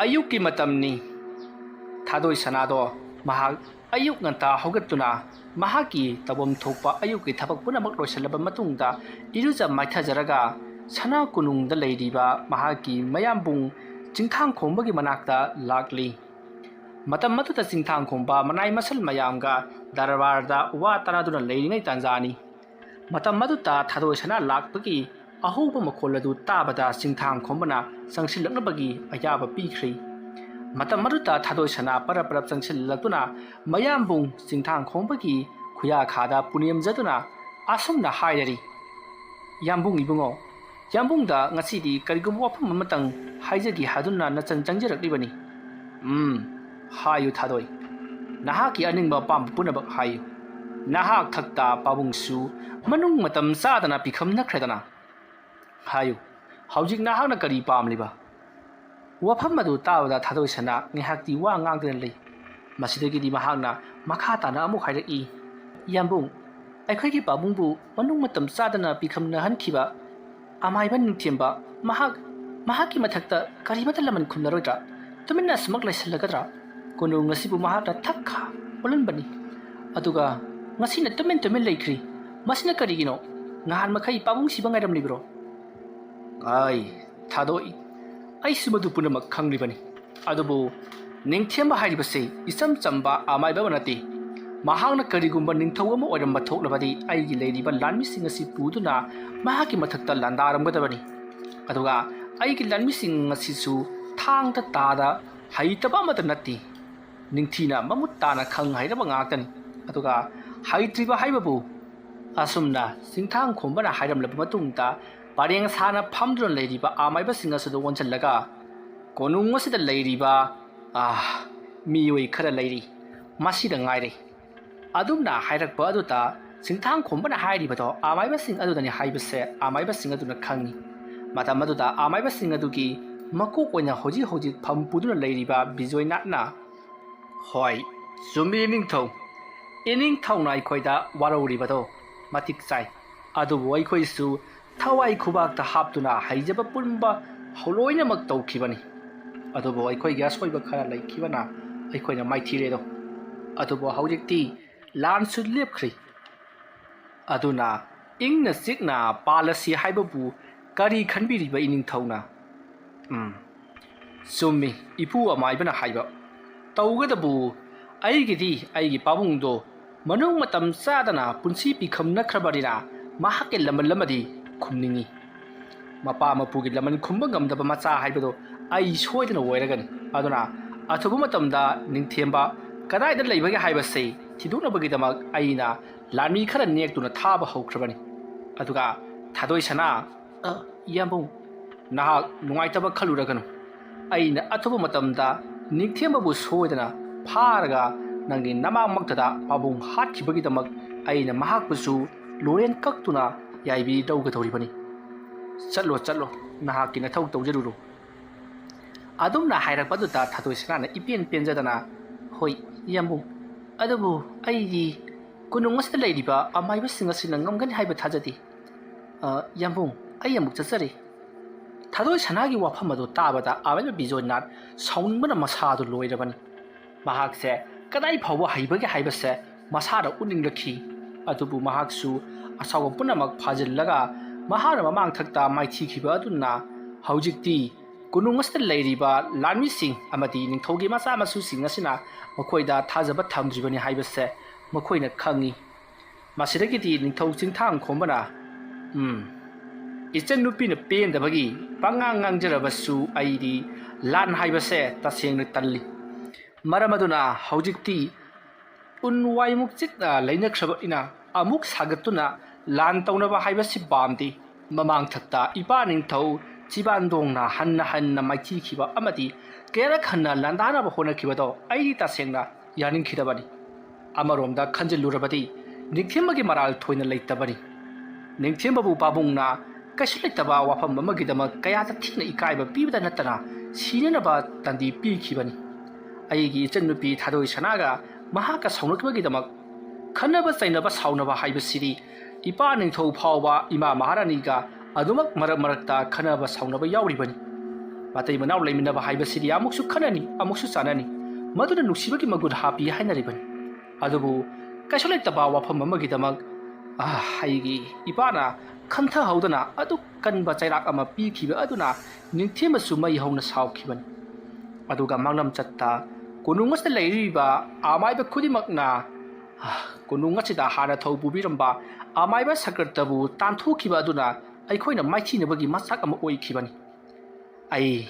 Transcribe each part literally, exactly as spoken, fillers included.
ꯑꯌꯨꯛꯀꯤ ꯃꯇꯝꯅꯤ꯫ ꯊꯥꯗꯣꯏ ꯁꯅꯥꯗꯣ ꯃꯍꯥꯛ ꯑꯌꯨꯛ ꯉꯟꯇꯥ ꯍꯧꯒꯠꯇꯨꯅ ꯃꯍꯥꯛꯀꯤ ꯇꯧꯐꯝ ꯊꯣꯛꯄ ꯑꯌꯨꯛꯀꯤ ꯊꯕꯛ ꯄꯨꯝꯅꯃꯛ ꯂꯣꯏꯁꯤꯜꯂꯕ ꯃꯇꯨꯡꯗ ꯏꯔꯨꯖ ꯃꯥꯏꯊꯖꯔꯒ ꯁꯅꯥ ꯀꯣꯅꯨꯡꯗ ꯂꯩꯔꯤꯕ ꯃꯍꯥꯛꯀꯤ ꯃꯌꯥꯝꯕꯨꯡ ꯆꯤꯡꯊꯥꯡ ꯈꯣꯡꯕꯒꯤ ꯃꯅꯥꯛꯇ ꯂꯥꯛꯂꯤ꯫ ꯃꯇꯝ ꯑꯗꯨꯗ ꯆꯤꯡꯊꯥꯡ ꯈꯣꯡꯕ ꯃꯅꯥꯏ ꯃꯁꯜ ꯃꯌꯥꯝꯒ ꯗꯔꯕꯥꯔꯗ ꯋꯥ ꯇꯥꯅꯗꯨꯅ ꯂꯩꯔꯤꯉꯩ ꯇꯥꯟꯖꯥꯅꯤ꯫ ꯃꯇꯝ ꯑꯗꯨꯗ ꯊꯥꯗꯣꯏ ꯁꯅꯥ ꯂꯥꯛꯄꯒꯤ ꯑꯍꯧꯕ ꯃꯈꯣꯜ ꯑꯗꯨ ꯇꯥꯕꯗ ꯆꯤꯡꯊꯥꯡ ꯈꯣꯝꯕꯅ ꯆꯪꯁꯤꯜꯂꯛꯅꯕꯒꯤ ꯑꯌꯥꯕ ꯄꯤꯈ꯭ꯔꯦ꯫ ꯃꯇꯝ ꯑꯗꯨꯗ ꯊꯥꯗꯣꯏ ꯁꯅꯥ ꯄꯔꯞ ꯄꯔꯞ ꯆꯪꯁꯤꯜꯂꯛꯇꯨꯅ ꯃꯌꯥꯝꯕꯨꯡ ꯆꯤꯡꯊꯥꯡ ꯈꯣꯝꯕꯒꯤ ꯈꯨꯌꯥꯈꯥꯗ ꯄꯨꯅꯦꯝꯖꯗꯨꯅ ꯑꯁꯨꯝꯅ ꯍꯥꯏꯔꯔꯤ, "ꯌꯥꯝꯕꯨꯡ ꯏꯕꯨꯡꯉꯣ, ꯌꯥꯝꯕꯨꯡꯗ ꯉꯁꯤꯗꯤ ꯀꯔꯤꯒꯨꯝꯕ ꯋꯥꯐꯝ ꯑꯃꯇꯪ ꯍꯥꯏꯖꯒꯦ ꯍꯥꯏꯗꯨꯅ ꯅꯆꯟ ꯆꯪꯖꯔꯛꯂꯤꯕꯅꯤ꯫ ꯎꯝ, ꯍꯥꯏꯌꯨ ꯊꯥꯗꯣꯏ, ꯅꯍꯥꯛꯀꯤ ꯑꯅꯤꯡꯕ ꯑꯄꯥꯝꯕ ꯄꯨꯝꯅꯃꯛ ꯍꯥꯏꯌꯨ꯫ ꯅꯍꯥꯛ ꯊꯛꯇ ꯄꯥꯕꯨꯡꯁꯨ ꯃꯅꯨꯡ ꯃꯇꯝ ꯆꯥꯗꯅ ꯄꯤꯈꯝꯅꯈ꯭ꯔꯦꯗꯅ꯫ ꯍꯥꯏꯌꯨ, ꯍꯧꯖꯤꯛ ꯅꯍꯥꯛꯅ ꯀꯔꯤ ꯄꯥꯝꯂꯤꯕ?" ꯋꯥꯐꯝ ꯑꯗꯨ ꯇꯥꯕꯗ ꯊꯥꯗꯣꯏ ꯁꯅꯥ ꯉꯥꯏꯍꯥꯛꯇꯤ ꯋꯥ ꯉꯥꯡꯗꯅ ꯂꯩ꯫ ꯃꯁꯤꯗꯒꯤꯗꯤ ꯃꯍꯥꯛꯅ ꯃꯈꯥ ꯇꯥꯅ ꯑꯃꯨꯛ ꯍꯥꯏꯔꯛꯏ, "ꯌꯥꯝꯕꯨꯡ, ꯑꯩꯈꯣꯏꯒꯤ ꯄꯥꯕꯨꯡꯕꯨ ꯃꯅꯨꯡ ꯃꯇꯝ ꯆꯥꯗꯅ ꯄꯤꯈꯝꯅꯍꯟꯈꯤꯕ ꯑꯃꯥꯏꯕ ꯅꯤꯡꯊꯦꯝꯕ, ꯃꯍꯥꯛ, ꯃꯍꯥꯛꯀꯤ ꯃꯊꯛꯇ ꯀꯔꯤꯃꯠꯇ ꯂꯃꯟ ꯈꯨꯝꯅꯔꯣꯏꯗ꯭ꯔꯥ? ꯇꯨꯃꯤꯟꯅ ꯑꯁꯨꯃꯛ ꯂꯩꯁꯤꯜꯂꯒꯗ꯭ꯔꯥ? ꯀꯣꯅꯨꯡ ꯑꯁꯤꯕꯨ ꯃꯍꯥꯛꯅ ꯊꯛꯈꯥ ꯑꯣꯜꯍꯟꯕꯅꯤ꯫ ꯑꯗꯨꯒ ꯉꯁꯤꯅ ꯇꯨꯃꯤꯟ ꯇꯨꯃꯤꯟ ꯂꯩꯈ꯭ꯔꯤ꯫ ꯃꯁꯤꯅ ꯀꯔꯤꯒꯤꯅꯣ? ꯅꯍꯥꯟ ꯃꯈꯩ ꯄꯥꯕꯨꯡ ꯁꯤꯕ ꯉꯥꯏꯔꯝꯂꯤꯕ꯭ꯔꯣ?" "ꯑꯩ, ꯊꯥꯗꯣꯏ, ꯑꯩꯁꯨ ꯃꯗꯨ ꯄꯨꯝꯅꯃꯛ ꯈꯪꯂꯤꯕꯅꯤ꯫ ꯑꯗꯨꯕꯨ ꯅꯤꯡꯊꯦꯝꯕ ꯍꯥꯏꯔꯤꯕꯁꯤ ꯏꯆꯝ ꯆꯝꯕ ꯑꯃꯥꯏꯕ ꯑꯃ ꯅꯠꯇꯦ꯫ ꯃꯍꯥꯛꯅ ꯀꯔꯤꯒꯨꯝꯕ ꯅꯤꯡꯊꯧ ꯑꯃ ꯑꯣꯏꯔꯝꯕ ꯊꯣꯛꯂꯕꯗꯤ ꯑꯩꯒꯤ ꯂꯩꯔꯤꯕ ꯂꯥꯟꯃꯤꯁꯤꯡ ꯑꯁꯤ ꯄꯨꯗꯨꯅ ꯃꯍꯥꯛꯀꯤ ꯃꯊꯛꯇ ꯂꯥꯟꯗꯥꯔꯝꯒꯗꯕꯅꯤ꯫ ꯑꯗꯨꯒ ꯑꯩꯒꯤ ꯂꯥꯟꯃꯤꯁꯤꯡ ꯑꯁꯤꯁꯨ ꯊꯥꯡꯗ ꯇꯥꯗ ꯍꯩꯇꯕ ꯑꯃꯠꯇ ꯅꯠꯇꯦ꯫ ꯅꯤꯡꯊꯤꯅ ꯃꯃꯨꯠ ꯇꯥꯅ ꯈꯪ ꯍꯩꯔꯕ ꯉꯥꯛꯇꯅꯤ꯫ ꯑꯗꯨꯒ ꯍꯩꯇ꯭ꯔꯤꯕ ꯍꯥꯏꯕꯕꯨ," ꯑꯁꯨꯝꯅ ꯆꯤꯡꯊꯥꯡ ꯈꯣꯝꯕꯅ ꯍꯥꯏꯔꯝꯂꯕ ꯃꯇꯨꯡꯗ ꯄꯔꯦꯡ ꯁꯥꯅ ꯐꯝꯗꯨꯅ ꯂꯩꯔꯤꯕ ꯑꯃꯥꯏꯕꯁꯤꯡ ꯑꯁꯤꯗ ꯑꯣꯟꯁꯤꯜꯂꯒ, "ꯀꯣꯅꯨꯡ ꯑꯁꯤꯗ ꯂꯩꯔꯤꯕ, ꯑꯥ, ꯃꯤꯑꯣꯏ ꯈꯔ ꯂꯩꯔꯤ, ꯃꯁꯤꯗ ꯉꯥꯏꯔꯦ꯫" ꯑꯗꯨꯝꯅ ꯍꯥꯏꯔꯛꯄ ꯑꯗꯨꯗ ꯆꯤꯡꯊꯥꯡ ꯈꯣꯝꯕꯅ ꯍꯥꯏꯔꯤꯕꯗꯣ ꯑꯃꯥꯏꯕꯁꯤꯡ ꯑꯗꯨꯗꯅꯤ ꯍꯥꯏꯕꯁꯦ ꯑꯃꯥꯏꯕꯁꯤꯡ ꯑꯗꯨꯅ ꯈꯪꯏ꯫ ꯃꯇꯝ ꯑꯗꯨꯗ ꯑꯃꯥꯏꯕꯁꯤꯡ ꯑꯗꯨꯒꯤ ꯃꯀꯣꯛ ꯑꯣꯏꯅ ꯍꯧꯖꯤꯛ ꯍꯧꯖꯤꯛ ꯐꯝ ꯄꯨꯗꯨꯅ ꯂꯩꯔꯤꯕ ꯕꯤꯖꯣꯏꯅꯥꯊꯅ, "ꯍꯣꯏ, ꯆꯨꯝꯃꯤ ꯏꯅꯤꯡꯊꯧ꯫ ꯏꯅꯤꯡꯊꯧꯅ ꯑꯩꯈꯣꯏꯗ ꯋꯥꯔꯧꯔꯤꯕꯗꯣ ꯃꯇꯤꯛ ꯆꯥꯏ꯫ ꯑꯗꯨꯕꯨ ꯑꯩꯈꯣꯏꯁꯨ ꯊꯋꯥꯏ ꯈꯨꯕꯥꯛꯇ ꯍꯥꯞꯇꯨꯅ ꯍꯩꯖꯕ ꯄꯨꯝꯕ ꯂꯣꯏꯅꯃꯛ ꯇꯧꯈꯤꯕꯅꯤ꯫" ꯑꯗꯨꯕꯨ ꯑꯩꯈꯣꯏꯒꯤ ꯑꯁꯣꯏꯕ ꯈꯔ ꯂꯩꯈꯤꯕꯅ ꯑꯩꯈꯣꯏꯅ ꯃꯥꯏꯊꯤꯔꯦꯗꯣ꯫ ꯑꯗꯨꯕꯨ ꯍꯧꯖꯤꯛꯇꯤ ꯂꯥꯟꯁꯨ ꯂꯦꯞꯈ꯭ꯔꯦ꯫ ꯑꯗꯨꯅ ꯏꯪꯅ ꯆꯤꯛꯅ ꯄꯥꯜꯂꯁꯤ ꯍꯥꯏꯕꯕꯨ ꯀꯔꯤ ꯈꯟꯕꯤꯔꯤꯕ ꯏꯅꯤꯡꯊꯧꯅ? ꯎꯝ, ꯆꯨꯝꯃꯤ, ꯏꯄꯨ ꯑꯃꯥꯏꯕꯅ ꯍꯥꯏꯕ꯫ ꯇꯧꯒꯗꯕꯨ ꯑꯩꯒꯤꯗꯤ ꯑꯩꯒꯤ ꯄꯥꯕꯨꯡꯗꯣ ꯃꯅꯨꯡ ꯃꯇꯝ ꯆꯥꯗꯅ ꯄꯨꯟꯁꯤ ꯄꯤꯈꯝꯅꯈ꯭ꯔꯕꯅꯤꯅ ꯃꯍꯥꯛꯀꯤ ꯂꯃꯟ ꯑꯃꯗꯤ ꯈꯨꯝꯅꯤꯡꯏ꯫ ꯃꯄꯥ ꯃꯄꯨꯒꯤ ꯂꯃꯟ ꯈꯨꯝꯕ ꯉꯝꯗꯕ ꯃꯆꯥ ꯍꯥꯏꯕꯗꯣ ꯑꯩ ꯁꯣꯏꯗꯅ ꯑꯣꯏꯔꯒꯅꯤ꯫ ꯑꯗꯨꯅ ꯑꯊꯨꯕ ꯃꯇꯝꯗ ꯅꯤꯡꯊꯦꯝꯕ ꯀꯗꯥꯏꯗ ꯂꯩꯕꯒꯦ ꯍꯥꯏꯕꯁꯤ ꯊꯤꯗꯣꯛꯅꯕꯒꯤꯗꯃꯛ ꯑꯩꯅ ꯂꯥꯟꯃꯤ ꯈꯔ ꯅꯦꯛꯇꯨꯅ ꯊꯥꯕ ꯍꯧꯈ꯭ꯔꯕꯅꯤ꯫ ꯑꯗꯨꯒ ꯊꯥꯗꯣꯏ ꯁꯅꯥ, ꯑ, ꯌꯥꯝꯕꯨꯡ, ꯅꯍꯥꯛ ꯅꯨꯡꯉꯥꯏꯇꯕ ꯈꯜꯂꯨꯔꯒꯅꯨ꯫ ꯑꯩꯅ ꯑꯊꯨꯕ ꯃꯇꯝꯗ ꯅꯤꯡꯊꯦꯝꯕꯕꯨ ꯁꯣꯏꯗꯅ ꯐꯥꯔꯒ ꯅꯪꯒꯤ ꯅꯃꯥꯡꯃꯛꯇꯗ ꯄꯥꯕꯨꯡ ꯍꯥꯠꯈꯤꯕꯒꯤꯗꯃꯛ ꯑꯩꯅ ꯃꯍꯥꯛꯄꯨꯁꯨ ꯂꯣꯔꯦꯟ ꯀꯛꯇꯨꯅ ꯌꯥꯏꯕꯤ ꯂꯧꯒꯗꯧꯔꯤꯕꯅꯤ꯫ ꯆꯠꯂꯣ, ꯆꯠꯂꯣ, ꯅꯍꯥꯛꯀꯤ ꯅꯊꯧ ꯇꯧꯖꯔꯨꯔꯣ꯫ ꯑꯗꯨꯝꯅ ꯍꯥꯏꯔꯛꯄ ꯑꯗꯨꯗ ꯊꯥꯗꯣꯏ ꯁꯅꯥꯅ ꯏꯄꯦꯟ ꯄꯦꯟꯖꯗꯅ, "ꯍꯣꯏ, ꯏꯌꯥꯝꯕꯨꯡ, ꯑꯗꯨꯕꯨ ꯑꯩꯗꯤ ꯀꯣꯅꯨꯡ ꯑꯁꯤꯗ ꯂꯩꯔꯤꯕ ꯑꯃꯥꯏꯕꯁꯤꯡ ꯑꯁꯤꯅ ꯉꯝꯒꯅꯤ ꯍꯥꯏꯕ ꯊꯥꯖꯗꯦ꯫ ꯑ, ꯏꯌꯥꯝꯕꯨꯡ, ꯑꯩ ꯑꯃꯨꯛ ꯆꯠꯆꯔꯤ꯫" ꯊꯥꯗꯣꯏ ꯁꯅꯥꯒꯤ ꯋꯥꯐꯝ ꯑꯗꯨ ꯇꯥꯕꯗ ꯑꯃꯥꯏꯕ ꯕꯤꯖꯣꯏꯅꯥꯊ ꯁꯥꯎꯅꯤꯡꯕꯅ ꯃꯁꯥꯗꯨ ꯂꯣꯏꯔꯕꯅꯤ꯫ ꯃꯍꯥꯛꯁꯦ ꯀꯗꯥꯏ ꯐꯥꯎꯕ ꯍꯩꯕꯒꯦ ꯍꯥꯏꯕꯁꯦ ꯃꯁꯥꯗ ꯎꯠꯅꯤꯡꯂꯛꯈꯤ꯫ ꯑꯗꯨꯕꯨ ꯃꯍꯥꯛꯁꯨ ꯑꯁꯥꯎꯕ ꯄꯨꯝꯅꯃꯛ ꯐꯥꯖꯤꯜꯂꯒ ꯃꯍꯥꯛꯅ ꯃꯃꯥꯡꯊꯛꯇ ꯃꯥꯏꯊꯤꯈꯤꯕ ꯑꯗꯨꯅ ꯍꯧꯖꯤꯛꯇꯤ ꯀꯣꯅꯨꯡ ꯑꯁꯤꯗ ꯂꯩꯔꯤꯕ ꯂꯥꯟꯃꯤꯁꯤꯡ ꯑꯃꯗꯤ ꯅꯤꯡꯊꯧꯒꯤ ꯃꯆꯥ ꯃꯁꯨꯁꯤꯡ ꯑꯁꯤꯅ ꯃꯈꯣꯏꯗ ꯊꯥꯖꯕ ꯊꯝꯗ꯭ꯔꯤꯕꯅꯤ ꯍꯥꯏꯕꯁꯦ ꯃꯈꯣꯏꯅ ꯈꯪꯏ꯫ ꯃꯁꯤꯗꯒꯤꯗꯤ ꯅꯤꯡꯊꯧ ꯆꯤꯡꯊꯥꯡꯈꯣꯝꯕꯅ, "ꯎꯝ, ꯏꯆꯟꯅꯨꯄꯤꯅ ꯄꯦꯟꯗꯕꯒꯤ ꯄꯉꯥꯡ ꯉꯥꯡꯖꯔꯕꯁꯨ ꯑꯩꯗꯤ ꯂꯥꯟ ꯍꯥꯏꯕꯁꯦ ꯇꯁꯦꯡꯅ ꯇꯜꯂꯤ꯫ ꯃꯔꯝ ꯑꯗꯨꯅ ꯍꯧꯖꯤꯛꯇꯤ ꯎꯟ ꯋꯥꯏꯃꯨꯛ ꯆꯤꯛꯅ ꯂꯩꯅꯈ꯭ꯔꯕꯅꯤꯅ ꯑꯃꯨꯛ ꯁꯥꯒꯠꯇꯨꯅ ꯂꯥꯟ ꯇꯧꯅꯕ ꯍꯥꯏꯕꯁꯤ ꯄꯥꯝꯗꯦ꯫ ꯃꯃꯥꯡꯊꯛꯇ ꯏꯄꯥ ꯅꯤꯡꯊꯧ ꯆꯤꯕꯥꯟꯗꯣꯡꯅ ꯍꯟꯅ ꯍꯟꯅ ꯃꯥꯏꯊꯤꯈꯤꯕ ꯑꯃꯗꯤ ꯀꯌꯥꯔꯛ ꯍꯟꯅ ꯂꯥꯟꯗꯥꯅꯕ ꯍꯣꯠꯅꯈꯤꯕꯗꯣ ꯑꯩꯗꯤ ꯇꯁꯦꯡꯅ ꯌꯥꯅꯤꯡꯈꯤꯗꯕꯅꯤ꯫ ꯑꯃꯔꯣꯝꯗ ꯈꯟꯖꯤꯜꯂꯨꯔꯕꯗꯤ ꯅꯤꯡꯊꯦꯝꯕꯒꯤ ꯃꯔꯥꯜ ꯊꯣꯏꯅ ꯂꯩꯇꯕꯅꯤ꯫ ꯅꯤꯡꯊꯦꯝꯕꯕꯨ ꯄꯥꯕꯨꯡꯅ ꯀꯩꯁꯨ ꯂꯩꯇꯕ ꯋꯥꯐꯝ ꯑꯃꯒꯤꯗꯃꯛ ꯀꯌꯥꯗ ꯊꯤꯅ ꯏꯀꯥꯏꯕ ꯄꯤꯕꯗ ꯅꯠꯇꯅ ꯁꯤꯅꯅꯕ ꯇꯟꯗꯤ ꯄꯤꯈꯤꯕꯅꯤ꯫ ꯑꯩꯒꯤ ꯏꯆꯟꯅꯨꯄꯤ ꯊꯥꯗꯣꯏ ꯁꯅꯥꯒ ꯃꯍꯥꯛꯀ ꯁꯥꯎꯅꯈꯤꯕꯒꯤꯗꯃꯛ ꯈꯟꯅꯕ ꯆꯩꯅꯕ ꯁꯥꯎꯅꯕ ꯍꯥꯏꯕꯁꯤꯗꯤ ꯏꯄꯥ ꯅꯤꯡꯊꯧ ꯐꯥꯎꯕ ꯏꯃꯥ ꯃꯍꯥꯔꯥꯅꯤꯒ ꯑꯗꯨꯃꯛ ꯃꯔꯛ ꯃꯔꯛꯇ ꯈꯟꯅꯕ ꯁꯥꯎꯅꯕ ꯌꯥꯎꯔꯤꯕꯅꯤ꯫ ꯃꯇꯩ ꯃꯅꯥꯎ ꯂꯩꯃꯤꯟꯅꯕ ꯍꯥꯏꯕꯁꯤꯗꯤ ꯑꯃꯨꯛꯁꯨ ꯈꯠꯅꯅꯤ, ꯑꯃꯨꯛꯁꯨ ꯆꯥꯟꯅꯅꯤ꯫ ꯃꯗꯨꯅ ꯅꯨꯡꯁꯤꯕꯒꯤ ꯃꯒꯨꯟ ꯍꯥꯞꯄꯤ ꯍꯥꯏꯅꯔꯤꯕꯅꯤ꯫ ꯑꯗꯨꯕꯨ ꯀꯩꯁꯨ ꯂꯩꯇꯕ ꯋꯥꯐꯝ ꯑꯃꯒꯤꯗꯃꯛ, ꯑꯥ, ꯑꯩꯒꯤ ꯏꯄꯥꯅ ꯈꯟꯊꯍꯧꯗꯅ ꯑꯗꯨꯛ ꯀꯟꯕ ꯆꯩꯔꯥꯛ ꯑꯃ ꯄꯤꯈꯤꯕ ꯑꯗꯨꯅ ꯅꯤꯡꯊꯦꯝꯕꯁꯨ ꯃꯩ ꯍꯧꯅ ꯁꯥꯎꯈꯤꯕꯅꯤ꯫ ꯑꯗꯨꯒ ꯃꯥꯡꯂꯝ ꯆꯠꯇ ꯀꯣꯅꯨꯡ ꯑꯁꯤꯗ ꯂꯩꯔꯤꯕ ꯑꯃꯥꯏꯕ ꯈꯨꯗꯤꯡꯃꯛꯅ, ꯑꯥ, ꯀꯣꯅꯨꯡ ꯑꯁꯤꯗ ꯍꯥꯟꯅ ꯊꯧ ꯄꯨꯕꯤꯔꯝꯕ ꯑꯃꯥꯏꯕ ꯁꯀ꯭ꯔꯇꯕꯨ ꯇꯥꯟꯊꯣꯛꯈꯤꯕ ꯑꯗꯨꯅ ꯑꯩꯈꯣꯏꯅ ꯃꯥꯏꯊꯤꯅꯕꯒꯤ ꯃꯆꯥꯛ ꯑꯃ ꯑꯣꯏꯈꯤꯕꯅꯤ꯫ ꯑꯩ,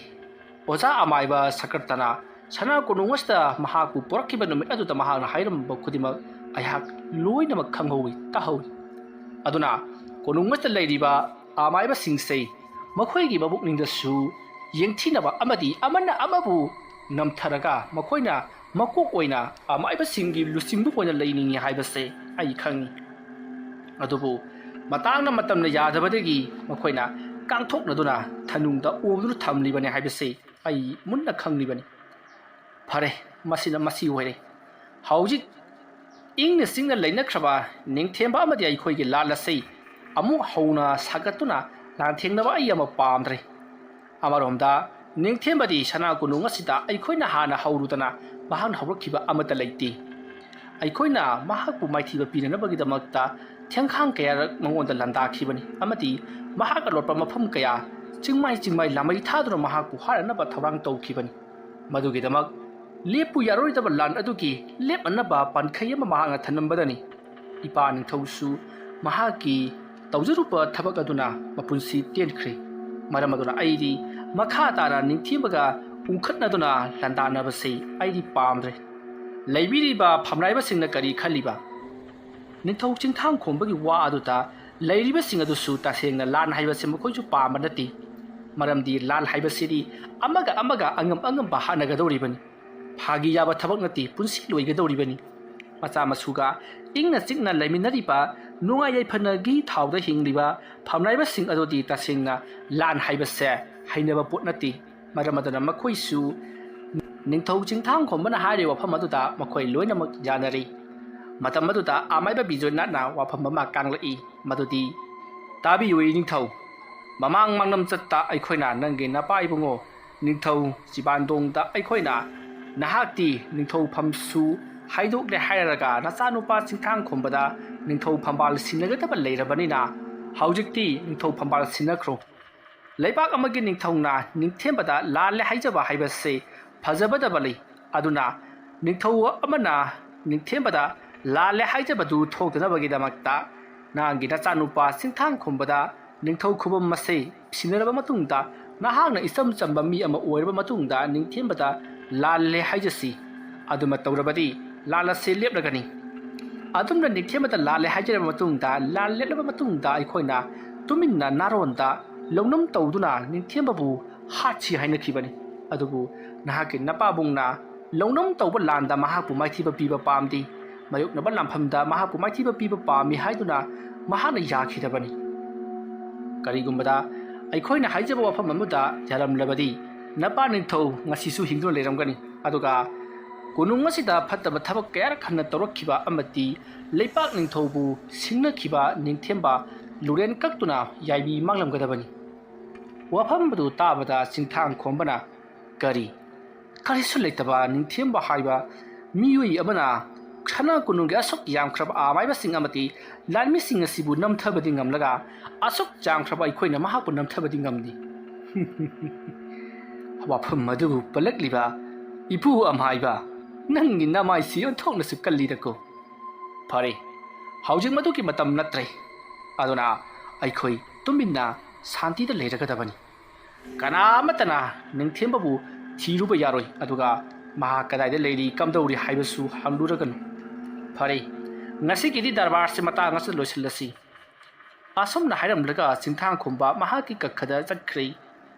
ꯑꯣꯖꯥ ꯑꯃꯥꯏꯕ ꯁꯀ꯭ꯔꯇꯅ ꯁꯅꯥ ꯀꯣꯅꯨꯡ ꯑꯁꯤꯗ ꯃꯍꯥꯛꯄꯨ ꯄꯨꯔꯛꯈꯤꯕ ꯅꯨꯃꯤꯠ ꯑꯗꯨꯗ ꯃꯍꯥꯛꯅ ꯍꯥꯏꯔꯝꯕ ꯈꯨꯗꯤꯡꯃꯛ ꯑꯩꯍꯥꯛ ꯂꯣꯏꯅꯃꯛ ꯈꯪꯍꯧꯏ, ꯇꯥꯍꯧꯏ꯫ ꯑꯗꯨꯅ ꯀꯣꯅꯨꯡ ꯑꯁꯤꯗ ꯂꯩꯔꯤꯕ ꯑꯃꯥꯏꯕꯁꯤꯡꯁꯦ ꯃꯈꯣꯏꯒꯤ ꯃꯕꯨꯛꯅꯤꯡꯗꯁꯨ ꯌꯦꯡꯊꯤꯅꯕ ꯑꯃꯗꯤ ꯑꯃꯅ ꯑꯃꯕꯨ ꯅꯝꯊꯔꯒ ꯃꯈꯣꯏꯅ ꯃꯀꯣꯛ ꯑꯣꯏꯅ ꯑꯃꯥꯏꯕꯁꯤꯡꯒꯤ ꯂꯨꯆꯤꯡꯕ ꯑꯣꯏꯅ ꯂꯩꯅꯤꯡꯏ ꯍꯥꯏꯕꯁꯦ ꯑꯩ ꯈꯪꯏ꯫ ꯑꯗꯨꯕꯨ ꯃꯇꯥꯡꯅ ꯃꯇꯝꯅ ꯌꯥꯗꯕꯗꯒꯤ ꯃꯈꯣꯏꯅ ꯀꯥꯡꯊꯣꯛꯅꯗꯨꯅ ꯊꯅꯨꯡꯗ ꯑꯣꯝꯗꯨꯅ ꯊꯝꯂꯤꯕꯅꯤ ꯍꯥꯏꯕꯁꯤ ꯑꯩ ꯃꯨꯟꯅ ꯈꯪꯂꯤꯕꯅꯤ꯫ ꯐꯔꯦ, ꯃꯁꯤꯅ ꯃꯁꯤ ꯑꯣꯏꯔꯦ꯫ ꯍꯧꯖꯤꯛ ꯏꯪꯅ ꯆꯤꯛꯅ ꯂꯩꯅꯈ꯭ꯔꯕ ꯅꯤꯡꯊꯦꯝꯕ ꯑꯃꯗꯤ ꯑꯩꯈꯣꯏꯒꯤ ꯂꯥꯟ ꯑꯁꯤ ꯑꯃꯨꯛ ꯍꯧꯅ ꯁꯥꯒꯠꯇꯨꯅ ꯂꯥꯟꯊꯦꯡꯅꯕ ꯑꯩ ꯑꯃ ꯄꯥꯝꯗ꯭ꯔꯦ꯫ ꯑꯃꯔꯣꯝꯗ ꯅꯤꯡꯊꯦꯝꯕꯗꯤ ꯁꯅꯥ ꯀꯣꯅꯨꯡ ꯑꯁꯤꯗ ꯑꯩꯈꯣꯏꯅ ꯍꯥꯟꯅ ꯍꯧꯔꯨꯗꯅ ꯃꯍꯥꯛꯅ ꯍꯧꯔꯛꯈꯤꯕ ꯑꯃꯠꯇ ꯂꯩꯇꯦ꯫ ꯑꯩꯈꯣꯏꯅ ꯃꯍꯥꯛꯄꯨ ꯃꯥꯏꯊꯤꯕ ꯄꯤꯅꯅꯕꯒꯤꯗꯃꯛꯇ ꯊꯦꯡꯈꯥꯡ ꯀꯌꯥꯔꯛ ꯃꯉꯣꯟꯗ ꯂꯥꯟꯗꯥꯈꯤꯕꯅꯤ ꯑꯃꯗꯤ ꯃꯍꯥꯛ ꯑꯂꯣꯠꯄ ꯃꯐꯝ ꯀꯌꯥ, ꯆꯤꯡꯃꯥꯏ ꯆꯤꯡꯃꯥꯏ ꯂꯥꯃꯩ ꯊꯥꯗꯨꯅ ꯃꯍꯥꯛꯄꯨ ꯍꯥꯠꯅꯅꯕ ꯊꯧꯔꯥꯡ ꯇꯧꯈꯤꯕꯅꯤ꯫ ꯃꯗꯨꯒꯤꯗꯃꯛ ꯂꯦꯞꯄꯨ ꯌꯥꯔꯣꯏꯗꯕ ꯂꯥꯟ ꯑꯗꯨꯒꯤ ꯂꯦꯞꯅꯅꯕ ꯄꯥꯟꯈꯩ ꯑꯃ ꯃꯍꯥꯛꯅ ꯊꯝꯂꯝꯕꯗꯅꯤ ꯏꯄꯥ ꯅꯤꯡꯊꯧꯁꯨ ꯃꯍꯥꯛꯀꯤ ꯇꯧꯖꯔꯨꯕ ꯊꯕꯛ ꯑꯗꯨꯅ ꯃꯄꯨꯟꯁꯤ ꯇꯦꯟꯈ꯭ꯔꯦ꯫ ꯃꯔꯝ ꯑꯗꯨꯅ ꯑꯩꯗꯤ ꯃꯈꯥ ꯇꯥꯅ ꯅꯤꯡꯊꯤꯕꯒ ꯎꯪꯈꯠꯅꯗꯨꯅ ꯂꯥꯟꯗꯥꯅꯕꯁꯤ ꯑꯩꯗꯤ ꯄꯥꯝꯗ꯭ꯔꯦ꯫ ꯂꯩꯕꯤꯔꯤꯕ ꯐꯝꯅꯥꯏꯕꯁꯤꯡꯅ ꯀꯔꯤ ꯈꯜꯂꯤꯕ? ꯅꯤꯡꯊꯧ ꯆꯤꯡꯊꯥꯡ ꯈꯣꯝꯕꯒꯤ ꯋꯥ ꯑꯗꯨꯗ ꯂꯩꯔꯤꯕꯁꯤꯡ ꯑꯗꯨꯁꯨ ꯇꯁꯦꯡꯅ ꯂꯥꯟ ꯍꯥꯏꯕꯁꯤ ꯃꯈꯣꯏꯁꯨ ꯄꯥꯝꯕ ꯅꯠꯇꯦ꯫ ꯃꯔꯝꯗꯤ ꯂꯥꯟ ꯍꯥꯏꯕꯁꯤꯗꯤ ꯑꯃꯒ ꯑꯃꯒ ꯑꯉꯝ ꯑꯉꯝꯕ ꯍꯥꯠꯅꯒꯗꯧꯔꯤꯕꯅꯤ꯫ ꯐꯥꯒꯤ ꯌꯥꯕ ꯊꯕꯛ ꯅꯠꯇꯦ, ꯄꯨꯟꯁꯤ ꯂꯣꯏꯒꯗꯧꯔꯤꯕꯅꯤ꯫ ꯃꯆꯥ ꯃꯁꯨꯒ ꯏꯪꯅ ꯆꯤꯛꯅ ꯂꯩꯃꯤꯟꯅꯔꯤꯕ ꯅꯨꯡꯉꯥꯏ ꯌꯥꯏꯐꯅꯒꯤ ꯊꯥꯎꯗ ꯍꯤꯡꯂꯤꯕ ꯐꯝꯅꯥꯏꯕꯁꯤꯡ ꯑꯗꯨꯗꯤ ꯇꯁꯦꯡꯅ ꯂꯥꯟ ꯍꯥꯏꯕꯁꯦ ꯍꯩꯅꯕ ꯄꯣꯠ ꯅꯠꯇꯦ꯫ ꯃꯔꯝ ꯑꯗꯨꯅ ꯃꯈꯣꯏꯁꯨ ꯅꯤꯡꯊꯧ ꯆꯤꯡꯊꯥꯡ ꯈꯣꯝꯕꯅ ꯍꯥꯏꯔꯤꯕ ꯋꯥꯐꯝ ꯑꯗꯨꯗ ꯃꯈꯣꯏ ꯂꯣꯏꯅꯃꯛ ꯌꯥꯅꯔꯤ꯫ ꯃꯇꯝ ꯑꯗꯨꯗ ꯑꯃꯥꯏꯕ ꯕꯤꯖꯣꯏꯅꯥꯊꯅ ꯋꯥꯐꯝ ꯑꯃ ꯀꯥꯡꯂꯛꯏ, ꯃꯗꯨꯗꯤ, "ꯇꯥꯕꯤꯌꯨ ꯏꯅꯤꯡꯊꯧ, ꯃꯃꯥꯡ ꯃꯥꯡꯂꯝ ꯆꯠꯇ ꯑꯩꯈꯣꯏꯅ ꯅꯪꯒꯤ ꯅꯄꯥ ꯏꯕꯨꯡꯉꯣ ꯅꯤꯡꯊꯧ ꯆꯤꯕꯥꯟꯗꯣꯡꯗ ꯑꯩꯈꯣꯏꯅ, "ꯅꯍꯥꯛꯇꯤ ꯅꯤꯡꯊꯧ ꯐꯝꯁꯨ ꯍꯥꯏꯗꯣꯛꯂꯦ ꯍꯥꯏꯔꯒ ꯅꯆꯥꯅꯨꯄꯥ ꯆꯤꯡꯊꯥꯡ ꯈꯣꯝꯕꯗ ꯅꯤꯡꯊꯧ ꯐꯝꯕꯥꯜ ꯁꯤꯟꯅꯒꯗꯕ ꯂꯩꯔꯕꯅꯤꯅ ꯍꯧꯖꯤꯛꯇꯤ ꯅꯤꯡꯊꯧ ꯐꯝꯕꯥꯜ ꯁꯤꯟꯅꯈ꯭ꯔꯣ꯫ ꯂꯩꯕꯥꯛ ꯑꯃꯒꯤ ꯅꯤꯡꯊꯧꯅ ꯅꯤꯡꯊꯦꯝꯕꯗ ꯂꯥꯜꯂꯦ ꯍꯥꯏꯖꯕ ꯍꯥꯏꯕꯁꯤ ꯐꯖꯕꯗꯕ ꯂꯩ꯫ ꯑꯗꯨꯅ ꯅꯤꯡꯊꯧ ꯑꯃꯅ ꯅꯤꯡꯊꯦꯝꯕꯗ ꯂꯥꯜꯂꯦ ꯍꯥꯏꯖꯕꯗꯨ ꯊꯣꯛꯇꯅꯕꯒꯤꯗꯃꯛꯇ ꯅꯍꯥꯛꯀꯤ ꯅꯆꯥꯅꯨꯄꯥ ꯆꯤꯡꯊꯥꯡ ꯈꯣꯝꯕꯗ ꯅꯤꯡꯊꯧ ꯈꯨꯕꯝ ꯑꯁꯤ ꯁꯤꯟꯅꯔꯕ ꯃꯇꯨꯡꯗ ꯅꯍꯥꯛꯅ ꯏꯆꯝ ꯆꯝꯕ ꯃꯤ ꯑꯃ ꯑꯣꯏꯔꯕ ꯃꯇꯨꯡꯗ ꯅꯤꯡꯊꯦꯝꯕꯗ ꯂꯥꯜꯂꯦ ꯍꯥꯏꯖꯁꯤ꯫ ꯑꯗꯨꯃ ꯇꯧꯔꯕꯗꯤ ꯂꯥꯜ ꯑꯁꯤ ꯂꯦꯞꯂꯒꯅꯤ꯫ ꯑꯗꯨꯝꯅ ꯅꯤꯡꯊꯦꯝꯕꯗ ꯂꯥꯜꯂꯦ ꯍꯥꯏꯖꯔꯕ ꯃꯇꯨꯡꯗ, ꯂꯥꯜ ꯂꯦꯞꯂꯕ ꯃꯇꯨꯡꯗ ꯑꯩꯈꯣꯏꯅ ꯇꯨꯃꯤꯟꯅ ꯅꯥꯔꯣꯟꯗ ꯂꯧꯅꯝ ꯇꯧꯗꯨꯅ ꯅꯤꯡꯊꯦꯝꯕꯕꯨ ꯍꯥꯠꯁꯤ ꯍꯥꯏꯅꯈꯤꯕꯅꯤ꯫ ꯑꯗꯨꯕꯨ ꯅꯍꯥꯛꯀꯤ ꯅꯄꯥꯕꯨꯡꯅ ꯂꯧꯅꯝ ꯇꯧꯕ ꯂꯥꯟꯗ ꯃꯍꯥꯛꯄꯨ ꯃꯥꯏꯊꯤꯕ ꯄꯤꯕ ꯄꯥꯝꯗꯦ꯫ ꯃꯥꯌꯣꯛꯅꯕ ꯂꯥꯟꯐꯝꯗ ꯃꯍꯥꯛꯄꯨ ꯃꯥꯏꯊꯤꯕ ꯄꯤꯕ ꯄꯥꯝꯃꯤ ꯍꯥꯏꯗꯨꯅ ꯃꯍꯥꯛꯅ ꯌꯥꯈꯤꯗꯕꯅꯤ꯫ ꯀꯔꯤꯒꯨꯝꯕꯗ ꯑꯩꯈꯣꯏꯅ ꯍꯥꯏꯖꯕ ꯋꯥꯐꯝ ꯑꯃꯗ ꯌꯥꯔꯝꯂꯕꯗꯤ ꯅꯄꯥ ꯅꯤꯡꯊꯧ ꯉꯁꯤꯁꯨ ꯍꯤꯡꯗꯨꯅ ꯂꯩꯔꯝꯒꯅꯤ꯫ ꯑꯗꯨꯒ ꯀꯣꯅꯨꯡ ꯑꯁꯤꯗ ꯐꯠꯇꯕ ꯊꯕꯛ ꯀꯌꯥꯔꯛ ꯍꯟꯅ ꯇꯧꯔꯛꯈꯤꯕ ꯑꯃꯗꯤ ꯂꯩꯄꯥꯛ ꯅꯤꯡꯊꯧꯕꯨ ꯁꯤꯡꯅꯈꯤꯕ ꯅꯤꯡꯊꯦꯝꯕ ꯂꯨꯔꯦꯟ ꯀꯛꯇꯨꯅ ꯌꯥꯏꯕꯤ ꯃꯥꯡꯂꯝꯒꯗꯕꯅꯤ꯫ ꯋꯥꯐꯝ ꯑꯗꯨ ꯇꯥꯕꯗ ꯆꯤꯡꯊꯥꯡ ꯈꯣꯝꯕꯅ, "ꯀꯔꯤ? ꯀꯔꯤꯁꯨ ꯂꯩꯇꯕ ꯅꯤꯡꯊꯦꯝꯕ ꯍꯥꯏꯕ ꯃꯤꯑꯣꯏ ꯑꯃꯅ ꯁꯅꯥ ꯀꯣꯅꯨꯡꯒꯤ ꯑꯁꯨꯛ ꯌꯥꯝꯈ꯭ꯔꯕ ꯑꯃꯥꯏꯕꯁꯤꯡ ꯑꯃꯗꯤ ꯂꯥꯟꯃꯤꯁꯤꯡ ꯑꯁꯤꯕꯨ ꯅꯝꯊꯕꯗꯤ ꯉꯝꯂꯒ ꯑꯁꯨꯛ ꯌꯥꯝꯈ꯭ꯔꯕ ꯑꯩꯈꯣꯏꯅ ꯃꯍꯥꯛꯄꯨ ꯅꯝꯊꯕꯗꯤ ꯉꯝꯗꯦ?" ꯋꯥꯐꯝ ꯑꯗꯨꯕꯨ ꯄꯜꯂꯛꯂꯤꯕ ꯏꯄꯨ ꯑꯃꯥꯏꯕ, ꯅꯪꯒꯤ ꯅꯃꯥꯏꯁꯤ ꯑꯣꯟꯊꯣꯛꯅꯁꯨ ꯀꯜꯂꯤꯗꯀꯣ꯫ ꯐꯔꯦ, ꯍꯧꯖꯤꯛ ꯃꯗꯨꯒꯤ ꯃꯇꯝ ꯅꯠꯇ꯭ꯔꯦ꯫ ꯑꯗꯨꯅ ꯑꯩꯈꯣꯏ ꯇꯨꯃꯤꯟꯅ ꯁꯥꯟꯇꯤꯗ ꯂꯩꯔꯒꯗꯕꯅꯤ꯫ ꯀꯅꯥ ꯑꯃꯠꯇꯅ ꯅꯤꯡꯊꯦꯝꯕꯕꯨ ꯊꯤꯔꯨꯕ ꯌꯥꯔꯣꯏ, ꯑꯗꯨꯒ ꯃꯍꯥꯛ ꯀꯗꯥꯏꯗ ꯂꯩꯔꯤ, ꯀꯝꯗꯧꯔꯤ ꯍꯥꯏꯕꯁꯨ ꯍꯪꯂꯨꯔꯒꯅꯨ꯫ ꯐꯔꯦ, ꯉꯁꯤꯒꯤꯗꯤ ꯗꯔꯕꯥꯔꯁꯤ ꯃꯇꯥꯡ ꯑꯁꯤꯗ ꯂꯣꯏꯁꯤꯜꯂꯁꯤ꯫ ꯑꯁꯨꯝꯅ ꯍꯥꯏꯔꯝꯂꯒ ꯆꯤꯡꯊꯥꯡ ꯈꯣꯝꯕ ꯃꯍꯥꯛꯀꯤ ꯀꯈꯗ ꯆꯠꯈ꯭ꯔꯦ꯫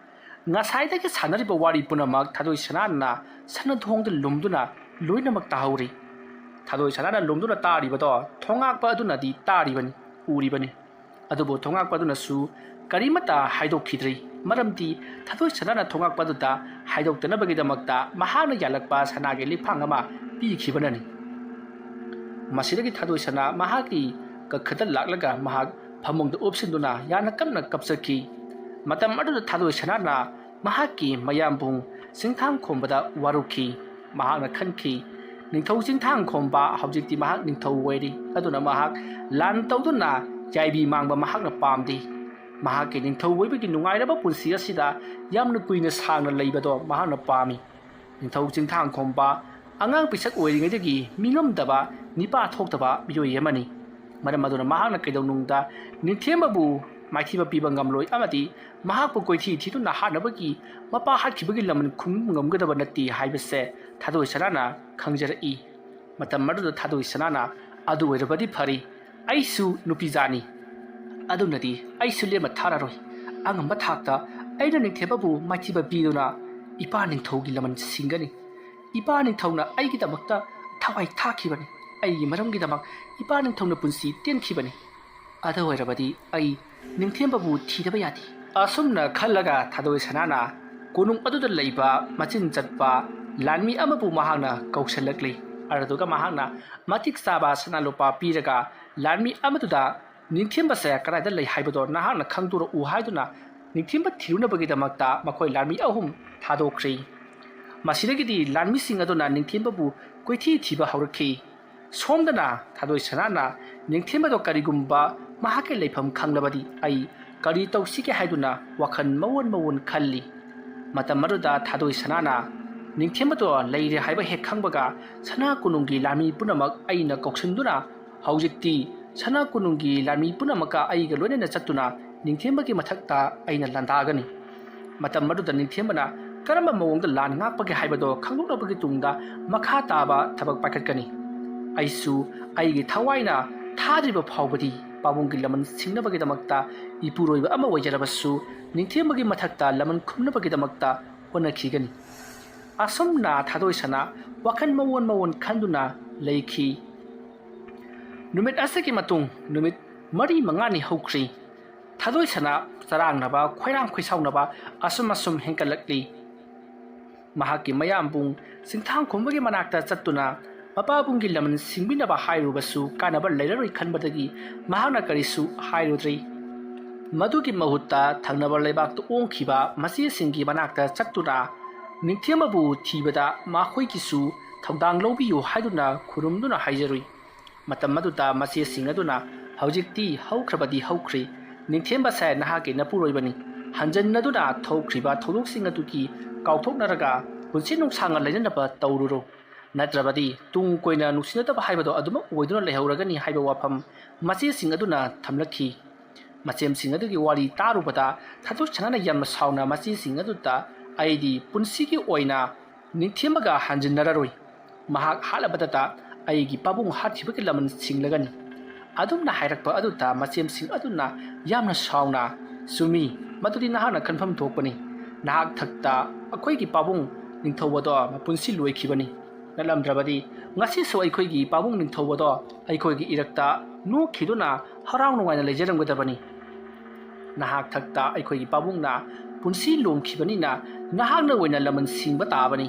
ꯉꯁꯥꯏꯗꯒꯤ ꯁꯥꯟꯅꯔꯤꯕ ꯋꯥꯔꯤ ꯄꯨꯝꯅꯃꯛ ꯊꯥꯗꯣꯏ ꯁꯅꯥꯅ ꯁꯅꯥꯊꯣꯡꯗ ꯂꯨꯝꯗꯨꯅ ꯂꯣꯏꯅꯃꯛ ꯇꯥꯍꯧꯔꯤ꯫ ꯊꯥꯗꯣꯏ ꯁꯅꯥꯅ ꯂꯨꯝꯗꯨꯅ ꯇꯥꯔꯤꯕꯗꯣ ꯊꯣꯉꯥꯛꯄ ꯑꯗꯨꯅꯗꯤ ꯇꯥꯔꯤꯕꯅꯤ, ꯎꯔꯤꯕꯅꯤ꯫ ꯑꯗꯨꯕꯨ ꯊꯣꯉꯥꯛꯄ ꯑꯗꯨꯅꯁꯨ ꯀꯔꯤꯃꯠꯇ ꯍꯥꯏꯗꯣꯛꯈꯤꯗ꯭ꯔꯤ, ꯃꯔꯝꯗꯤ ꯊꯥꯗꯣꯏ ꯁꯅꯥꯅ ꯊꯣꯉꯥꯛꯄ ꯑꯗꯨꯗ ꯍꯥꯏꯗꯣꯛꯇꯅꯕꯒꯤꯗꯃꯛꯇ ꯃꯍꯥꯛꯅ ꯌꯥꯜꯂꯛꯄ ꯁꯅꯥꯒꯤ ꯂꯤꯛꯐꯥꯡ ꯑꯃ ꯄꯤꯈꯤꯕꯅꯅꯤ꯫ ꯃꯁꯤꯗꯒꯤ ꯊꯥꯗꯣꯏ ꯁꯅꯥ ꯃꯍꯥꯛꯀꯤ ꯀꯈꯗ ꯂꯥꯛꯂꯒ ꯃꯍꯥꯛ ꯐꯃꯨꯡꯗ ꯎꯞꯁꯤꯟꯗꯨꯅ ꯌꯥꯝꯅ ꯀꯟꯅ ꯀꯞꯆꯈꯤ꯫ ꯃꯇꯝ ꯑꯗꯨꯗ ꯊꯥꯗꯣꯏ ꯁꯅꯥꯅ ꯃꯍꯥꯛꯀꯤ ꯃꯌꯥꯝꯕꯨꯡ ꯆꯤꯡꯊꯥꯡꯈꯣꯝꯕꯗ ꯋꯥꯔꯨꯈꯤ꯫ ꯃꯍꯥꯛꯅ ꯈꯟꯈꯤ, "ꯅꯤꯡꯊꯧ ꯆꯤꯡꯊꯥꯡꯈꯣꯝꯕ ꯍꯧꯖꯤꯛꯇꯤ ꯃꯍꯥꯛ ꯅꯤꯡꯊꯧ ꯑꯣꯏꯔꯤ, ꯑꯗꯨꯅ ꯃꯍꯥꯛ ꯂꯥꯟ ꯇꯧꯗꯨꯅ ꯌꯥꯏꯕꯤ ꯃꯥꯡꯕ ꯃꯍꯥꯛꯅ ꯄꯥꯝꯗꯦ꯫ ꯃꯍꯥꯛꯀꯤ ꯅꯤꯡꯊꯧ ꯑꯣꯏꯕꯒꯤ ꯅꯨꯡꯉꯥꯏꯔꯕ ꯄꯨꯟꯁꯤ ꯑꯁꯤꯗ ꯌꯥꯝꯅ ꯀꯨꯏꯅ ꯁꯥꯡꯅ ꯂꯩꯕꯗꯣ ꯃꯍꯥꯛꯅ ꯄꯥꯝꯃꯤ꯫" ꯅꯤꯡꯊꯧ ꯆꯤꯡꯊꯥꯡꯈꯣꯝꯕ ꯑꯉꯥꯡ ꯄꯤꯁꯛ ꯑꯣꯏꯔꯤꯉꯩꯗꯒꯤ ꯃꯤꯉꯝꯗꯕ, ꯅꯤꯄꯥ ꯊꯣꯛꯇꯕ ꯃꯤꯑꯣꯏ ꯑꯃꯅꯤ꯫ ꯃꯔꯝ ꯑꯗꯨꯅ ꯃꯍꯥꯛꯅ ꯀꯩꯗꯧꯅꯨꯡꯗ ꯅꯤꯡꯊꯦꯝꯕꯕꯨ ꯃꯥꯏꯊꯤꯕ ꯄꯤꯕ ꯉꯝꯂꯣꯏ ꯑꯃꯗꯤ ꯃꯍꯥꯛꯄꯨ ꯀꯣꯏꯊꯤ ꯊꯤꯗꯨꯅ ꯍꯥꯠꯅꯕꯒꯤ, ꯃꯄꯥ ꯍꯥꯠꯈꯤꯕꯒꯤ ꯂꯃꯟ ꯈꯨꯝꯕ ꯉꯝꯒꯗꯕ ꯅꯠꯇꯦ ꯍꯥꯏꯕꯁꯦ ꯊꯥꯗꯣꯏ ꯁꯅꯥꯅ ꯈꯪꯖꯔꯛꯏ꯫ ꯃꯇꯝ ꯑꯗꯨꯗ ꯊꯥꯗꯣꯏ ꯁꯅꯥꯅ, "ꯑꯗꯨ ꯑꯣꯏꯔꯕꯗꯤ ꯐꯔꯤ, ꯑꯩꯁꯨ ꯅꯨꯄꯤꯖꯥꯅꯤ, ꯑꯗꯨꯅꯗꯤ ꯑꯩꯁꯨ ꯂꯦꯝꯅ ꯊꯥꯔꯔꯣꯏ꯫ ꯑꯉꯝꯕ ꯊꯥꯛꯇ ꯑꯩꯅ ꯅꯤꯡꯊꯦꯝꯕꯕꯨ ꯃꯥꯏꯊꯤꯕ ꯄꯤꯗꯨꯅ ꯏꯄꯥ ꯅꯤꯡꯊꯧꯒꯤ ꯂꯃꯟ ꯁꯤꯡꯒꯅꯤ꯫ ꯏꯄꯥ ꯅꯤꯡꯊꯧꯅ ꯑꯩꯒꯤꯗꯃꯛꯇ ꯊꯋꯥꯏ ꯊꯥꯈꯤꯕꯅꯤ, ꯑꯩꯒꯤ ꯃꯔꯝꯒꯤꯗꯃꯛ ꯏꯄꯥ ꯅꯤꯡꯊꯧꯅ ꯄꯨꯟꯁꯤ ꯇꯦꯟꯈꯤꯕꯅꯤ꯫ ꯑꯗꯨ ꯑꯣꯏꯔꯕꯗꯤ ꯑꯩ ꯅꯤꯡꯊꯦꯝꯕꯕꯨ ꯊꯤꯗꯕ ꯌꯥꯗꯦ꯫" ꯑꯁꯨꯝꯅ ꯈꯜꯂꯒ ꯊꯥꯗꯣꯏ ꯁꯅꯥꯅ ꯀꯣꯅꯨꯡ ꯑꯗꯨꯗ ꯂꯩꯕ ꯃꯆꯤꯟ ꯆꯠꯄ ꯂꯥꯟꯃꯤ ꯑꯃꯕꯨ ꯃꯍꯥꯛꯅ ꯀꯧꯁꯤꯜꯂꯛꯂꯤ꯫ ꯑꯗꯨꯗꯨꯒ ꯃꯍꯥꯛꯅ ꯃꯇꯤꯛ ꯆꯥꯕ ꯁꯅꯥ ꯂꯨꯄꯥ ꯄꯤꯔꯒ ꯂꯥꯟꯃꯤ ꯑꯃꯗꯨꯗ ꯅꯤꯡꯊꯦꯝꯕꯁꯦ ꯀꯗꯥꯏꯗ ꯂꯩ ꯍꯥꯏꯕꯗꯣ ꯅꯍꯥꯛꯅ ꯈꯪꯗꯣꯔꯛꯎ ꯍꯥꯏꯗꯨꯅ ꯅꯤꯡꯊꯦꯝꯕ ꯊꯤꯔꯨꯅꯕꯒꯤꯗꯃꯛꯇ ꯃꯈꯣꯏ ꯂꯥꯟꯃꯤ ꯑꯍꯨꯝ ꯊꯥꯗꯣꯛꯈ꯭ꯔꯤ꯫ ꯃꯁꯤꯗꯒꯤꯗꯤ ꯂꯥꯟꯃꯤꯁꯤꯡ ꯑꯗꯨꯅ ꯅꯤꯡꯊꯦꯝꯕꯕꯨ ꯀꯣꯏꯊꯤ ꯊꯤꯕ ꯍꯧꯔꯛꯈꯤ꯫ ꯁꯣꯝꯗꯅ ꯊꯥꯗꯣꯏ ꯁꯅꯥꯅ ꯅꯤꯡꯊꯦꯝꯕꯗꯣ ꯀꯔꯤꯒꯨꯝꯕ ꯃꯍꯥꯛꯀꯤ ꯂꯩꯐꯝ ꯈꯪꯂꯕꯗꯤ ꯑꯩ ꯀꯔꯤ ꯇꯧꯁꯤꯒꯦ ꯍꯥꯏꯗꯨꯅ ꯋꯥꯈꯜ ꯃꯑꯣꯟ ꯃꯑꯣꯟ ꯈꯜꯂꯤ꯫ ꯃꯇꯝ ꯑꯗꯨꯗ ꯊꯥꯗꯣꯏ ꯁꯅꯥꯅ ꯅꯤꯡꯊꯦꯝꯕꯗꯣ ꯂꯩꯔꯦ ꯍꯥꯏꯕ ꯍꯦꯛ ꯈꯪꯕꯒ, "ꯁꯅꯥ ꯀꯣꯅꯨꯡꯒꯤ ꯂꯥꯟꯃꯤ ꯄꯨꯝꯅꯃꯛ ꯑꯩꯅ ꯀꯧꯁꯤꯟꯗꯨꯅ ꯍꯧꯖꯤꯛꯇꯤ ꯁꯅꯥ ꯀꯣꯅꯨꯡꯒꯤ ꯂꯥꯟꯃꯤ ꯄꯨꯝꯅꯃꯛꯀ ꯑꯩꯒ ꯂꯣꯏꯅꯅ ꯆꯠꯇꯨꯅ ꯅꯤꯡꯊꯦꯝꯕꯒꯤ ꯃꯊꯛꯇ ꯑꯩꯅ ꯂꯥꯟꯗꯥꯒꯅꯤ꯫" ꯃꯇꯝ ꯑꯗꯨꯗ ꯅꯤꯡꯊꯦꯝꯕꯅ ꯀꯔꯝꯕ ꯃꯑꯣꯡꯗ ꯂꯥꯟ ꯉꯥꯛꯄꯒꯦ ꯍꯥꯏꯕꯗꯣ ꯈꯪꯗꯣꯛꯂꯕꯒꯤ ꯇꯨꯡꯗ ꯃꯈꯥ ꯇꯥꯕ ꯊꯕꯛ ꯄꯥꯏꯈꯠꯀꯅꯤ꯫ ꯑꯩꯁꯨ ꯑꯩꯒꯤ ꯊꯋꯥꯏꯅ ꯊꯥꯗ꯭ꯔꯤꯕ ꯐꯥꯎꯕꯗꯤ ꯄꯥꯕꯨꯡꯒꯤ ꯂꯃꯟ ꯁꯤꯡꯅꯕꯒꯤꯗꯃꯛꯇ ꯏꯄꯨꯔꯣꯏꯕ ꯑꯃ ꯑꯣꯏꯖꯔꯕꯁꯨ ꯅꯤꯡꯊꯦꯝꯕꯒꯤ ꯃꯊꯛꯇ ꯂꯃꯟ ꯈꯨꯝꯅꯕꯒꯤꯗꯃꯛꯇ ꯍꯣꯠꯅꯈꯤꯒꯅꯤ꯫ ꯑꯁꯨꯝꯅ ꯊꯥꯗꯣꯏ ꯁꯅꯥ ꯋꯥꯈꯜ ꯃꯑꯣꯟ ꯃꯑꯣꯟ ꯈꯟꯗꯨꯅ ꯂꯩꯈꯤ꯫ ꯅꯨꯃꯤꯠ ꯑꯁꯤꯒꯤ ꯃꯇꯨꯡ ꯅꯨꯃꯤꯠ ꯃꯔꯤ ꯃꯉꯥꯅꯤ ꯍꯧꯈ꯭ꯔꯤ꯫ ꯊꯥꯗꯣꯏ ꯁꯅꯥ ꯆꯔꯥꯡꯅꯕ, ꯈꯣꯏꯔꯥꯡ ꯈꯣꯏꯁꯥꯎꯅꯕ ꯑꯁꯨꯝ ꯑꯁꯨꯝ ꯍꯦꯟꯒꯠꯂꯛꯂꯤ꯫ ꯃꯍꯥꯛꯀꯤ ꯃꯌꯥꯝꯕꯨꯡ ꯆꯤꯡꯊꯥꯡ ꯈꯨꯝꯕꯒꯤ ꯃꯅꯥꯛꯇ ꯆꯠꯇꯨꯅ ꯃꯄꯥꯕꯨꯡꯒꯤ ꯂꯃꯟ ꯁꯤꯡꯕꯤꯅꯕ ꯍꯥꯏꯔꯨꯕꯁꯨ ꯀꯥꯟꯅꯕ ꯂꯩꯔꯔꯣꯏ ꯈꯟꯕꯗꯒꯤ ꯃꯍꯥꯛꯅ ꯀꯔꯤꯁꯨ ꯍꯥꯏꯔꯨꯗ꯭ꯔꯤ꯫ ꯃꯗꯨꯒꯤ ꯃꯍꯨꯠꯇ ꯊꯪꯅꯕ ꯂꯩꯕꯥꯛꯇ ꯑꯣꯡꯈꯤꯕ ꯃꯆꯦꯁꯤꯡꯒꯤ ꯃꯅꯥꯛꯇ ꯆꯠꯇꯨꯅ ꯅꯤꯡꯊꯦꯝꯕꯕꯨ ꯊꯤꯕꯗ ꯃꯈꯣꯏꯒꯤꯁꯨ ꯊꯧꯗꯥꯡ ꯂꯧꯕꯤꯌꯨ ꯍꯥꯏꯗꯨꯅ ꯈꯨꯔꯨꯝꯗꯨꯅ ꯍꯥꯏꯖꯔꯨꯏ꯫ ꯃꯇꯝ ꯑꯗꯨꯗ ꯃꯆꯦꯁꯤꯡ ꯑꯗꯨꯅ, "ꯍꯧꯖꯤꯛꯇꯤ ꯍꯧꯈ꯭ꯔꯕꯗꯤ ꯍꯧꯈ꯭ꯔꯤ, ꯅꯤꯡꯊꯦꯝꯕꯁꯦ ꯅꯍꯥꯛꯀꯤ ꯅꯄꯨꯔꯣꯏꯕꯅꯤ, ꯍꯟꯖꯟꯅꯗꯨꯅ ꯊꯣꯛꯈ꯭ꯔꯤꯕ ꯊꯧꯗꯣꯛꯁꯤꯡ ꯑꯗꯨꯒꯤ ꯀꯥꯎꯊꯣꯛꯅꯔꯒ ꯄꯨꯟꯁꯤ ꯅꯨꯡꯁꯥꯡꯅ ꯂꯩꯅꯅꯕ ꯇꯧꯔꯨꯔꯣ, ꯅꯠꯇ꯭ꯔꯕꯗꯤ ꯇꯨꯡ ꯀꯣꯏꯅ ꯅꯨꯡꯁꯤꯅꯗꯕ ꯍꯥꯏꯕꯗꯣ ꯑꯗꯨꯃꯛ ꯑꯣꯏꯗꯨꯅ ꯂꯩꯍꯧꯔꯒꯅꯤ" ꯍꯥꯏꯕ ꯋꯥꯐꯝ ꯃꯆꯦꯁꯤꯡ ꯑꯗꯨꯅ ꯊꯝꯂꯛꯈꯤ꯫ ꯃꯆꯦꯝꯁꯤꯡ ꯑꯗꯨꯒꯤ ꯋꯥꯔꯤ ꯇꯥꯔꯨꯕꯗ ꯊꯥꯗꯣꯏ ꯁꯅꯥꯅ ꯌꯥꯝꯅ ꯁꯥꯎꯅ ꯃꯆꯦꯁꯤꯡ ꯑꯗꯨꯗ, "ꯑꯩꯗꯤ ꯄꯨꯟꯁꯤꯒꯤ ꯑꯣꯏꯅ ꯅꯤꯡꯊꯦꯝꯕꯒ ꯍꯟꯖꯤꯟꯅꯔꯔꯣꯏ꯫ ꯃꯍꯥꯛ ꯍꯥꯠꯂꯕꯗꯇ ꯑꯩꯒꯤ ꯄꯥꯕꯨꯡ ꯍꯥꯠꯈꯤꯕꯒꯤ ꯂꯃꯟ ꯁꯤꯡꯂꯒꯅꯤ"꯫ ꯑꯗꯨꯝꯅ ꯍꯥꯏꯔꯛꯄ ꯑꯗꯨꯗ ꯃꯆꯦꯝꯁꯤꯡ ꯑꯗꯨꯅ ꯌꯥꯝꯅ ꯁꯥꯎꯅ, "ꯆꯨꯝꯃꯤ, ꯃꯗꯨꯗꯤ ꯅꯍꯥꯛꯅ ꯈꯟꯐꯝ ꯊꯣꯛꯄꯅꯤ꯫ ꯅꯍꯥꯛ ꯊꯛꯇ ꯑꯩꯈꯣꯏꯒꯤ ꯄꯥꯕꯨꯡ ꯅꯤꯡꯊꯧ ꯑꯗꯣ ꯃꯄꯨꯟꯁꯤ ꯂꯣꯏꯈꯤꯕꯅꯤ꯫ ꯅꯠꯂꯝꯗ꯭ꯔꯕꯗꯤ ꯉꯁꯤꯁꯨ ꯑꯩꯈꯣꯏꯒꯤ ꯄꯥꯕꯨꯡ ꯅꯤꯡꯊꯧ ꯑꯗꯣ ꯑꯩꯈꯣꯏꯒꯤ ꯏꯔꯛꯇ ꯅꯣꯛꯈꯤꯗꯨꯅ ꯍꯔꯥꯎ ꯅꯨꯡꯉꯥꯏꯅ ꯂꯩꯖꯔꯝꯒꯗꯕꯅꯤ"꯫ "ꯅꯍꯥꯛ ꯊꯛꯇ ꯑꯩꯈꯣꯏꯒꯤ ꯄꯥꯕꯨꯡꯅ ꯄꯨꯟꯁꯤ ꯂꯣꯝꯈꯤꯕꯅꯤꯅ ꯅꯍꯥꯛꯅ ꯑꯣꯏꯅ ꯂꯃꯟ ꯁꯤꯡꯕ ꯇꯥꯕꯅꯤ꯫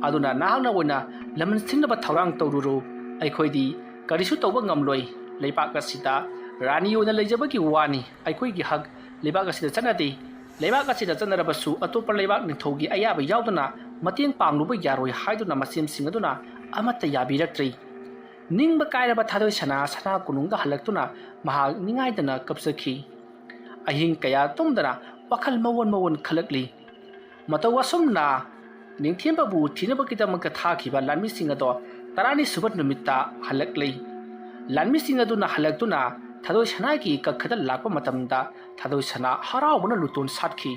ꯑꯗꯨꯅ ꯅꯍꯥꯛꯅ ꯑꯣꯏꯅ ꯂꯃꯟ ꯁꯤꯡꯅꯕ ꯊꯧꯔꯥꯡ ꯇꯧꯔꯨꯔꯣ꯫ ꯑꯩꯈꯣꯏꯗꯤ ꯀꯔꯤꯁꯨ ꯇꯧꯕ ꯉꯝꯂꯣꯏ꯫ ꯂꯩꯕꯥꯛ ꯑꯁꯤꯗ ꯔꯥꯅꯤ ꯑꯣꯏꯅ ꯂꯩꯖꯕꯒꯤ ꯋꯥꯅꯤ꯫ ꯑꯩꯈꯣꯏꯒꯤ ꯍꯛ ꯂꯩꯕꯥꯛ ꯑꯁꯤꯗ ꯆꯠꯅꯗꯦ꯫ ꯂꯩꯕꯥꯛ ꯑꯁꯤꯗ ꯆꯠꯅꯔꯕꯁꯨ ꯑꯇꯣꯞꯄ ꯂꯩꯕꯥꯛ ꯅꯤꯡꯊꯧꯒꯤ ꯑꯌꯥꯕ ꯌꯥꯎꯗꯅ ꯃꯇꯦꯡ ꯄꯥꯡꯂꯨꯕ ꯌꯥꯔꯣꯏ" ꯍꯥꯏꯗꯨꯅ ꯃꯆꯦꯝꯁꯤꯡ ꯑꯗꯨꯅ ꯑꯃꯠꯇ ꯌꯥꯕꯤꯔꯛꯇ꯭ꯔꯦ꯫ ꯅꯤꯡꯕ ꯀꯥꯏꯔꯕ ꯊꯥꯗꯣꯏ ꯁꯅꯥ ꯁꯅꯥ ꯀꯣꯅꯨꯡꯗ ꯍꯜꯂꯛꯇꯨꯅ ꯃꯍꯥꯛ ꯅꯤꯡꯉꯥꯏꯗꯅ ꯀꯞꯆꯈꯤ꯫ ꯑꯍꯤꯡ ꯀꯌꯥ ꯇꯨꯝꯗꯅ ꯋꯥꯈꯜ ꯃꯑꯣꯟ ꯃꯑꯣꯟ ꯈꯜꯂꯛꯂꯤ꯫ ꯃꯇꯧ ꯑꯁꯨꯝꯅ ꯅꯤꯡꯊꯦꯝꯕꯕꯨ ꯊꯤꯅꯕꯒꯤꯗꯃꯛꯇ ꯊꯥꯈꯤꯕ ꯂꯥꯟꯃꯤꯁꯤꯡ ꯑꯗꯣ ꯇꯔꯥꯅꯤ ꯁꯨꯕ ꯅꯨꯃꯤꯠꯇ ꯍꯜꯂꯛꯂꯤ꯫ ꯂꯥꯟꯃꯤꯁꯤꯡ ꯑꯗꯨꯅ ꯍꯜꯂꯛꯇꯨꯅ ꯊꯥꯗꯣꯏ ꯁꯅꯥꯒꯤ ꯀꯈꯗ ꯂꯥꯛꯄ ꯃꯇꯝꯗ ꯊꯥꯗꯣꯏ ꯁꯅꯥ ꯍꯔꯥꯎꯕꯅ ꯂꯨꯇꯣꯟ ꯁꯥꯠꯈꯤ꯫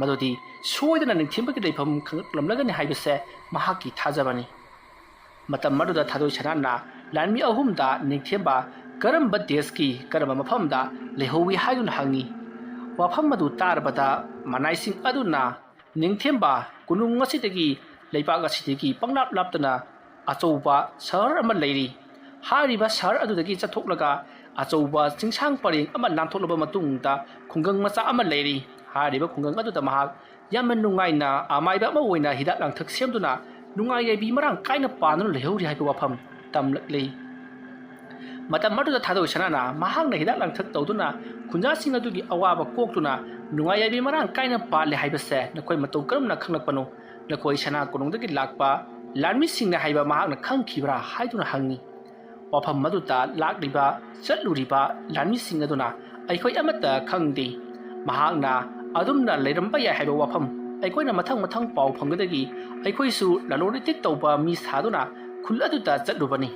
ꯃꯗꯨꯗꯤ ꯁꯣꯏꯗꯅ ꯅꯤꯡꯊꯦꯝꯕꯒꯤ ꯂꯩꯐꯝ ꯈꯪꯂꯛꯂꯝꯂꯒꯅꯤ ꯍꯥꯏꯕꯁꯦ ꯃꯍꯥꯛꯀꯤ ꯊꯥꯖꯕꯅꯤ꯫ ꯃꯇꯝ ꯑꯗꯨꯗ ꯊꯥꯗꯣꯏ ꯁꯅꯥꯅ ꯂꯥꯟꯃꯤ ꯑꯍꯨꯝꯗ ꯅꯤꯡꯊꯦꯝꯕ ꯀꯔꯝꯕ ꯗꯦꯁꯀꯤ ꯀꯔꯝꯕ ꯃꯐꯝꯗ ꯂꯩꯍꯧꯏ ꯍꯥꯏꯗꯨꯅ ꯍꯪꯉꯤ꯫ ꯋꯥꯐꯝ ꯑꯗꯨ ꯇꯥꯔꯕꯗ ꯃꯅꯥꯏꯁꯤꯡ ꯑꯗꯨꯅ, "ꯅꯤꯡꯊꯦꯝꯕ, ꯀꯣꯅꯨꯡ ꯑꯁꯤꯗꯒꯤ, ꯂꯩꯕꯥꯛ ꯑꯁꯤꯗꯒꯤ ꯄꯪꯂꯥꯞ ꯂꯥꯞꯇꯅ ꯑꯆꯧꯕ ꯁꯍꯔ ꯑꯃ ꯂꯩꯔꯤ꯫ ꯍꯥꯏꯔꯤꯕ ꯁꯍꯔ ꯑꯗꯨꯗꯒꯤ ꯆꯠꯊꯣꯛꯂꯒ ꯑꯆꯧꯕ ꯆꯤꯡꯁꯥꯡ ꯄꯔꯦꯡ ꯑꯃ ꯂꯥꯟꯊꯣꯛꯂꯕ ꯃꯇꯨꯡꯗ ꯈꯨꯡꯒꯪ ꯃꯆꯥ ꯑꯃ ꯂꯩꯔꯤ꯫ ꯍꯥꯏꯔꯤꯕ ꯈꯨꯡꯒꯪ ꯑꯗꯨꯗ ꯃꯍꯥꯛ ꯌꯥꯝꯅ ꯅꯨꯡꯉꯥꯏꯅ ꯑꯃꯥꯏꯕ ꯑꯃ ꯑꯣꯏꯅ ꯍꯤꯗꯥꯛ ꯂꯥꯡꯊꯛ ꯁꯦꯝꯗꯨꯅ ꯅꯨꯡꯉꯥꯏ ꯌꯥꯏꯕꯤ ꯃꯔꯥꯡ ꯀꯥꯏꯅ ꯄꯥꯟꯗꯨꯅ ꯂꯩꯍꯧꯔꯤ" ꯍꯥꯏꯕ ꯋꯥꯐꯝ ꯇꯝꯂꯛꯂꯤ꯫ ꯃꯇꯝ ꯑꯗꯨꯗ ꯊꯥꯗꯣꯏ ꯁꯅꯥꯅ ꯃꯍꯥꯛꯅ ꯍꯤꯗꯥꯛ ꯂꯥꯡꯊꯛ ꯇꯧꯗꯨꯅ ꯈꯨꯟꯖꯥꯁꯤꯡ ꯑꯗꯨꯒꯤ ꯑꯋꯥꯕ ꯀꯣꯛꯇꯨꯅ ꯅꯨꯡꯉꯥꯏ ꯌꯥꯏꯕꯤ ꯃꯔꯥꯡ ꯀꯥꯏꯅ ꯄꯥꯜꯂꯦ ꯍꯥꯏꯕꯁꯦ ꯅꯈꯣꯏ ꯃꯇꯧ ꯀꯔꯝꯅ ꯈꯪꯂꯛꯄꯅꯣ? ꯅꯈꯣꯏ ꯁꯅꯥ ꯀꯣꯅꯨꯡꯗꯒꯤ ꯂꯥꯛꯄ ꯂꯥꯟꯃꯤꯁꯤꯡꯅ ꯍꯥꯏꯕ ꯃꯍꯥꯛꯅ ꯈꯪꯈꯤꯕ꯭ꯔꯥ ꯍꯥꯏꯗꯨꯅ ꯍꯪꯉꯤ꯫ ꯋꯥꯐꯝ ꯑꯗꯨꯗ ꯂꯥꯛꯂꯤꯕ ꯆꯠꯂꯨꯔꯤꯕ ꯂꯥꯟꯃꯤꯁꯤꯡ ꯑꯗꯨꯅ ꯑꯩꯈꯣꯏ ꯑꯃꯠꯇ ꯈꯪꯗꯦ꯫ ꯃꯍꯥꯛꯅ ꯑꯗꯨꯝꯅ ꯂꯩꯔꯝꯕ ꯌꯥꯏ ꯍꯥꯏꯕ ꯋꯥꯐꯝ ꯑꯩꯈꯣꯏꯅ ꯃꯊꯪ ꯃꯊꯪ ꯄꯥꯎ ꯐꯪꯒꯗꯒꯤ ꯑꯩꯈꯣꯏꯁꯨ ꯂꯂꯣꯟ ꯏꯇꯤꯛ ꯇꯧꯕ ꯃꯤ ꯁꯥꯗꯨꯅ ꯈꯨꯜ ꯑꯗꯨꯗ ꯆꯠꯂꯨꯕꯅꯤ꯫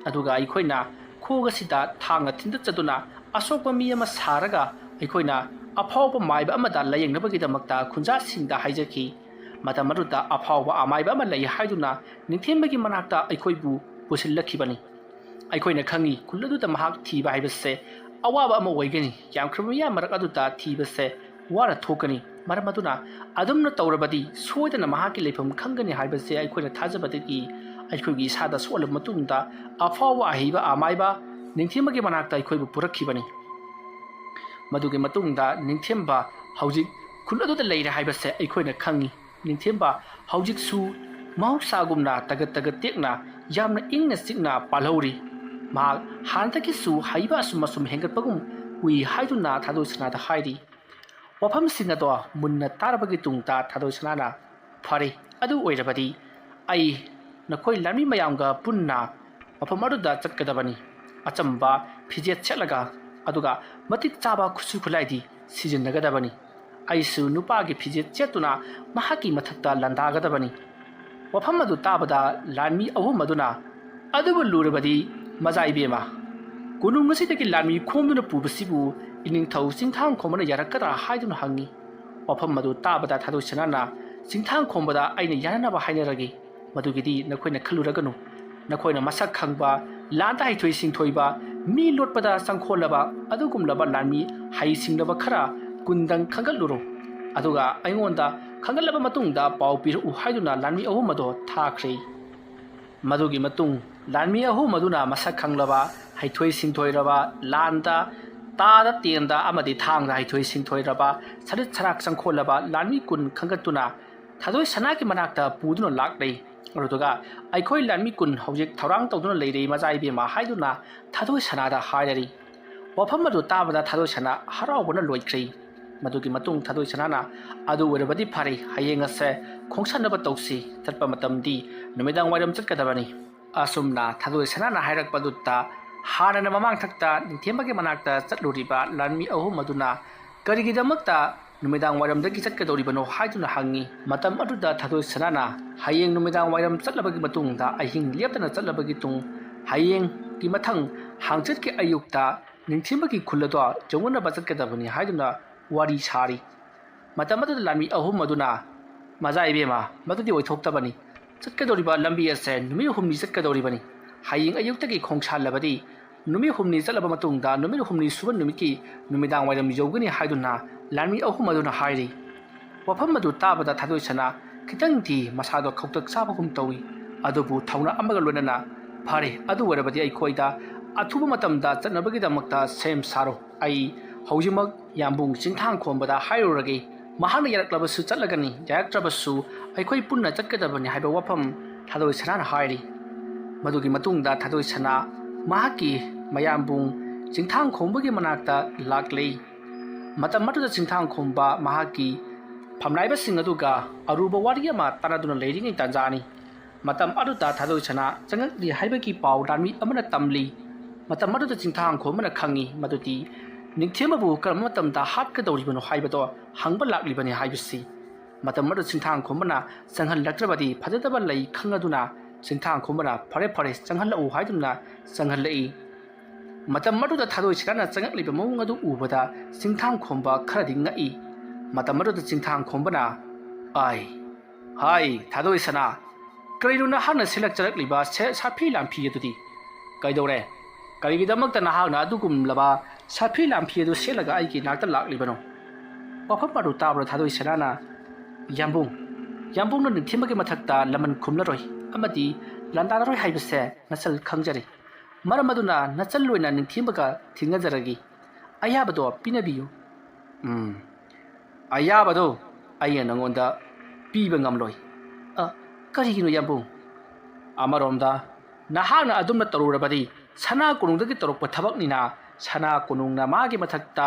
ꯑꯗꯨꯒ ꯑꯩꯈꯣꯏꯅ ꯈꯣꯡ ꯑꯁꯤꯗ ꯊꯥꯡꯅ ꯊꯤꯟꯗꯠꯆꯗꯨꯅ ꯑꯁꯣꯛꯄ ꯃꯤ ꯑꯃ ꯁꯥꯔꯒ ꯑꯩꯈꯣꯏꯅ ꯑꯐꯥꯎꯕ ꯃꯥꯏꯕ ꯑꯃꯗ ꯂꯥꯌꯦꯡꯅꯕꯒꯤꯗꯃꯛꯇ ꯈꯨꯟꯖꯥꯁꯤꯡꯗ ꯍꯥꯏꯖꯈꯤ꯫ ꯃꯇꯝ ꯑꯗꯨꯗ ꯑꯐꯥꯎꯕ ꯑꯃꯥꯏꯕ ꯑꯃ ꯂꯩ ꯍꯥꯏꯗꯨꯅ ꯅꯤꯡꯊꯦꯝꯕꯒꯤ ꯃꯅꯥꯛꯇ ꯑꯩꯈꯣꯏꯕꯨ ꯄꯨꯁꯤꯜꯂꯛꯈꯤꯕꯅꯤ꯫ ꯑꯩꯈꯣꯏꯅ ꯈꯪꯏ, ꯈꯨꯜ ꯑꯗꯨꯗ ꯃꯍꯥꯛ ꯊꯤꯕ ꯍꯥꯏꯕꯁꯦ ꯑꯋꯥꯕ ꯑꯃ ꯑꯣꯏꯒꯅꯤ꯫ ꯌꯥꯝꯈ꯭ꯔꯕ ꯃꯤꯌꯥꯝ ꯃꯔꯛ ꯑꯗꯨꯗ ꯊꯤꯕꯁꯦ ꯋꯥꯅ ꯊꯣꯛꯀꯅꯤ꯫ ꯃꯔꯝ ꯑꯗꯨꯅ ꯑꯗꯨꯝꯅ ꯇꯧꯔꯕꯗꯤ ꯁꯣꯏꯗꯅ ꯃꯍꯥꯛꯀꯤ ꯂꯩꯐꯝ ꯈꯪꯒꯅꯤ ꯍꯥꯏꯕꯁꯦ ꯑꯩꯈꯣꯏꯅ ꯊꯥꯖꯕꯗꯒꯤ ꯑꯩꯈꯣꯏꯒꯤ ꯏꯁꯥꯗ ꯁꯣꯛꯂꯕ ꯃꯇꯨꯡꯗ ꯑꯐꯥꯎꯕ ꯑꯍꯩꯕ ꯑꯃꯥꯏꯕ ꯅꯤꯡꯊꯦꯝꯕꯒꯤ ꯃꯅꯥꯛꯇ ꯑꯩꯈꯣꯏꯕꯨ ꯄꯨꯔꯛꯈꯤꯕꯅꯤ꯫ ꯃꯗꯨꯒꯤ ꯃꯇꯨꯡꯗ ꯅꯤꯡꯊꯦꯝꯕ ꯍꯧꯖꯤꯛ ꯈꯨꯜ ꯑꯗꯨꯗ ꯂꯩꯔꯦ ꯍꯥꯏꯕꯁꯦ ꯑꯩꯈꯣꯏꯅ ꯈꯪꯏ꯫ ꯅꯤꯡꯊꯦꯝꯕ ꯍꯧꯖꯤꯛꯁꯨ ꯃꯍꯧꯁꯥꯒꯨꯝꯅ ꯇꯒꯠ ꯇꯒꯠ ꯇꯦꯛꯅ ꯌꯥꯝꯅ ꯏꯪꯅ ꯆꯤꯛꯅ ꯄꯥꯜꯍꯧꯔꯤ꯫ ꯃꯍꯥꯛ ꯍꯥꯟꯅꯗꯒꯤꯁꯨ ꯍꯩꯕ ꯑꯁꯨꯝ ꯑꯁꯨꯝ ꯍꯦꯟꯒꯠꯄꯒꯨꯝ ꯎꯏ ꯍꯥꯏꯗꯨꯅ ꯊꯥꯗꯣꯏ ꯁꯅꯥꯗ ꯍꯥꯏꯔꯤ꯫ ꯋꯥꯐꯝꯁꯤꯡ ꯑꯗꯣ ꯃꯨꯟꯅ ꯇꯥꯔꯕꯒꯤ ꯇꯨꯡꯗ ꯊꯥꯗꯣꯏ ꯁꯅꯥꯅ, "ꯐꯔꯦ, ꯑꯗꯨ ꯑꯣꯏꯔꯕꯗꯤ ꯑꯩ ꯅꯈꯣꯏ ꯂꯥꯟꯃꯤ ꯃꯌꯥꯝꯒ ꯄꯨꯟꯅ ꯃꯐꯝ ꯑꯗꯨꯗ ꯆꯠꯀꯗꯕꯅꯤ꯫ ꯑꯆꯝꯕ ꯐꯤꯖꯦꯠ ꯁꯦꯠꯂꯒ, ꯑꯗꯨꯒ ꯃꯇꯤꯛ ꯆꯥꯕ ꯈꯨꯠꯁꯨ ꯈꯨꯠꯂꯥꯏꯗꯤ ꯁꯤꯖꯤꯟꯅꯒꯗꯕꯅꯤ꯫ ꯑꯩꯁꯨ ꯅꯨꯄꯥꯒꯤ ꯐꯤꯖꯦꯠ ꯁꯦꯠꯇꯨꯅ ꯃꯍꯥꯛꯀꯤ ꯃꯊꯛꯇ ꯂꯥꯟꯗꯥꯒꯗꯕꯅꯤ꯫" ꯋꯥꯐꯝ ꯑꯗꯨ ꯇꯥꯕꯗ ꯂꯥꯟꯃꯤ ꯑꯍꯨꯝ ꯑꯗꯨꯅ, "ꯑꯗꯨꯕꯨ ꯂꯨꯔꯕꯗꯤ ꯃꯖꯥ ꯏꯕꯦꯝꯃ, ꯀꯣꯅꯨꯡ ꯑꯁꯤꯗꯒꯤ ꯂꯥꯟꯃꯤ ꯈꯣꯝꯗꯨꯅ ꯄꯨꯕꯁꯤꯕꯨ ꯏꯅꯤꯡꯊꯧ ꯆꯤꯡꯊꯥꯡꯈꯣꯝꯕꯅ ꯌꯥꯔꯛꯀꯗ꯭ꯔꯥ?" ꯍꯥꯏꯗꯨꯅ ꯍꯪꯉꯤ꯫ ꯋꯥꯐꯝ ꯑꯗꯨ ꯇꯥꯕꯗ ꯊꯥꯗꯣꯏ ꯁꯅꯥꯅ ꯆꯤꯡꯊꯥꯡꯈꯣꯝꯕꯗ, "ꯑꯩꯅ ꯌꯥꯅꯅꯕ ꯍꯥꯏꯅꯔꯒꯦ꯫ ꯃꯗꯨꯒꯤꯗꯤ ꯅꯈꯣꯏꯅ ꯈꯜꯂꯨꯔꯒꯅꯨ꯫ ꯅꯈꯣꯏꯅ ꯃꯁꯛ ꯈꯪꯕ, ꯂꯥꯟꯗ ꯍꯩꯊꯣꯏ ꯁꯤꯡꯊꯣꯏꯕ, ꯃꯤ ꯂꯣꯠꯄꯗ ꯆꯪꯈꯣꯜꯂꯕ ꯑꯗꯨꯒꯨꯝꯂꯕ ꯂꯥꯟꯃꯤ ꯍꯩꯁꯤꯡꯂꯕ ꯈꯔ ꯀꯨꯟꯗꯪ ꯈꯟꯒꯠꯂꯨꯔꯣ꯫ ꯑꯗꯨꯒ ꯑꯩꯉꯣꯟꯗ ꯈꯟꯒꯠꯂꯕ ꯃꯇꯨꯡꯗ ꯄꯥꯎ ꯄꯤꯔꯛꯎ" ꯍꯥꯏꯗꯨꯅ ꯂꯥꯟꯃꯤ ꯑꯍꯨꯝ ꯑꯗꯣ ꯊꯥꯈ꯭ꯔꯦ꯫ ꯃꯗꯨꯒꯤ ꯃꯇꯨꯡ ꯂꯥꯟꯃꯤ ꯑꯍꯨꯝ ꯑꯗꯨꯅ ꯃꯁꯛ ꯈꯪꯂꯕ, ꯍꯩꯊꯣꯏ ꯁꯤꯡꯊꯣꯏꯔꯕ, ꯂꯥꯟꯗ, ꯇꯥꯗ, ꯇꯦꯟꯗ ꯑꯃꯗꯤ ꯊꯥꯡꯗ ꯍꯩꯊꯣꯏ ꯁꯤꯡꯊꯣꯏꯔꯕ, ꯁꯔꯤꯠ ꯁꯔꯥꯛ ꯆꯪꯈꯣꯜꯂꯕ ꯂꯥꯟꯃꯤ ꯀꯨꯟ ꯈꯟꯒꯠꯇꯨꯅ ꯊꯥꯗꯣꯏ ꯁꯅꯥꯒꯤ ꯃꯅꯥꯛꯇ ꯄꯨꯗꯨꯅ ꯂꯥꯛꯂꯦ꯫ ꯑꯗꯨꯗꯨꯒ ꯑꯩꯈꯣꯏ ꯂꯥꯟꯃꯤ ꯀꯨꯟ ꯍꯧꯖꯤꯛ ꯊꯧꯔꯥꯡ ꯇꯧꯗꯨꯅ ꯂꯩꯔꯦ ꯃꯆꯥ ꯏꯕꯦꯝꯃ ꯍꯥꯏꯗꯨꯅ ꯊꯥꯗꯣꯏ ꯁꯅꯥꯗ ꯍꯥꯏꯔꯔꯤ꯫ ꯋꯥꯐꯝ ꯑꯗꯨ ꯇꯥꯕꯗ ꯊꯥꯗꯣꯏ ꯁꯅꯥ ꯍꯔꯥꯎꯕꯅ ꯂꯣꯏꯈ꯭ꯔꯦ꯫ ꯃꯗꯨꯒꯤ ꯃꯇꯨꯡ ꯊꯥꯗꯣꯏ ꯁꯅꯥꯅ, "ꯑꯗꯨ ꯑꯣꯏꯔꯕꯗꯤ ꯐꯔꯦ, ꯍꯌꯦꯡ ꯑꯁꯦ ꯈꯣꯡꯁꯥꯟꯅꯕ ꯇꯧꯁꯤ, ꯆꯠꯄ ꯃꯇꯝꯗꯤ ꯅꯨꯃꯤꯗꯥꯡ ꯋꯥꯏꯔꯝ ꯆꯠꯀꯗꯕꯅꯤ"꯫ ꯑꯁꯨꯝꯅ ꯊꯥꯗꯣꯏ ꯁꯅꯥꯅ ꯍꯥꯏꯔꯛꯄꯗꯨꯗ ꯍꯥꯟꯅꯅ ꯃꯃꯥꯡꯊꯛꯇ ꯅꯤꯡꯊꯦꯝꯕꯒꯤ ꯃꯅꯥꯛꯇ ꯆꯠꯂꯨꯔꯤꯕ ꯂꯥꯟꯃꯤ ꯑꯍꯨꯝ ꯑꯗꯨꯅ ꯀꯔꯤꯒꯤꯗꯃꯛꯇ ꯅꯨꯃꯤꯗꯥꯡ ꯋꯥꯏꯔꯝꯗꯒꯤ ꯆꯠꯀꯗꯧꯔꯤꯕꯅꯣ ꯍꯥꯏꯗꯨꯅ ꯍꯪꯉꯤ꯫ ꯃꯇꯝ ꯑꯗꯨꯗ ꯊꯥꯗꯣꯏ ꯁꯅꯥꯅ, "ꯍꯌꯦꯡ ꯅꯨꯃꯤꯗꯥꯡ ꯋꯥꯏꯔꯝ ꯆꯠꯂꯕꯒꯤ ꯃꯇꯨꯡꯗ ꯑꯍꯤꯡ ꯂꯦꯞꯇꯅ ꯆꯠꯂꯕꯒꯤ ꯇꯨꯡ ꯍꯌꯦꯡꯒꯤ ꯃꯊꯪ ꯍꯥꯡꯆꯤꯠꯀꯤ ꯑꯌꯨꯛꯇ ꯅꯤꯡꯊꯤꯡꯕꯒꯤ ꯈꯨꯜ ꯑꯗꯣ ꯌꯧꯅꯅꯕ ꯆꯠꯀꯗꯕꯅꯤ" ꯍꯥꯏꯗꯨꯅ ꯋꯥꯔꯤ ꯁꯥꯔꯤ꯫ ꯃꯇꯝ ꯑꯗꯨꯗ ꯂꯥꯟꯃꯤ ꯑꯍꯨꯝ ꯑꯗꯨꯅ, "ꯃꯖꯥ ꯏꯕꯦꯝꯃ, ꯃꯗꯨꯗꯤ ꯑꯣꯏꯊꯣꯛꯇꯕꯅꯤ꯫ ꯆꯠꯀꯗꯧꯔꯤꯕ ꯂꯝꯕꯤ ꯑꯁꯦ ꯅꯨꯃꯤꯠ ꯍꯨꯝꯅꯤ ꯆꯠꯀꯗꯧꯔꯤꯕꯅꯤ꯫ ꯍꯌꯦꯡ ꯑꯌꯨꯛꯇꯒꯤ ꯈꯣꯡꯁꯥꯜꯂꯕꯗꯤ ꯅꯨꯃꯤꯠ ꯍꯨꯝꯅꯤ ꯆꯠꯂꯕ ꯃꯇꯨꯡꯗ ꯅꯨꯃꯤꯠ ꯍꯨꯝꯅꯤ ꯁꯨꯕ ꯅꯨꯃꯤꯠꯀꯤ ꯅꯨꯃꯤꯗꯥꯡ ꯋꯥꯏꯔꯝ ꯌꯧꯒꯅꯤ" ꯍꯥꯏꯗꯨꯅ ꯂꯥꯟꯃꯤ ꯑꯍꯨꯝ ꯑꯗꯨꯅ ꯍꯥꯏꯔꯤ꯫ ꯋꯥꯐꯝ ꯑꯗꯨ ꯇꯥꯕꯗ ꯊꯥꯗꯣꯏ ꯁꯅꯥ ꯈꯤꯇꯪꯗꯤ ꯃꯁꯥꯗꯣ ꯈꯧꯇꯛ ꯆꯥꯕꯒꯨꯝ ꯇꯧꯏ꯫ ꯑꯗꯨꯕꯨ ꯊꯧꯅꯥ ꯑꯃꯒ ꯂꯣꯏꯅꯅ, "ꯐꯔꯦ, ꯑꯗꯨ ꯑꯣꯏꯔꯕꯗꯤ ꯑꯩꯈꯣꯏꯗ ꯑꯊꯨꯕ ꯃꯇꯝꯗ ꯆꯠꯅꯕꯒꯤꯗꯃꯛꯇ ꯁꯦꯝ ꯁꯥꯔꯣ꯫ ꯑꯩ ꯍꯧꯖꯤꯛꯃꯛ ꯌꯥꯝꯕꯨꯡ ꯆꯤꯡꯊꯥꯡ ꯈꯣꯝꯕꯗ ꯍꯥꯏꯔꯨꯔꯒꯦ꯫ ꯃꯍꯥꯛꯅ ꯌꯥꯔꯛꯂꯕꯁꯨ ꯆꯠꯂꯒꯅꯤ, ꯌꯥꯔꯛꯇ꯭ꯔꯕꯁꯨ ꯑꯩꯈꯣꯏ ꯄꯨꯟꯅ ꯆꯠꯀꯗꯕꯅꯤ" ꯍꯥꯏꯕ ꯋꯥꯐꯝ ꯊꯥꯗꯣꯏ ꯁꯅꯥꯅ ꯍꯥꯏꯔꯤ꯫ ꯃꯗꯨꯒꯤ ꯃꯇꯨꯡꯗ ꯊꯥꯗꯣꯏ ꯁꯅꯥ ꯃꯍꯥꯛꯀꯤ ꯃꯌꯥꯝꯕꯨꯡ ꯆꯤꯡꯊꯥꯡ ꯈꯣꯝꯕꯒꯤ ꯃꯅꯥꯛꯇ ꯂꯥꯛꯂꯦ꯫ ꯃꯇꯝ ꯑꯗꯨꯗ ꯆꯤꯡꯊꯥꯡ ꯈꯣꯝꯕ ꯃꯍꯥꯛꯀꯤ ꯐꯝꯅꯥꯏꯕꯁꯤꯡ ꯑꯗꯨꯒ ꯑꯔꯨꯕ ꯋꯥꯔꯤ ꯑꯃ ꯇꯥꯟꯅꯗꯨꯅ ꯂꯩꯔꯤꯉꯩ ꯇꯥꯟꯖꯥꯅꯤ꯫ ꯃꯇꯝ ꯑꯗꯨꯗ ꯊꯥꯗꯣꯏ ꯁꯅꯥ ꯆꯪꯉꯛꯂꯤ ꯍꯥꯏꯕꯒꯤ ꯄꯥꯎ ꯂꯥꯟꯃꯤ ꯑꯃꯅ ꯇꯝꯂꯤ꯫ ꯃꯇꯝ ꯑꯗꯨꯗ ꯆꯤꯡꯊꯥꯡ ꯈꯣꯝꯕꯅ ꯈꯪꯉꯤ ꯃꯗꯨꯗꯤ ꯅꯤꯡꯊꯦꯝꯕꯕꯨ ꯀꯔꯝꯕ ꯃꯇꯝꯗ ꯍꯥꯠꯀꯗꯧꯔꯤꯕꯅꯣ ꯍꯥꯏꯕꯗꯣ ꯍꯪꯕ ꯂꯥꯛꯂꯤꯕꯅꯤ ꯍꯥꯏꯕꯁꯤ꯫ ꯃꯇꯝ ꯑꯗꯨꯗ ꯆꯤꯡꯊꯥꯡ ꯈꯣꯝꯕꯅ ꯆꯪꯍꯜꯂꯛꯇ꯭ꯔꯕꯗꯤ ꯐꯖꯗꯕ ꯂꯩ ꯈꯪꯂꯗꯨꯅ ꯆꯤꯡꯊꯥꯡ ꯈꯣꯝꯕꯅ "ꯐꯔꯦ, ꯐꯔꯦ, ꯆꯪꯍꯜꯂꯛꯎ" ꯍꯥꯏꯗꯨꯅ ꯆꯪꯍꯜꯂꯛꯏ꯫ ꯃꯇꯝ ꯑꯗꯨꯗ ꯊꯥꯗꯣꯏ ꯁꯅꯥꯅ ꯆꯪꯉꯛꯂꯤꯕ ꯃꯑꯣꯡ ꯑꯗꯨ ꯎꯕꯗ ꯆꯤꯡꯊꯥꯡ ꯈꯣꯝꯕ ꯈꯔꯗꯤ ꯉꯛꯏ꯫ ꯃꯇꯝ ꯑꯗꯨꯗ ꯆꯤꯡꯊꯥꯡ ꯈꯣꯝꯕꯅ, "ꯑꯥꯏ, ꯍꯥꯏ, ꯊꯥꯗꯣꯏ ꯁꯅꯥ, ꯀꯔꯤꯅꯣ ꯅꯍꯥꯛꯅ ꯁꯦꯠꯂꯛꯆꯔꯛꯂꯤꯕ ꯁꯦ-, ꯁꯥꯐꯤ ꯂꯥꯟꯐꯤ ꯑꯗꯨꯗꯤ? ꯀꯩꯗꯧꯔꯦ? ꯀꯔꯤꯒꯤꯗꯃꯛꯇ ꯅꯍꯥꯛꯅ ꯑꯗꯨꯒꯨꯝꯂꯕ ꯁꯥꯐꯤ ꯂꯥꯟꯐꯤ ꯑꯗꯨ ꯁꯦꯠꯂꯒ ꯑꯩꯒꯤ ꯅꯥꯛꯇ ꯂꯥꯛꯂꯤꯕꯅꯣ?" ꯋꯥꯐꯝ ꯑꯗꯨ ꯇꯥꯕꯗ ꯊꯥꯗꯣꯏ ꯁꯅꯥꯅ, "ꯌꯥꯝꯕꯨꯡ, ꯌꯥꯝꯕꯨꯡꯅ ꯅꯤꯡꯊꯤꯡꯕꯒꯤ ꯃꯊꯛꯇ ꯂꯃꯟ ꯈꯨꯝꯂꯔꯣꯏ ꯑꯃꯗꯤ ꯂꯥꯟꯗꯥꯔꯔꯣꯏ ꯍꯥꯏꯕꯁꯦ ꯅꯆꯜ ꯈꯪꯖꯔꯤ꯫ ꯃꯔꯝ ꯑꯗꯨꯅ ꯅꯆꯜ ꯑꯣꯏꯅ ꯅꯤꯡꯊꯤꯡꯕꯒ ꯊꯦꯡꯅꯖꯔꯒꯦ꯫ ꯑꯌꯥꯕꯗꯣ ꯄꯤꯅꯕꯤꯌꯨ"꯫ "ꯎꯝ, ꯑꯌꯥꯕꯗꯣ ꯑꯩꯅ ꯅꯉꯣꯟꯗ ꯄꯤꯕ ꯉꯝꯂꯣꯏ"꯫ "ꯑ, "ꯀꯔꯤꯒꯤꯅꯣ ꯌꯥꯝꯕꯨꯡ?" "ꯑꯃꯔꯣꯝꯗ ꯅꯍꯥꯛꯅ ꯑꯗꯨꯝꯅ ꯇꯧꯔꯨꯔꯕꯗꯤ ꯁꯅꯥ ꯀꯣꯅꯨꯡꯗꯒꯤ ꯇꯧꯔꯛꯄ ꯊꯕꯛꯅꯤꯅ, ꯁꯅꯥ ꯀꯣꯅꯨꯡꯅ ꯃꯥꯒꯤ ꯃꯊꯛꯇ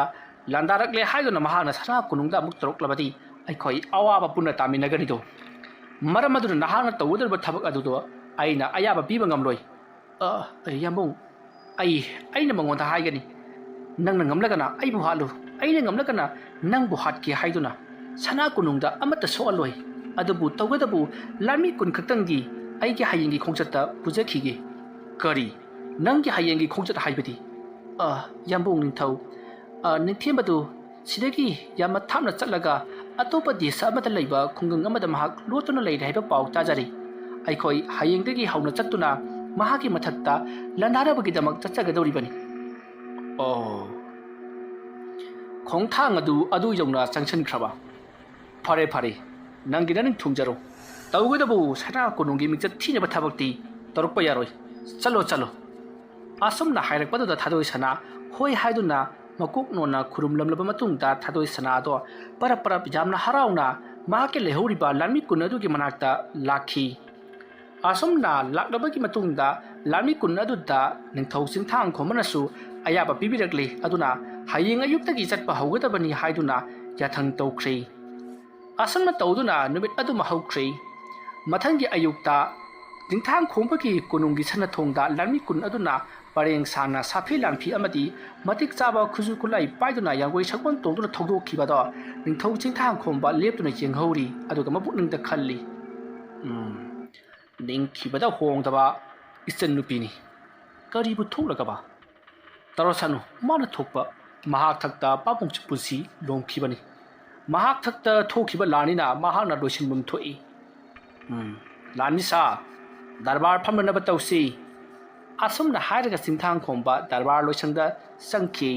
ꯂꯥꯟꯗꯥꯔꯛꯂꯦ ꯍꯥꯏꯗꯨꯅ ꯃꯍꯥꯛꯅ ꯁꯅꯥ ꯀꯣꯅꯨꯡꯗ ꯑꯃꯨꯛ ꯇꯧꯔꯛꯂꯕꯗꯤ ꯑꯩꯈꯣꯏ ꯑꯋꯥꯕ ꯄꯨꯟꯅ ꯇꯥꯃꯤꯟꯅꯒꯅꯤꯗꯣ꯫ ꯃꯔꯝ ꯑꯗꯨꯅ ꯅꯍꯥꯛꯅ ꯇꯧꯒꯗꯧꯔꯤꯕ ꯊꯕꯛ ꯑꯗꯨꯗꯣ ꯑꯩꯅ ꯑꯌꯥꯕ ꯄꯤꯕ ꯉꯝꯂꯣꯏ꯫" "ꯑ, ꯑ, ꯌꯥꯝꯕꯨꯡ, ꯑꯩ, ꯑꯩꯅ ꯃꯉꯣꯟꯗ ꯍꯥꯏꯒꯅꯤ꯫ ꯅꯪꯅ ꯉꯝꯂꯒꯅ ꯑꯩꯕꯨ ꯍꯥꯠꯂꯨ, ꯑꯩꯅ ꯉꯝꯂꯒꯅ ꯅꯪꯕꯨ ꯍꯥꯠꯀꯦ ꯍꯥꯏꯗꯨꯅ꯫ ꯁꯅꯥ ꯀꯣꯅꯨꯡꯗ ꯑꯃꯠꯇ ꯁꯣꯛꯍꯜꯂꯣꯏ꯫ ꯑꯗꯨꯕꯨ ꯇꯧꯒꯗꯕꯨ ꯂꯥꯟꯃꯤ ꯀꯨꯟ ꯈꯛꯇꯪꯗꯤ ꯑꯩꯒꯤ ꯍꯌꯦꯡꯒꯤ ꯈꯣꯡꯆꯠꯇ ꯄꯨꯖꯈꯤꯒꯦ꯫" "ꯀꯔꯤ? ꯅꯪꯒꯤ ꯍꯌꯦꯡꯒꯤ ꯈꯣꯡꯆꯠ ꯍꯥꯏꯕꯗꯤ?" "ꯑ, ꯌꯥꯝꯕꯨꯡ ꯅꯤꯡꯊꯧ, ꯑ, ꯅꯤꯡꯊꯦꯝꯕꯗꯨ ꯁꯤꯗꯒꯤ ꯌꯥꯝꯅ ꯊꯥꯞꯅ ꯆꯠꯂꯒ ꯑꯇꯣꯞꯄ ꯗꯦꯁ ꯑꯃꯗ ꯂꯩꯕ ꯈꯨꯡꯒꯪ ꯑꯃꯗ ꯃꯍꯥꯛ ꯂꯣꯠꯇꯨꯅ ꯂꯩꯔꯦ ꯍꯥꯏꯕ ꯄꯥꯎ ꯇꯥꯖꯔꯤ꯫ ꯑꯩꯈꯣꯏ ꯍꯌꯦꯡꯗꯒꯤ ꯍꯧꯅ ꯆꯠꯇꯨꯅ ꯃꯍꯥꯛꯀꯤ ꯃꯊꯛꯇ ꯂꯥꯟꯗꯥꯅꯕꯒꯤꯗꯃꯛ ꯆꯠꯆꯒꯗꯧꯔꯤꯕꯅꯤ꯫" "ꯑꯣ, ꯈꯣꯡꯊꯥꯡ ꯑꯗꯨ ꯑꯗꯨ ꯌꯧꯅ ꯆꯪꯁꯤꯟꯈ꯭ꯔꯕ? ꯐꯔꯦ, ꯐꯔꯦ, ꯅꯪꯒꯤ ꯅꯅꯤꯡ ꯊꯨꯡꯖꯔꯣ꯫ ꯇꯧꯒꯗꯕꯨ ꯁꯅꯥ ꯀꯣꯅꯨꯡꯒꯤ ꯃꯤꯡꯆꯠ ꯊꯤꯅꯕ ꯊꯕꯛꯇꯤ ꯇꯧꯔꯛꯄ ꯌꯥꯔꯣꯏ꯫ ꯆꯠꯂꯣ, ꯆꯠꯂꯣ꯫" ꯑꯁꯨꯝꯅ ꯍꯥꯏꯔꯛꯄꯗꯨꯗ ꯊꯥꯗꯣꯏ ꯁꯅꯥ ꯍꯣꯏ ꯍꯥꯏꯗꯨꯅ ꯃꯀꯣꯛ ꯅꯣꯟꯅ ꯈꯨꯔꯨꯝꯂꯝꯂꯕ ꯃꯇꯨꯡꯗ ꯊꯥꯗꯣꯏ ꯁꯅꯥꯗꯣ ꯄꯔꯞ ꯄꯔꯞ ꯌꯥꯝꯅ ꯍꯔꯥꯎꯅ ꯃꯍꯥꯛꯀꯤ ꯂꯩꯍꯧꯔꯤꯕ ꯂꯥꯟꯃꯤ ꯀꯨꯟ ꯑꯗꯨꯒꯤ ꯃꯅꯥꯛꯇ ꯂꯥꯛꯈꯤ꯫ ꯑꯁꯨꯝꯅ ꯂꯥꯛꯂꯕꯒꯤ ꯃꯇꯨꯡꯗ ꯂꯥꯟꯃꯤ ꯀꯨꯟ ꯑꯗꯨꯗ ꯅꯤꯡꯊꯧ ꯆꯤꯡꯊꯥꯡꯈꯣꯝꯕꯅꯁꯨ ꯑꯌꯥꯕ ꯄꯤꯕꯤꯔꯛꯂꯦ꯫ ꯑꯗꯨꯅ ꯍꯌꯦꯡ ꯑꯌꯨꯛꯇꯒꯤ ꯆꯠꯄ ꯍꯧꯒꯗꯕꯅꯤ ꯍꯥꯏꯗꯨꯅ ꯌꯥꯊꯪ ꯇꯧꯈ꯭ꯔꯦ꯫ ꯑꯁꯨꯝꯅ ꯇꯧꯗꯨꯅ ꯅꯨꯃꯤꯠ ꯑꯗꯨꯃ ꯍꯧꯈ꯭ꯔꯦ꯫ ꯃꯊꯪꯒꯤ ꯑꯌꯨꯛꯇ ꯆꯤꯡꯊꯥꯡꯈꯣꯝꯕꯒꯤ ꯀꯣꯅꯨꯡꯒꯤ ꯁꯅꯥꯊꯣꯡꯗ ꯂꯥꯟꯃꯤ ꯀꯨꯟ ꯑꯗꯨꯅ ꯄꯔꯦꯡ ꯁꯥꯅ ꯁꯥꯐꯤ ꯂꯥꯟꯐꯤ ꯑꯃꯗꯤ ꯃꯇꯤꯛ ꯆꯥꯕ ꯈꯨꯠꯁꯨ ꯈꯨꯠꯂꯥꯏ ꯄꯥꯏꯗꯨꯅ ꯌꯥꯡꯒꯣꯏ ꯁꯒꯣꯜ ꯇꯣꯡꯗꯨꯅ ꯊꯧꯗꯣꯛꯈꯤꯕꯗꯣ ꯅꯤꯡꯊꯧ ꯆꯤꯡꯊꯥꯡꯈꯣꯝꯕ ꯂꯦꯞꯇꯨꯅ ꯌꯦꯡꯍꯧꯔꯤ꯫ ꯑꯗꯨꯒ ꯃꯄꯨꯛꯅꯤꯡꯗ ꯈꯜꯂꯤ, "ꯎꯝ, ꯅꯤꯡꯈꯤꯕꯗ ꯍꯣꯡꯗꯕ ꯏꯆꯟ ꯅꯨꯄꯤꯅꯤ꯫ ꯀꯔꯤꯕꯨ ꯊꯣꯛꯂꯒꯕ? ꯇꯧꯔꯁꯅꯨ, ꯃꯥꯅ ꯊꯣꯛꯄ ꯃꯍꯥꯛ ꯊꯛꯇ ꯄꯥꯕꯨꯡ ꯄꯨꯟꯁꯤ ꯂꯣꯝꯈꯤꯕꯅꯤ꯫ ꯃꯍꯥꯛ ꯊꯛꯇ ꯊꯣꯛꯈꯤꯕ ꯂꯥꯟꯅꯤꯅ ꯃꯍꯥꯛꯅ ꯂꯣꯏꯁꯤꯟꯐꯝ ꯊꯣꯛꯏ꯫ ꯎꯝ, ꯂꯥꯟꯃꯤꯁꯥ, ꯗꯔꯕꯥꯔ ꯐꯝꯅꯅꯕ ꯇꯧꯁꯤ꯫" ꯑꯁꯨꯝꯅ ꯍꯥꯏꯔꯒ ꯆꯤꯡꯊꯥꯡ ꯈꯣꯝꯕ ꯗꯔꯕꯥꯔ ꯂꯣꯏꯁꯪꯗ ꯆꯪꯈꯤ꯫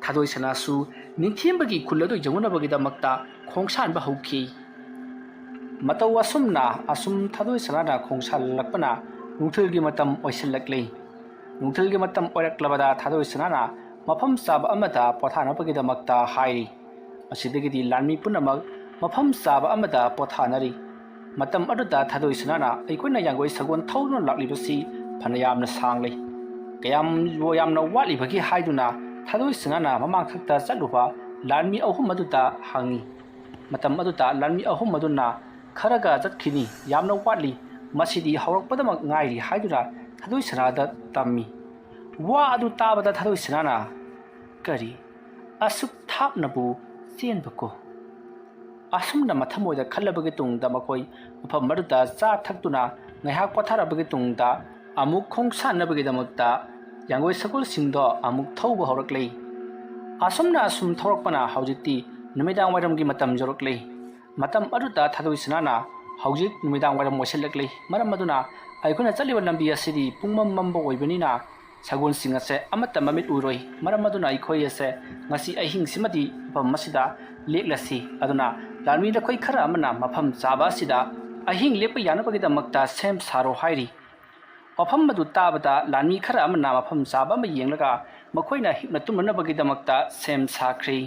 ꯊꯥꯗꯣꯏ ꯁꯅꯥꯁꯨ ꯅꯤꯡꯊꯦꯝꯕꯒꯤ ꯈꯨꯜ ꯑꯗꯨ ꯌꯧꯅꯅꯕꯒꯤꯗꯃꯛꯇ ꯈꯣꯡꯁꯥꯟꯕ ꯍꯧꯈꯤ꯫ ꯃꯇꯧ ꯑꯁꯨꯝꯅ ꯑꯁꯨꯝ ꯊꯥꯗꯣꯏ ꯁꯅꯥꯅ ꯈꯣꯡꯁꯥꯜꯂꯛꯄꯅ ꯅꯨꯡꯊꯤꯜꯒꯤ ꯃꯇꯝ ꯑꯣꯏꯁꯤꯜꯂꯛꯂꯤ꯫ ꯅꯨꯡꯊꯤꯜꯒꯤ ꯃꯇꯝ ꯑꯣꯏꯔꯛꯂꯕꯗ ꯊꯥꯗꯣꯏ ꯁꯅꯥꯅ ꯃꯐꯝ ꯆꯥꯕ ꯑꯃꯗ ꯄꯣꯊꯥꯅꯕꯒꯤꯗꯃꯛꯇ ꯍꯥꯏꯔꯤ꯫ ꯃꯁꯤꯗꯒꯤꯗꯤ ꯂꯥꯟꯃꯤ ꯄꯨꯝꯅꯃꯛ ꯃꯐꯝ ꯆꯥꯕ ꯑꯃꯗ ꯄꯣꯊꯥꯅꯔꯤ꯫ ꯃꯇꯝ ꯑꯗꯨꯗ ꯊꯥꯗꯣꯏ ꯁꯅꯥꯅ ꯑꯩꯈꯣꯏꯅ ꯌꯥꯡꯒꯣꯏ ꯁꯒꯣꯜ ꯊꯧꯗꯨꯅ ꯂꯥꯛꯂꯤꯕꯁꯤ ꯐꯅ ꯌꯥꯝꯅ ꯁꯥꯡꯂꯤ꯫ ꯀꯌꯥꯝ ꯌꯥꯝꯅ ꯋꯥꯠꯂꯤꯕꯒꯦ ꯍꯥꯏꯗꯨꯅ ꯊꯥꯗꯣꯏ ꯁꯅꯥꯅ ꯃꯃꯥꯡꯊꯛꯇ ꯆꯠꯂꯨꯕ ꯂꯥꯟꯃꯤ ꯑꯍꯨꯝ ꯑꯗꯨꯗ ꯍꯪꯉꯤ꯫ ꯃꯇꯝ ꯑꯗꯨꯗ ꯂꯥꯟꯃꯤ ꯑꯍꯨꯝ ꯑꯗꯨꯅ ꯈꯔꯒ ꯆꯠꯈꯤꯅꯤ, ꯌꯥꯝꯅ ꯋꯥꯠꯂꯤ, ꯃꯁꯤꯗꯤ ꯍꯧꯔꯛꯄꯗꯃꯛ ꯉꯥꯏꯔꯤ ꯍꯥꯏꯗꯨꯅ ꯊꯥꯗꯣꯏ ꯁꯅꯥꯗ ꯇꯝꯃꯤ꯫ ꯋꯥ ꯑꯗꯨ ꯇꯥꯕꯗ ꯊꯥꯗꯣꯏ ꯁꯅꯥꯅ, "ꯀꯔꯤ ꯑꯁꯨꯛ ꯊꯥꯞꯅꯕꯨ ꯆꯦꯟꯕꯀꯣ?" ꯑꯁꯨꯝꯅ ꯃꯊꯃꯣꯏꯗ ꯈꯜꯂꯕꯒꯤ ꯇꯨꯡꯗ ꯃꯈꯣꯏ ꯃꯐꯝ ꯑꯗꯨꯗ ꯆꯥ ꯊꯛꯇꯨꯅ ꯉꯥꯏꯍꯥꯛ ꯄꯣꯊꯥꯔꯕꯒꯤ ꯇꯨꯡꯗ ꯑꯃꯨꯛ ꯈꯣꯡꯁꯥꯟꯅꯕꯒꯤꯗꯃꯛꯇ ꯌꯥꯡꯒꯣꯏ ꯁꯒꯣꯜꯁꯤꯡꯗꯣ ꯑꯃꯨꯛ ꯊꯧꯕ ꯍꯧꯔꯛꯂꯤ꯫ ꯑꯁꯨꯝꯅ ꯑꯁꯨꯝ ꯊꯧꯔꯛꯄꯅ ꯍꯧꯖꯤꯛꯇꯤ ꯅꯨꯃꯤꯗꯥꯡ ꯋꯥꯏꯔꯝꯒꯤ ꯃꯇꯝ ꯌꯧꯔꯛꯂꯤ꯫ ꯃꯇꯝ ꯑꯗꯨꯗ ꯊꯥꯗꯣꯏ ꯁꯅꯥꯅ, "ꯍꯧꯖꯤꯛ ꯅꯨꯃꯤꯗꯥꯡ ꯋꯥꯏꯔꯝ ꯑꯣꯏꯁꯤꯜꯂꯛꯂꯤ, ꯃꯔꯝ ꯑꯗꯨꯅ ꯑꯩꯈꯣꯏꯅ ꯆꯠꯂꯤꯕ ꯂꯝꯕꯤ ꯑꯁꯤꯗꯤ ꯄꯨꯡꯃꯝ ꯃꯝꯕ ꯑꯣꯏꯕꯅꯤꯅ ꯁꯒꯣꯜꯁꯤꯡ ꯑꯁꯦ ꯑꯃꯠꯇ ꯃꯃꯤꯠ ꯎꯔꯣꯏ, ꯃꯔꯝ ꯑꯗꯨꯅ ꯑꯩꯈꯣꯏ ꯑꯁꯦ ꯉꯁꯤ ꯑꯍꯤꯡꯁꯤꯃꯗꯤ ꯃꯐꯝ ꯑꯁꯤꯗ ꯂꯦꯛꯂꯁꯤ꯫ ꯑꯗꯨꯅ ꯂꯥꯟꯃꯤ ꯅꯈꯣꯏ ꯈꯔ ꯑꯃꯅ ꯃꯐꯝ ꯆꯥꯕ ꯑꯁꯤꯗ ꯑꯍꯤꯡ ꯂꯦꯛꯄ ꯌꯥꯅꯕꯒꯤꯗꯃꯛꯇ ꯁꯦꯝ ꯁꯥꯔꯣ" ꯍꯥꯏꯔꯤ꯫ ꯋꯥꯐꯝ ꯑꯗꯨ ꯇꯥꯕꯗ ꯂꯥꯟꯃꯤ ꯈꯔ ꯑꯃꯅ ꯃꯐꯝ ꯆꯥꯕ ꯑꯃ ꯌꯦꯡꯂꯒ ꯃꯈꯣꯏꯅ ꯍꯤꯞꯅ ꯇꯨꯝꯅꯅꯕꯒꯤꯗꯃꯛꯇ ꯁꯦꯝ ꯁꯥꯈ꯭ꯔꯤ꯫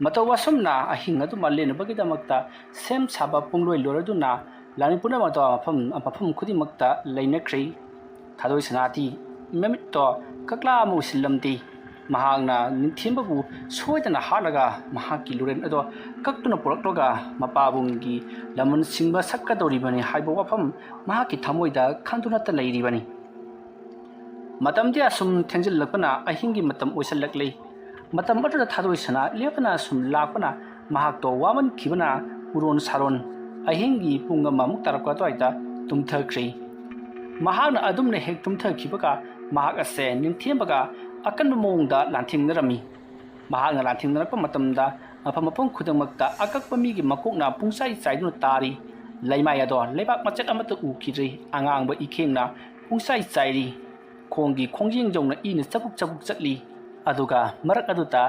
ꯃꯇꯧ ꯑꯁꯨꯝꯅ ꯑꯍꯤꯡ ꯑꯗꯨꯃ ꯂꯦꯟꯅꯕꯒꯤꯗꯃꯛꯇ ꯁꯦꯝ ꯁꯥꯕ ꯄꯨꯡꯂꯣꯏ ꯂꯣꯏꯔꯗꯨꯅ ꯂꯥꯟꯃꯤ ꯄꯨꯝꯅꯃꯛꯇꯣ ꯃꯐꯝ, ꯃꯐꯝ ꯈꯨꯗꯤꯡꯃꯛꯇ ꯂꯩꯅꯈ꯭ꯔꯤ꯫ ꯊꯥꯗꯣꯏ ꯁꯅꯥꯗꯤ ꯃꯃꯤꯠꯇꯣ ꯀꯛꯂꯥ ꯑꯃ ꯎꯁꯤꯜꯂꯝꯗꯦ꯫ ꯃꯍꯥꯛꯅ ꯅꯤꯡꯊꯦꯝꯕꯕꯨ ꯁꯣꯏꯗꯅ ꯍꯥꯠꯂꯒ ꯃꯍꯥꯛꯀꯤ ꯂꯨꯔꯦꯟ ꯑꯗꯣ ꯀꯛꯇꯨꯅ ꯄꯨꯔꯛꯂꯒ ꯃꯄꯥꯕꯨꯡꯒꯤ ꯂꯃꯟ ꯁꯤꯡꯕ ꯁꯛꯀꯗꯧꯔꯤꯕꯅꯤ ꯍꯥꯏꯕ ꯋꯥꯐꯝ ꯃꯍꯥꯛꯀꯤ ꯊꯃꯣꯏꯗ ꯈꯟꯗꯨꯅꯇ ꯂꯩꯔꯤꯕꯅꯤ꯫ ꯃꯇꯝꯗꯤ ꯑꯁꯨꯝ ꯊꯦꯡꯖꯤꯜꯂꯛꯄꯅ ꯑꯍꯤꯡꯒꯤ ꯃꯇꯝ ꯑꯣꯏꯁꯤꯜꯂꯛꯂꯤ꯫ ꯃꯇꯝ ꯑꯗꯨꯗ ꯊꯥꯗꯣꯏ ꯁꯅꯥ ꯂꯦꯞꯇꯅ ꯑꯁꯨꯝ ꯂꯥꯛꯄꯅ ꯃꯍꯥꯛꯇꯣ ꯋꯥꯃꯟꯈꯤꯕꯅ ꯎꯔꯣꯟ ꯁꯥꯔꯣꯟ ꯑꯍꯤꯡꯒꯤ ꯄꯨꯡ ꯑꯃꯃꯨꯛ ꯇꯥꯔꯛꯄ ꯑꯗꯨꯋꯥꯏꯗ ꯇꯨꯝꯊꯈ꯭ꯔꯤ꯫ ꯃꯍꯥꯛꯅ ꯑꯗꯨꯝꯅ ꯍꯦꯛ ꯇꯨꯝꯊꯈꯤꯕꯒ ꯃꯍꯥꯛ ꯑꯁꯦ ꯅꯤꯡꯊꯦꯝꯕꯒ ꯑꯀꯟꯕ ꯃꯑꯣꯡꯗ ꯂꯥꯟꯊꯦꯡꯅꯔꯝꯃꯤ꯫ ꯃꯍꯥꯛꯅ ꯂꯥꯟꯊꯦꯡꯅꯔꯛꯄ ꯃꯇꯝꯗ ꯃꯐꯝ ꯃꯐꯝ ꯈꯨꯗꯤꯡꯃꯛꯇ ꯑꯀꯛꯄ ꯃꯤꯒꯤ ꯃꯀꯣꯛꯅ ꯄꯨꯡꯆꯥꯏ ꯆꯥꯏꯗꯨꯅ ꯇꯥꯔꯤ꯫ ꯂꯩꯃꯥꯏ ꯑꯗꯣ ꯂꯩꯕꯥꯛ ꯃꯆꯦꯠ ꯑꯃꯠꯇ ꯎꯈꯤꯗ꯭ꯔꯤ꯫ ꯑꯉꯥꯡꯕ ꯏꯈꯦꯡꯅ ꯄꯨꯡꯆꯥꯏ ꯆꯥꯏꯔꯤ꯫ ꯈꯣꯡꯒꯤ ꯈꯣꯡꯖꯦꯡ ꯌꯧꯅ ꯏꯅ ꯆꯕꯨꯛ ꯆꯕꯨꯛ ꯆꯠꯂꯤ꯫ ꯑꯗꯨꯒ ꯃꯔꯛ ꯑꯗꯨꯗ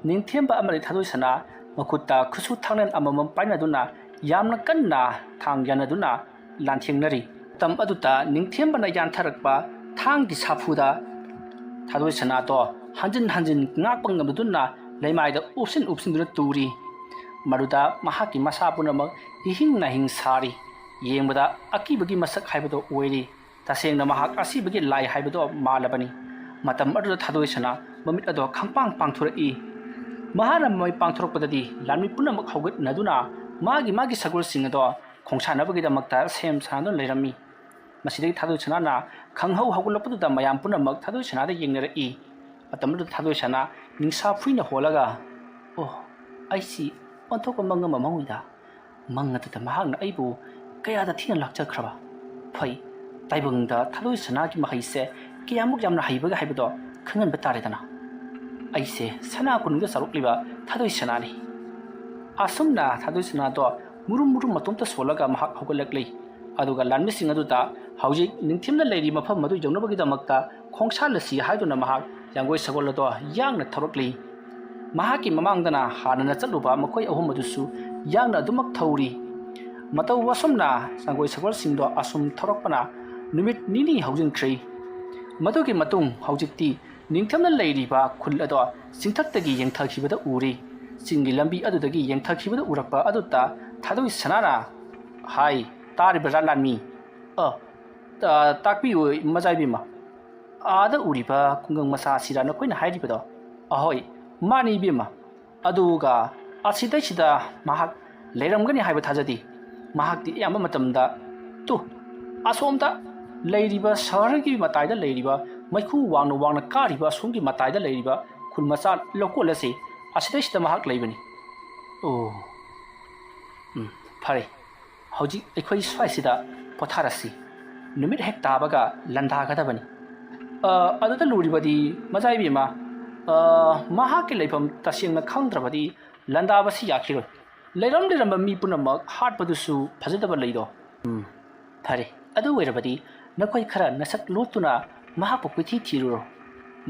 ꯅꯤꯡꯊꯦꯝꯕ ꯑꯃꯗꯤ ꯊꯥꯗꯣꯏ ꯁꯅꯥ ꯃꯈꯨꯠꯇ ꯈꯨꯠꯁꯨ ꯊꯥꯡꯂꯦꯟ ꯑꯃꯃꯝ ꯄꯥꯏꯅꯗꯨꯅ ꯌꯥꯝꯅ ꯀꯟꯅ ꯊꯥꯡ ꯌꯥꯅꯗꯨꯅ ꯂꯥꯟꯊꯦꯡꯅꯔꯤ꯫ ꯃꯇꯝ ꯑꯗꯨꯗ ꯅꯤꯡꯊꯦꯝꯕꯅ ꯌꯥꯟꯊꯔꯛꯄ ꯊꯥꯡꯒꯤ ꯁꯥꯐꯨꯗ ꯊꯥꯗꯣꯏ ꯁꯅꯥꯗꯣ ꯍꯟꯖꯤꯟ ꯍꯟꯖꯤꯟ ꯉꯥꯛꯄ ꯉꯝꯗꯨꯅ ꯂꯩꯃꯥꯏꯗ ꯎꯞꯁꯤꯟ ꯎꯞꯁꯤꯟꯗꯨꯅ ꯇꯨꯔꯤ꯫ ꯃꯗꯨꯗ ꯃꯍꯥꯛꯀꯤ ꯃꯁꯥ ꯄꯨꯝꯅꯃꯛ ꯏꯍꯤꯡ ꯅꯥꯍꯤꯡ ꯁꯥꯔꯤ꯫ ꯌꯦꯡꯕꯗ ꯑꯀꯤꯕꯒꯤ ꯃꯁꯛ ꯍꯥꯏꯕꯗꯣ ꯑꯣꯏꯔꯤ꯫ ꯇꯁꯦꯡꯅ ꯃꯍꯥꯛ ꯑꯁꯤꯕꯒꯤ ꯂꯥꯏ ꯍꯥꯏꯕꯗꯣ ꯃꯥꯜꯂꯕꯅꯤ꯫ ꯃꯇꯝ ꯑꯗꯨꯗ ꯊꯥꯗꯣꯏ ꯁꯅꯥ ꯃꯃꯤꯠ ꯑꯗꯣ ꯈꯪꯄꯥꯡ ꯄꯥꯡꯊꯣꯔꯛꯏ꯫ ꯃꯍꯥꯛꯅ ꯃꯃꯤꯠ ꯄꯥꯡꯊꯣꯔꯛꯄꯗꯗꯤ ꯂꯥꯟꯃꯤ ꯄꯨꯝꯅꯃꯛ ꯍꯧꯒꯠꯅꯗꯨꯅ ꯃꯥꯒꯤ ꯃꯥꯒꯤ ꯁꯒꯣꯜꯁꯤꯡ ꯑꯗꯣ ꯈꯣꯡꯁꯥꯟꯅꯕꯒꯤꯗꯃꯛꯇ ꯁꯦꯝ ꯁꯥꯗꯨꯅ ꯂꯩꯔꯝꯃꯤ꯫ ꯃꯁꯤꯗꯒꯤ ꯊꯥꯗꯣꯏ ꯁꯅꯥꯅ ꯈꯪꯍꯧ ꯍꯧꯒꯠꯂꯛꯄꯗꯨꯗ ꯃꯌꯥꯝ ꯄꯨꯝꯅꯃꯛ ꯊꯥꯗꯣꯏ ꯁꯅꯥꯗ ꯌꯦꯡꯅꯔꯛꯏ꯫ ꯃꯇꯝ ꯑꯗꯨꯗ ꯊꯥꯗꯣꯏ ꯁꯅꯥ ꯅꯤꯡꯁꯥ ꯐꯨꯏꯅ ꯍꯣꯜꯂꯒ, "ꯑꯣ, ꯑꯩꯁꯤ ꯑꯣꯟꯊꯣꯛꯄ ꯃꯪ ꯑꯃ ꯃꯪꯉꯨꯏꯗ꯫ ꯃꯪ ꯑꯗꯨꯗ ꯃꯍꯥꯛꯅ ꯑꯩꯕꯨ ꯀꯌꯥꯗ ꯊꯤꯅ ꯂꯥꯛꯆꯈ꯭ꯔꯕ꯫ ꯐꯩ, ꯇꯥꯏꯕꯪꯗ ꯊꯥꯗꯣꯏ ꯁꯅꯥꯒꯤ ꯃꯍꯩꯁꯦ ꯀꯌꯥꯃꯨꯛ ꯌꯥꯝꯅ ꯍꯩꯕꯒꯦ ꯍꯥꯏꯕꯗꯣ ꯈꯪꯍꯟꯕ ꯇꯥꯔꯦꯗꯅ꯫ ꯑꯩꯁꯦ ꯁꯅꯥ ꯀꯣꯅꯨꯡꯗ ꯆꯥꯎꯔꯛꯂꯤꯕ ꯊꯥꯗꯣꯏ ꯁꯅꯥꯅꯤ꯫" ꯑꯁꯨꯝꯅ ꯊꯥꯗꯣꯏ ꯁꯅꯥꯗꯣ ꯃꯨꯔꯨꯝ ꯃꯨꯔꯨꯝ ꯃꯇꯣꯝꯇ ꯁꯣꯜꯂꯒ ꯃꯍꯥꯛ ꯍꯧꯒꯠꯂꯛꯂꯤ꯫ ꯑꯗꯨꯒ ꯂꯥꯟꯃꯤꯁꯤꯡ ꯑꯗꯨꯗ ꯍꯧꯖꯤꯛ ꯅꯤꯡꯊꯤꯅ ꯂꯩꯔꯤ ꯃꯐꯝ ꯑꯗꯨ ꯌꯧꯅꯕꯒꯤꯗꯃꯛꯇ ꯈꯣꯡꯁꯥꯜꯂꯁꯤ ꯍꯥꯏꯗꯨꯅ ꯃꯍꯥꯛ ꯌꯥꯡꯒꯣꯏ ꯁꯒꯣꯜ ꯑꯗꯣ ꯌꯥꯡꯅ ꯊꯧꯔꯛꯂꯤ꯫ ꯃꯍꯥꯛꯀꯤ ꯃꯃꯥꯡꯗꯅ ꯍꯥꯟꯅꯅ ꯆꯠꯂꯨꯕ ꯃꯈꯣꯏ ꯑꯍꯨꯝ ꯑꯗꯨꯁꯨ ꯌꯥꯡꯅ ꯑꯗꯨꯃꯛ ꯊꯧꯔꯤ꯫ ꯃꯇꯧ ꯑꯁꯨꯝꯅ ꯌꯥꯡꯒꯣꯏ ꯁꯒꯣꯜꯁꯤꯡꯗꯣ ꯑꯁꯨꯝ ꯊꯧꯔꯛꯄꯅ ꯅꯨꯃꯤꯠ ꯅꯤꯅꯤ ꯍꯧꯖꯤꯟꯈ꯭ꯔꯦ꯫ ꯃꯗꯨꯒꯤ ꯃꯇꯨꯡ ꯍꯧꯖꯤꯛꯇꯤ ꯅꯤꯡꯊꯝꯅ ꯂꯩꯔꯤꯕ ꯈꯨꯜ ꯑꯗꯣ ꯆꯤꯡꯊꯛꯇꯒꯤ ꯌꯦꯡꯊꯈꯤꯕꯗ ꯎꯔꯤ꯫ ꯆꯤꯡꯒꯤ ꯂꯝꯕꯤ ꯑꯗꯨꯗꯒꯤ ꯌꯦꯡꯊꯈꯤꯕꯗ ꯎꯔꯛꯄ ꯑꯗꯨꯗ ꯊꯥꯗꯣꯏ ꯁꯅꯥꯅ ꯍꯥꯏ, "ꯇꯥꯔꯤꯕ꯭ꯔꯥ ꯂꯥꯟꯃꯤ? ꯑ, ꯇꯥ-, ꯇꯥꯛꯄꯤꯌꯨ ꯃꯖꯥ ꯏꯕꯦꯝꯃ꯫ ꯑꯥꯗ ꯎꯔꯤꯕ ꯈꯨꯡꯒꯪ ꯃꯆꯥ ꯑꯁꯤꯔꯥ ꯅꯈꯣꯏꯅ ꯍꯥꯏꯔꯤꯕꯗꯣ?" "ꯑꯍꯣꯏ, ꯃꯥꯅꯤ ꯏꯕꯦꯝꯃ꯫ ꯑꯗꯨꯒ ꯑꯁꯤꯗꯩꯁꯤꯗ ꯃꯍꯥꯛ ꯂꯩꯔꯝꯒꯅꯤ ꯍꯥꯏꯕ ꯊꯥꯖꯗꯦ꯫ ꯃꯍꯥꯛꯇꯤ ꯑꯌꯥꯝꯕ ꯃꯇꯝꯗ, ꯇꯨ, ꯑꯁꯣꯝꯗ ꯂꯩꯔꯤꯕ ꯁꯍꯔꯒꯤ ꯃꯇꯥꯏꯗ ꯂꯩꯔꯤꯕ ꯃꯩꯈꯨ ꯋꯥꯡꯅ ꯋꯥꯡꯅ ꯀꯥꯔꯤꯕ ꯑꯁꯣꯝꯒꯤ ꯃꯇꯥꯏꯗ ꯂꯩꯔꯤꯕ ꯈꯨꯜ ꯃꯆꯥ ꯂꯧꯀꯣꯜ ꯑꯁꯤ, ꯑꯁꯤꯗꯩꯁꯤꯗ ꯃꯍꯥꯛ ꯂꯩꯕꯅꯤ꯫" "ꯑꯣ, ꯎꯝ, ꯐꯔꯦ꯫ ꯍꯧꯖꯤꯛ ꯑꯩꯈꯣꯏ ꯁ꯭ꯋꯥꯏꯁꯤꯗ ꯄꯣꯊꯥꯔꯁꯤ꯫ ꯅꯨꯃꯤꯠ ꯍꯦꯛ ꯇꯥꯕꯒ ꯂꯥꯟꯗꯥꯒꯗꯕꯅꯤ꯫ ꯑ, ꯑꯗꯨꯗ ꯂꯨꯔꯤꯕꯗꯤ, ꯃꯖꯥ ꯏꯕꯦꯝꯃ, ꯑ, ꯃꯍꯥꯛꯀꯤ ꯂꯩꯐꯝ ꯇꯁꯦꯡꯅ ꯈꯪꯗ꯭ꯔꯕꯗꯤ ꯂꯥꯟꯗꯥꯕꯁꯤ ꯌꯥꯈꯤꯔꯣꯏ꯫ ꯂꯩꯔꯝ ꯂꯩꯔꯝꯕ ꯃꯤ ꯄꯨꯝꯅꯃꯛ ꯍꯥꯠꯄꯗꯨꯁꯨ ꯐꯖꯗꯕ ꯂꯩꯗꯣ꯫" "ꯎꯝ, ꯐꯔꯦ꯫ ꯑꯗꯨ ꯑꯣꯏꯔꯕꯗꯤ ꯅꯈꯣꯏ ꯈꯔ ꯅꯁꯛ ꯂꯣꯠꯇꯨꯅ ꯃꯍꯥꯛꯄꯨ ꯀꯣꯏꯊꯤ ꯊꯤꯔꯨꯔꯣ꯫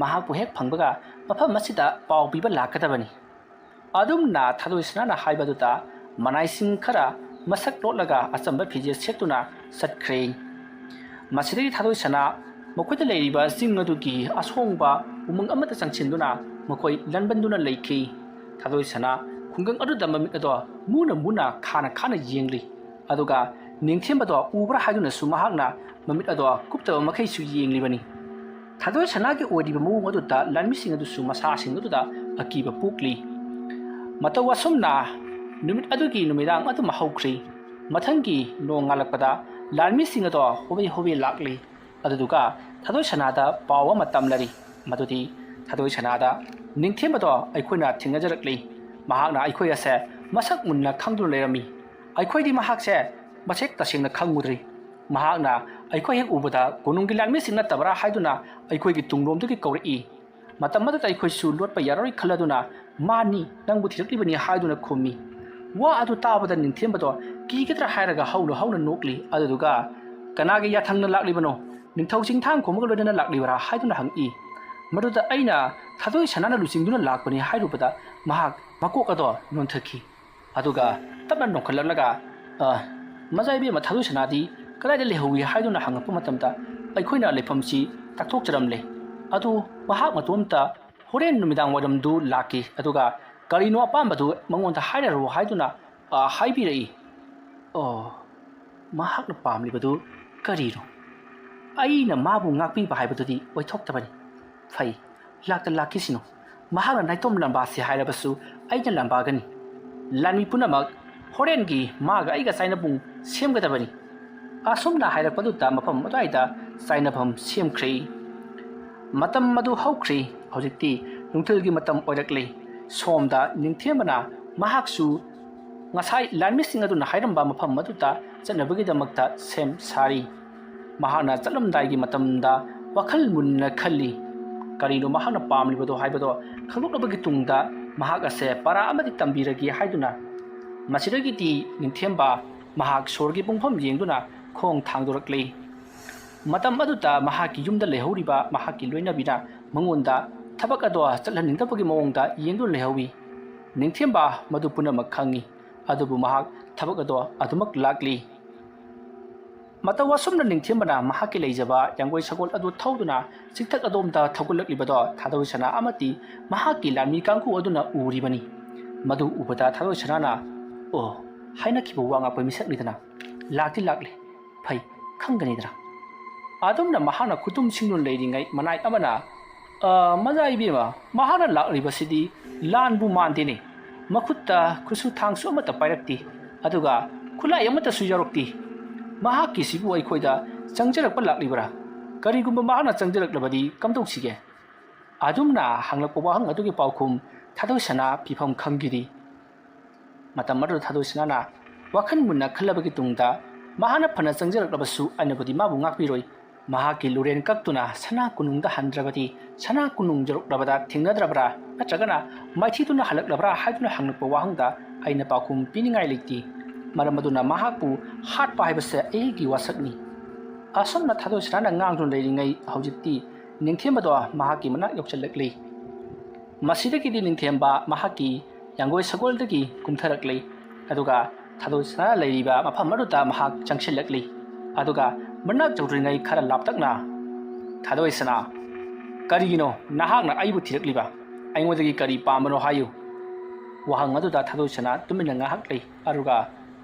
ꯃꯍꯥꯛꯄꯨ ꯍꯦꯛ ꯐꯪꯕꯒ ꯃꯐꯝ ꯑꯁꯤꯗ ꯄꯥꯎ ꯄꯤꯕ ꯂꯥꯛꯀꯗꯕꯅꯤ꯫" ꯑꯗꯨꯝꯅ ꯊꯥꯗꯣꯏ ꯁꯅꯥꯅ ꯍꯥꯏꯕꯗꯨꯗ ꯃꯅꯥꯏꯁꯤꯡ ꯈꯔ ꯃꯁꯛ ꯂꯣꯠꯂꯒ ꯑꯆꯝꯕ ꯐꯤꯖꯦꯠ ꯁꯦꯠꯇꯨꯅ ꯆꯠꯈ꯭ꯔꯦ꯫ ꯃꯁꯤꯗꯒꯤ ꯊꯥꯗꯣꯏ ꯁꯅꯥ ꯃꯈꯣꯏꯗ ꯂꯩꯔꯤꯕ ꯆꯤꯡ ꯑꯗꯨꯒꯤ ꯑꯁꯣꯡꯕ ꯎꯃꯪ ꯑꯃꯗ ꯆꯪꯁꯤꯟꯗꯨꯅ ꯃꯈꯣꯏ ꯂꯟꯕꯟꯗꯨꯅ ꯂꯩꯈꯤ꯫ ꯊꯥꯗꯣꯏ ꯁꯅꯥ ꯈꯨꯡꯒꯪ ꯑꯗꯨꯗ ꯃꯃꯤꯠ ꯑꯗꯣ ꯃꯨꯅ ꯃꯨꯅ ꯈꯥꯅ ꯈꯥꯅ ꯌꯦꯡꯂꯤ꯫ ꯑꯗꯨꯒ ꯅꯤꯡꯊꯦꯝꯕꯗꯣ ꯎꯕ꯭ꯔꯥ ꯍꯥꯏꯗꯨꯅꯁꯨ ꯃꯍꯥꯛꯅ ꯃꯃꯤꯠ ꯑꯗꯣ ꯀꯨꯞꯇꯕ ꯃꯈꯩꯁꯨ ꯌꯦꯡꯂꯤꯕꯅꯤ꯫ ꯊꯥꯗꯣꯏ ꯁꯅꯥꯒꯤ ꯑꯣꯏꯔꯤꯕ ꯃꯑꯣꯡ ꯑꯗꯨꯗ ꯂꯥꯟꯃꯤꯁꯤꯡ ꯑꯗꯨꯁꯨ ꯃꯁꯥꯁꯤꯡ ꯑꯗꯨꯗ ꯑꯀꯤꯕ ꯄꯣꯛꯂꯤ꯫ ꯃꯇꯧ ꯑꯁꯨꯝꯅ ꯅꯨꯃꯤꯠ ꯑꯗꯨꯒꯤ ꯅꯨꯃꯤꯗꯥꯡ ꯑꯗꯨꯃ ꯍꯧꯈ꯭ꯔꯤ꯫ ꯃꯊꯪꯒꯤ ꯅꯣꯡ ꯉꯥꯜꯂꯛꯄꯗ ꯂꯥꯟꯃꯤꯁꯤꯡ ꯑꯗꯣ ꯍꯣꯕꯦ ꯍꯣꯕꯦ ꯂꯥꯛꯂꯤ꯫ ꯑꯗꯨꯗꯨꯒ ꯊꯥꯗꯣꯏ ꯁꯅꯥꯗ ꯄꯥꯎ ꯑꯃ ꯇꯝꯂꯔꯤ꯫ ꯃꯗꯨꯗꯤ ꯊꯥꯗꯣꯏ ꯁꯅꯥꯗ ꯅꯤꯡꯊꯦꯝꯕꯗꯣ ꯑꯩꯈꯣꯏꯅ ꯊꯦꯡꯅꯖꯔꯛꯂꯤ꯫ ꯃꯍꯥꯛꯅ ꯑꯩꯈꯣꯏ ꯑꯁꯦ ꯃꯁꯛ ꯃꯨꯟꯅ ꯈꯪꯗꯨꯅ ꯂꯩꯔꯝꯃꯤ꯫ ꯑꯩꯈꯣꯏꯗꯤ ꯃꯍꯥꯛꯁꯦ ꯃꯁꯦꯛ ꯇꯁꯦꯡꯅ ꯈꯪꯉꯨꯗ꯭ꯔꯤ꯫ ꯃꯍꯥꯛꯅ ꯑꯩꯈꯣꯏ ꯍꯦꯛ ꯎꯕꯗ ꯀꯣꯅꯨꯡꯒꯤ ꯂꯥꯟꯃꯤꯁꯤꯡ ꯅꯠꯇꯕ꯭ꯔꯥ ꯍꯥꯏꯗꯨꯅ ꯑꯩꯈꯣꯏꯒꯤ ꯇꯨꯡꯂꯣꯝꯗꯒꯤ ꯀꯧꯔꯛꯏ꯫ ꯃꯇꯝ ꯑꯗꯨꯗ ꯑꯩꯈꯣꯏꯁꯨ ꯂꯣꯠꯄ ꯌꯥꯔꯣꯏ ꯈꯜꯂꯗꯨꯅ, "ꯃꯥꯅꯤ, ꯅꯪꯕꯨ ꯊꯤꯔꯛꯂꯤꯕꯅꯤ" ꯍꯥꯏꯗꯨꯅ ꯈꯨꯝꯃꯤ꯫ ꯋꯥ ꯑꯗꯨ ꯇꯥꯕꯗ ꯅꯤꯡꯊꯦꯝꯕꯗꯣ ꯀꯤꯒꯗ꯭ꯔꯥ ꯍꯥꯏꯔꯒ ꯍꯧꯅ ꯍꯧꯅ ꯅꯣꯛꯂꯤ꯫ ꯑꯗꯨꯗꯨꯒ, "ꯀꯅꯥꯒꯤ ꯌꯥꯊꯪꯅ ꯂꯥꯛꯂꯤꯕꯅꯣ? ꯅꯤꯡꯊꯧ ꯆꯤꯡꯊꯥꯡꯈꯣꯝꯒ ꯂꯣꯏꯅꯅ ꯂꯥꯛꯂꯤꯕꯔꯥ?" ꯍꯥꯏꯗꯨꯅ ꯍꯪꯉꯤ꯫ ꯃꯗꯨꯗ ꯑꯩꯅ ꯊꯥꯗꯣꯏ ꯁꯅꯥꯅ ꯂꯨꯆꯤꯡꯗꯨꯅ ꯂꯥꯛꯄꯅꯤ ꯍꯥꯏꯔꯨꯕꯗ ꯃꯍꯥꯛ ꯃꯀꯣꯛ ꯑꯗꯣ ꯅꯣꯟꯊꯈꯤ꯫ ꯑꯗꯨꯒ ꯇꯞꯅ ꯅꯣꯛꯈꯠꯂꯛꯂꯒ, "ꯑ, ꯃꯆꯥ ꯏꯕꯦꯝꯃ ꯊꯥꯗꯣꯏ ꯁꯅꯥꯗꯤ ꯀꯗꯥꯏꯗ ꯂꯩꯍꯧꯏ?" ꯍꯥꯏꯗꯨꯅ ꯍꯪꯉꯛꯄ ꯃꯇꯝꯗ ꯑꯩꯈꯣꯏꯅ ꯂꯩꯐꯝꯁꯤ ꯇꯥꯛꯊꯣꯛꯆꯔꯝꯂꯦ꯫ ꯑꯗꯨ ꯃꯍꯥꯛ ꯃꯇꯣꯝꯇ ꯍꯣꯔꯦꯟ ꯅꯨꯃꯤꯗꯥꯡ ꯋꯥꯏꯔꯝꯗꯨ ꯂꯥꯛꯈꯤ, ꯑꯗꯨꯒ ꯀꯔꯤꯅꯣ ꯑꯄꯥꯝꯕꯗꯨ ꯃꯉꯣꯟꯗ ꯍꯥꯏꯔꯔꯣ ꯍꯥꯏꯗꯨꯅ, ꯑ, ꯍꯥꯏꯕꯤꯔꯛꯏ꯫ ꯑꯣ, ꯃꯍꯥꯛꯅ ꯄꯥꯝꯂꯤꯕꯗꯨ ꯀꯔꯤꯅꯣ? ꯑꯩꯅ ꯃꯥꯕꯨ ꯉꯥꯛꯄꯤꯕ ꯍꯥꯏꯕꯗꯨꯗꯤ ꯑꯣꯏꯊꯣꯛꯇꯕꯅꯤ꯫ ꯐꯩ, ꯂꯥꯛꯇ ꯂꯥꯛꯈꯤꯁꯤꯅꯨ꯫ ꯃꯍꯥꯛꯅ ꯅꯥꯏꯇꯣꯝ ꯂꯝꯕꯥꯁꯤ ꯍꯥꯏꯔꯕꯁꯨ ꯑꯩꯅ ꯂꯝꯕꯥꯒꯅꯤ꯫ ꯂꯥꯟꯃꯤ ꯄꯨꯝꯅꯃꯛ ꯍꯣꯔꯦꯟꯒꯤ ꯃꯥꯒ ꯑꯩꯒ ꯆꯥꯏꯅꯕꯨꯡ ꯁꯦꯝꯒꯗꯕꯅꯤ꯫ ꯑꯁꯨꯝꯅ ꯍꯥꯏꯔꯛꯄꯗꯨꯗ ꯃꯐꯝ ꯑꯗꯨꯋꯥꯏꯗ ꯆꯥꯏꯅꯐꯝ ꯁꯦꯝꯈ꯭ꯔꯦ꯫ ꯃꯇꯝ ꯑꯗꯨ ꯍꯧꯈ꯭ꯔꯦ꯫ ꯍꯧꯖꯤꯛꯇꯤ ꯅꯨꯡꯊꯤꯜꯒꯤ ꯃꯇꯝ ꯑꯣꯏꯔꯛꯂꯦ꯫ ꯁꯣꯝꯗ ꯅꯤꯡꯊꯦꯝꯕꯅ ꯃꯍꯥꯛꯁꯨ ꯉꯁꯥꯏ ꯂꯥꯟꯃꯤꯁꯤꯡ ꯑꯗꯨꯅ ꯍꯥꯏꯔꯝꯕ ꯃꯐꯝ ꯑꯗꯨꯗ ꯆꯠꯅꯕꯒꯤꯗꯃꯛꯇ ꯁꯦꯝ ꯁꯥꯔꯤ꯫ ꯃꯍꯥꯛꯅ ꯆꯠꯂꯝꯗꯥꯏꯒꯤ ꯃꯇꯝꯗ ꯋꯥꯈꯜ ꯃꯨꯟꯅ ꯈꯜꯂꯤ꯫ ꯀꯔꯤꯅꯣ ꯃꯍꯥꯛꯅ ꯄꯥꯝꯂꯤꯕꯗꯣ ꯍꯥꯏꯕꯗꯣ ꯈꯪꯗꯣꯛꯂꯕꯒꯤ ꯇꯨꯡꯗ ꯃꯍꯥꯛ ꯑꯁꯦ ꯄꯔꯥ ꯑꯃꯗꯤ ꯇꯝꯕꯤꯔꯒꯦ ꯍꯥꯏꯗꯨꯅ ꯃꯁꯤꯗꯒꯤꯗꯤ ꯅꯤꯡꯊꯦꯝꯕ ꯃꯍꯥꯛ ꯁꯣꯔꯒꯤ ꯄꯨꯡꯐꯝ ꯌꯦꯡꯗꯨꯅ ꯈꯣꯡ ꯊꯥꯡꯗꯣꯔꯛꯂꯤ꯫ ꯃꯇꯝ ꯑꯗꯨꯗ ꯃꯍꯥꯛꯀꯤ ꯌꯨꯝꯗ ꯂꯩꯍꯧꯔꯤꯕ ꯃꯍꯥꯛꯀꯤ ꯂꯣꯏꯅꯕꯤꯅ ꯃꯉꯣꯟꯗ ꯊꯕꯛ ꯑꯗꯣ ꯆꯠꯍꯟꯅꯤꯡꯗꯕꯒꯤ ꯃꯑꯣꯡꯗ ꯌꯦꯡꯗꯨꯅ ꯂꯩꯍꯧꯏ꯫ ꯅꯤꯡꯊꯦꯝꯕ ꯃꯗꯨ ꯄꯨꯝꯅꯃꯛ ꯈꯪꯏ, ꯑꯗꯨꯕꯨ ꯃꯍꯥꯛ ꯊꯕꯛ ꯑꯗꯣ ꯑꯗꯨꯃꯛ ꯂꯥꯛꯂꯤ꯫ ꯃꯇꯧ ꯑꯁꯨꯝꯅ ꯅꯤꯡꯊꯦꯝꯕꯅ ꯃꯍꯥꯛꯀꯤ ꯂꯩꯖꯕ ꯌꯥꯡꯒꯣꯏ ꯁꯒꯣꯜ ꯑꯗꯨ ꯊꯧꯗꯨꯅ ꯆꯤꯡꯊꯛ ꯑꯗꯣꯝꯗ ꯊꯧꯒꯠꯂꯛꯂꯤꯕꯗꯣ ꯊꯥꯗꯣꯏ ꯁꯅꯥ ꯑꯃꯗꯤ ꯃꯍꯥꯛꯀꯤ ꯂꯥꯟꯃꯤ ꯀꯥꯡꯕꯨ ꯑꯗꯨꯅ ꯎꯔꯤꯕꯅꯤ꯫ ꯃꯗꯨ ꯎꯕꯗ ꯊꯥꯗꯣꯏ ꯁꯅꯥꯅ "ꯑꯣ" ꯍꯥꯏꯅꯈꯤꯕ ꯋꯥ ꯉꯥꯛꯄ ꯃꯤꯁꯛꯅꯤꯗꯅ꯫ "ꯂꯥꯛꯇꯤ ꯂꯥꯛꯂꯦ꯫ ꯐꯩ, ꯈꯪꯒꯅꯤꯗꯅ"꯫ ꯑꯗꯨꯝꯅ ꯃꯍꯥꯛꯅ ꯈꯨꯇꯨꯝ ꯁꯤꯡꯗꯨꯅ ꯂꯩꯔꯤꯉꯩ ꯃꯅꯥꯏ ꯑꯃꯅ, "ꯑ, ꯃꯖꯥ ꯏꯕꯦꯝꯃ, ꯃꯍꯥꯛꯅ ꯂꯥꯛꯂꯤꯕꯁꯤꯗꯤ ꯂꯥꯟꯕꯨ ꯃꯥꯟꯗꯦꯅꯦ꯫ ꯃꯈꯨꯠꯇ ꯈꯨꯠꯁꯨ ꯊꯥꯡꯁꯨ ꯑꯃꯠꯇ ꯄꯥꯏꯔꯛꯇꯦ, ꯑꯗꯨꯒ ꯈꯨꯠꯂꯥꯏ ꯑꯃꯠꯇꯁꯨ ꯌꯥꯎꯔꯛꯇꯦ꯫ ꯃꯍꯥꯛꯀꯤꯁꯤꯕꯨ ꯑꯩꯈꯣꯏꯗ ꯆꯪꯖꯔꯛꯄ ꯂꯥꯛꯂꯤꯕ꯭ꯔꯥ? ꯀꯔꯤꯒꯨꯝꯕ ꯃꯍꯥꯛꯅ ꯆꯪꯖꯔꯛꯂꯕꯗꯤ ꯀꯝꯗꯧꯁꯤꯒꯦ?" ꯑꯗꯨꯝꯅ ꯍꯪꯂꯛꯄ ꯋꯥꯍꯪ ꯑꯗꯨꯒꯤ ꯄꯥꯎꯈꯨꯝ ꯊꯥꯗꯣꯏ ꯁꯅꯥ ꯄꯤꯐꯝ ꯈꯪꯈꯤꯗꯦ꯫ ꯃꯇꯝ ꯑꯗꯨꯗ ꯊꯥꯗꯣꯏ ꯁꯅꯥꯅ ꯋꯥꯈꯜ ꯃꯨꯟꯅ ꯈꯜꯂꯕꯒꯤ ꯇꯨꯡꯗ, ꯃꯍꯥꯛꯅ ꯐꯅ ꯆꯪꯖꯔꯛꯂꯕꯁꯨ ꯑꯩꯅꯕꯨꯗꯤ ꯃꯥꯕꯨ ꯉꯥꯛꯄꯤꯔꯣꯏ꯫ ꯃꯍꯥꯛꯀꯤ ꯂꯨꯔꯦꯟ ꯀꯛꯇꯨꯅ ꯁꯅꯥ ꯀꯣꯅꯨꯡꯗ ꯍꯟꯗ꯭ꯔꯕꯗꯤ, ꯁꯅꯥ ꯀꯣꯅꯨꯡ ꯌꯧꯔꯛꯂꯕꯗ ꯊꯦꯡꯅꯗ꯭ꯔꯕ꯭ꯔꯥ, ꯅꯠꯇ꯭ꯔꯒꯅ ꯃꯥꯏꯊꯤꯗꯨꯅ ꯍꯜꯂꯛꯂꯕ꯭ꯔꯥ ꯍꯥꯏꯗꯨꯅ ꯍꯪꯂꯛꯄ ꯋꯥꯍꯪꯗ ꯑꯩꯅ ꯄꯥꯎꯈꯨꯝ ꯄꯤꯅꯤꯡꯉꯥꯏ ꯂꯩꯇꯦ꯫ ꯃꯔꯝ ꯑꯗꯨꯅ ꯃꯍꯥꯛꯄꯨ ꯍꯥꯠꯄ ꯍꯥꯏꯕꯁꯦ ꯑꯩꯒꯤ ꯋꯥꯁꯛꯅꯤ꯫ ꯑꯁꯨꯝꯅ ꯊꯥꯗꯣꯏ ꯁꯅꯥꯅ ꯉꯥꯡꯗꯨꯅ ꯂꯩꯔꯤꯉꯩ, ꯍꯧꯖꯤꯛꯇꯤ ꯅꯤꯡꯊꯦꯝꯕꯗꯣ ꯃꯍꯥꯛꯀꯤ ꯃꯅꯥꯛ ꯌꯧꯁꯤꯜꯂꯛꯂꯤ꯫ ꯃꯁꯤꯗꯒꯤꯗꯤ ꯅꯤꯡꯊꯦꯝꯕ ꯃꯍꯥꯛꯀꯤ ꯌꯥꯡꯒꯣꯏ ꯁꯒꯣꯜꯗꯒꯤ ꯀꯨꯝꯊꯔꯛꯂꯤ꯫ ꯑꯗꯨꯒ ꯊꯥꯗꯣꯏ ꯁꯅꯥ ꯂꯩꯔꯤꯕ ꯃꯐꯝ ꯑꯗꯨꯗ ꯃꯍꯥꯛ ꯆꯪꯁꯤꯜꯂꯛꯂꯤ꯫ ꯑꯗꯨꯒ ꯃꯅꯥꯛ ꯌꯧꯗ꯭ꯔꯤꯉꯩ ꯈꯔ ꯂꯥꯞꯇꯛꯅ, "ꯊꯥꯗꯣꯏ ꯁꯅꯥ, ꯀꯔꯤꯒꯤꯅꯣ ꯅꯍꯥꯛꯅ ꯑꯩꯕꯨ ꯊꯤꯔꯛꯂꯤꯕ? ꯑꯩꯉꯣꯟꯗꯒꯤ ꯀꯔꯤ ꯄꯥꯝꯕꯅꯣ ꯍꯥꯏꯌꯨ"꯫ ꯋꯥꯍꯪ ꯑꯗꯨꯗ ꯊꯥꯗꯣꯏ ꯁꯅꯥ ꯇꯨꯃꯤꯟꯅ ꯉꯥꯏꯍꯥꯛ ꯂꯩ꯫ ꯑꯗꯨꯒ,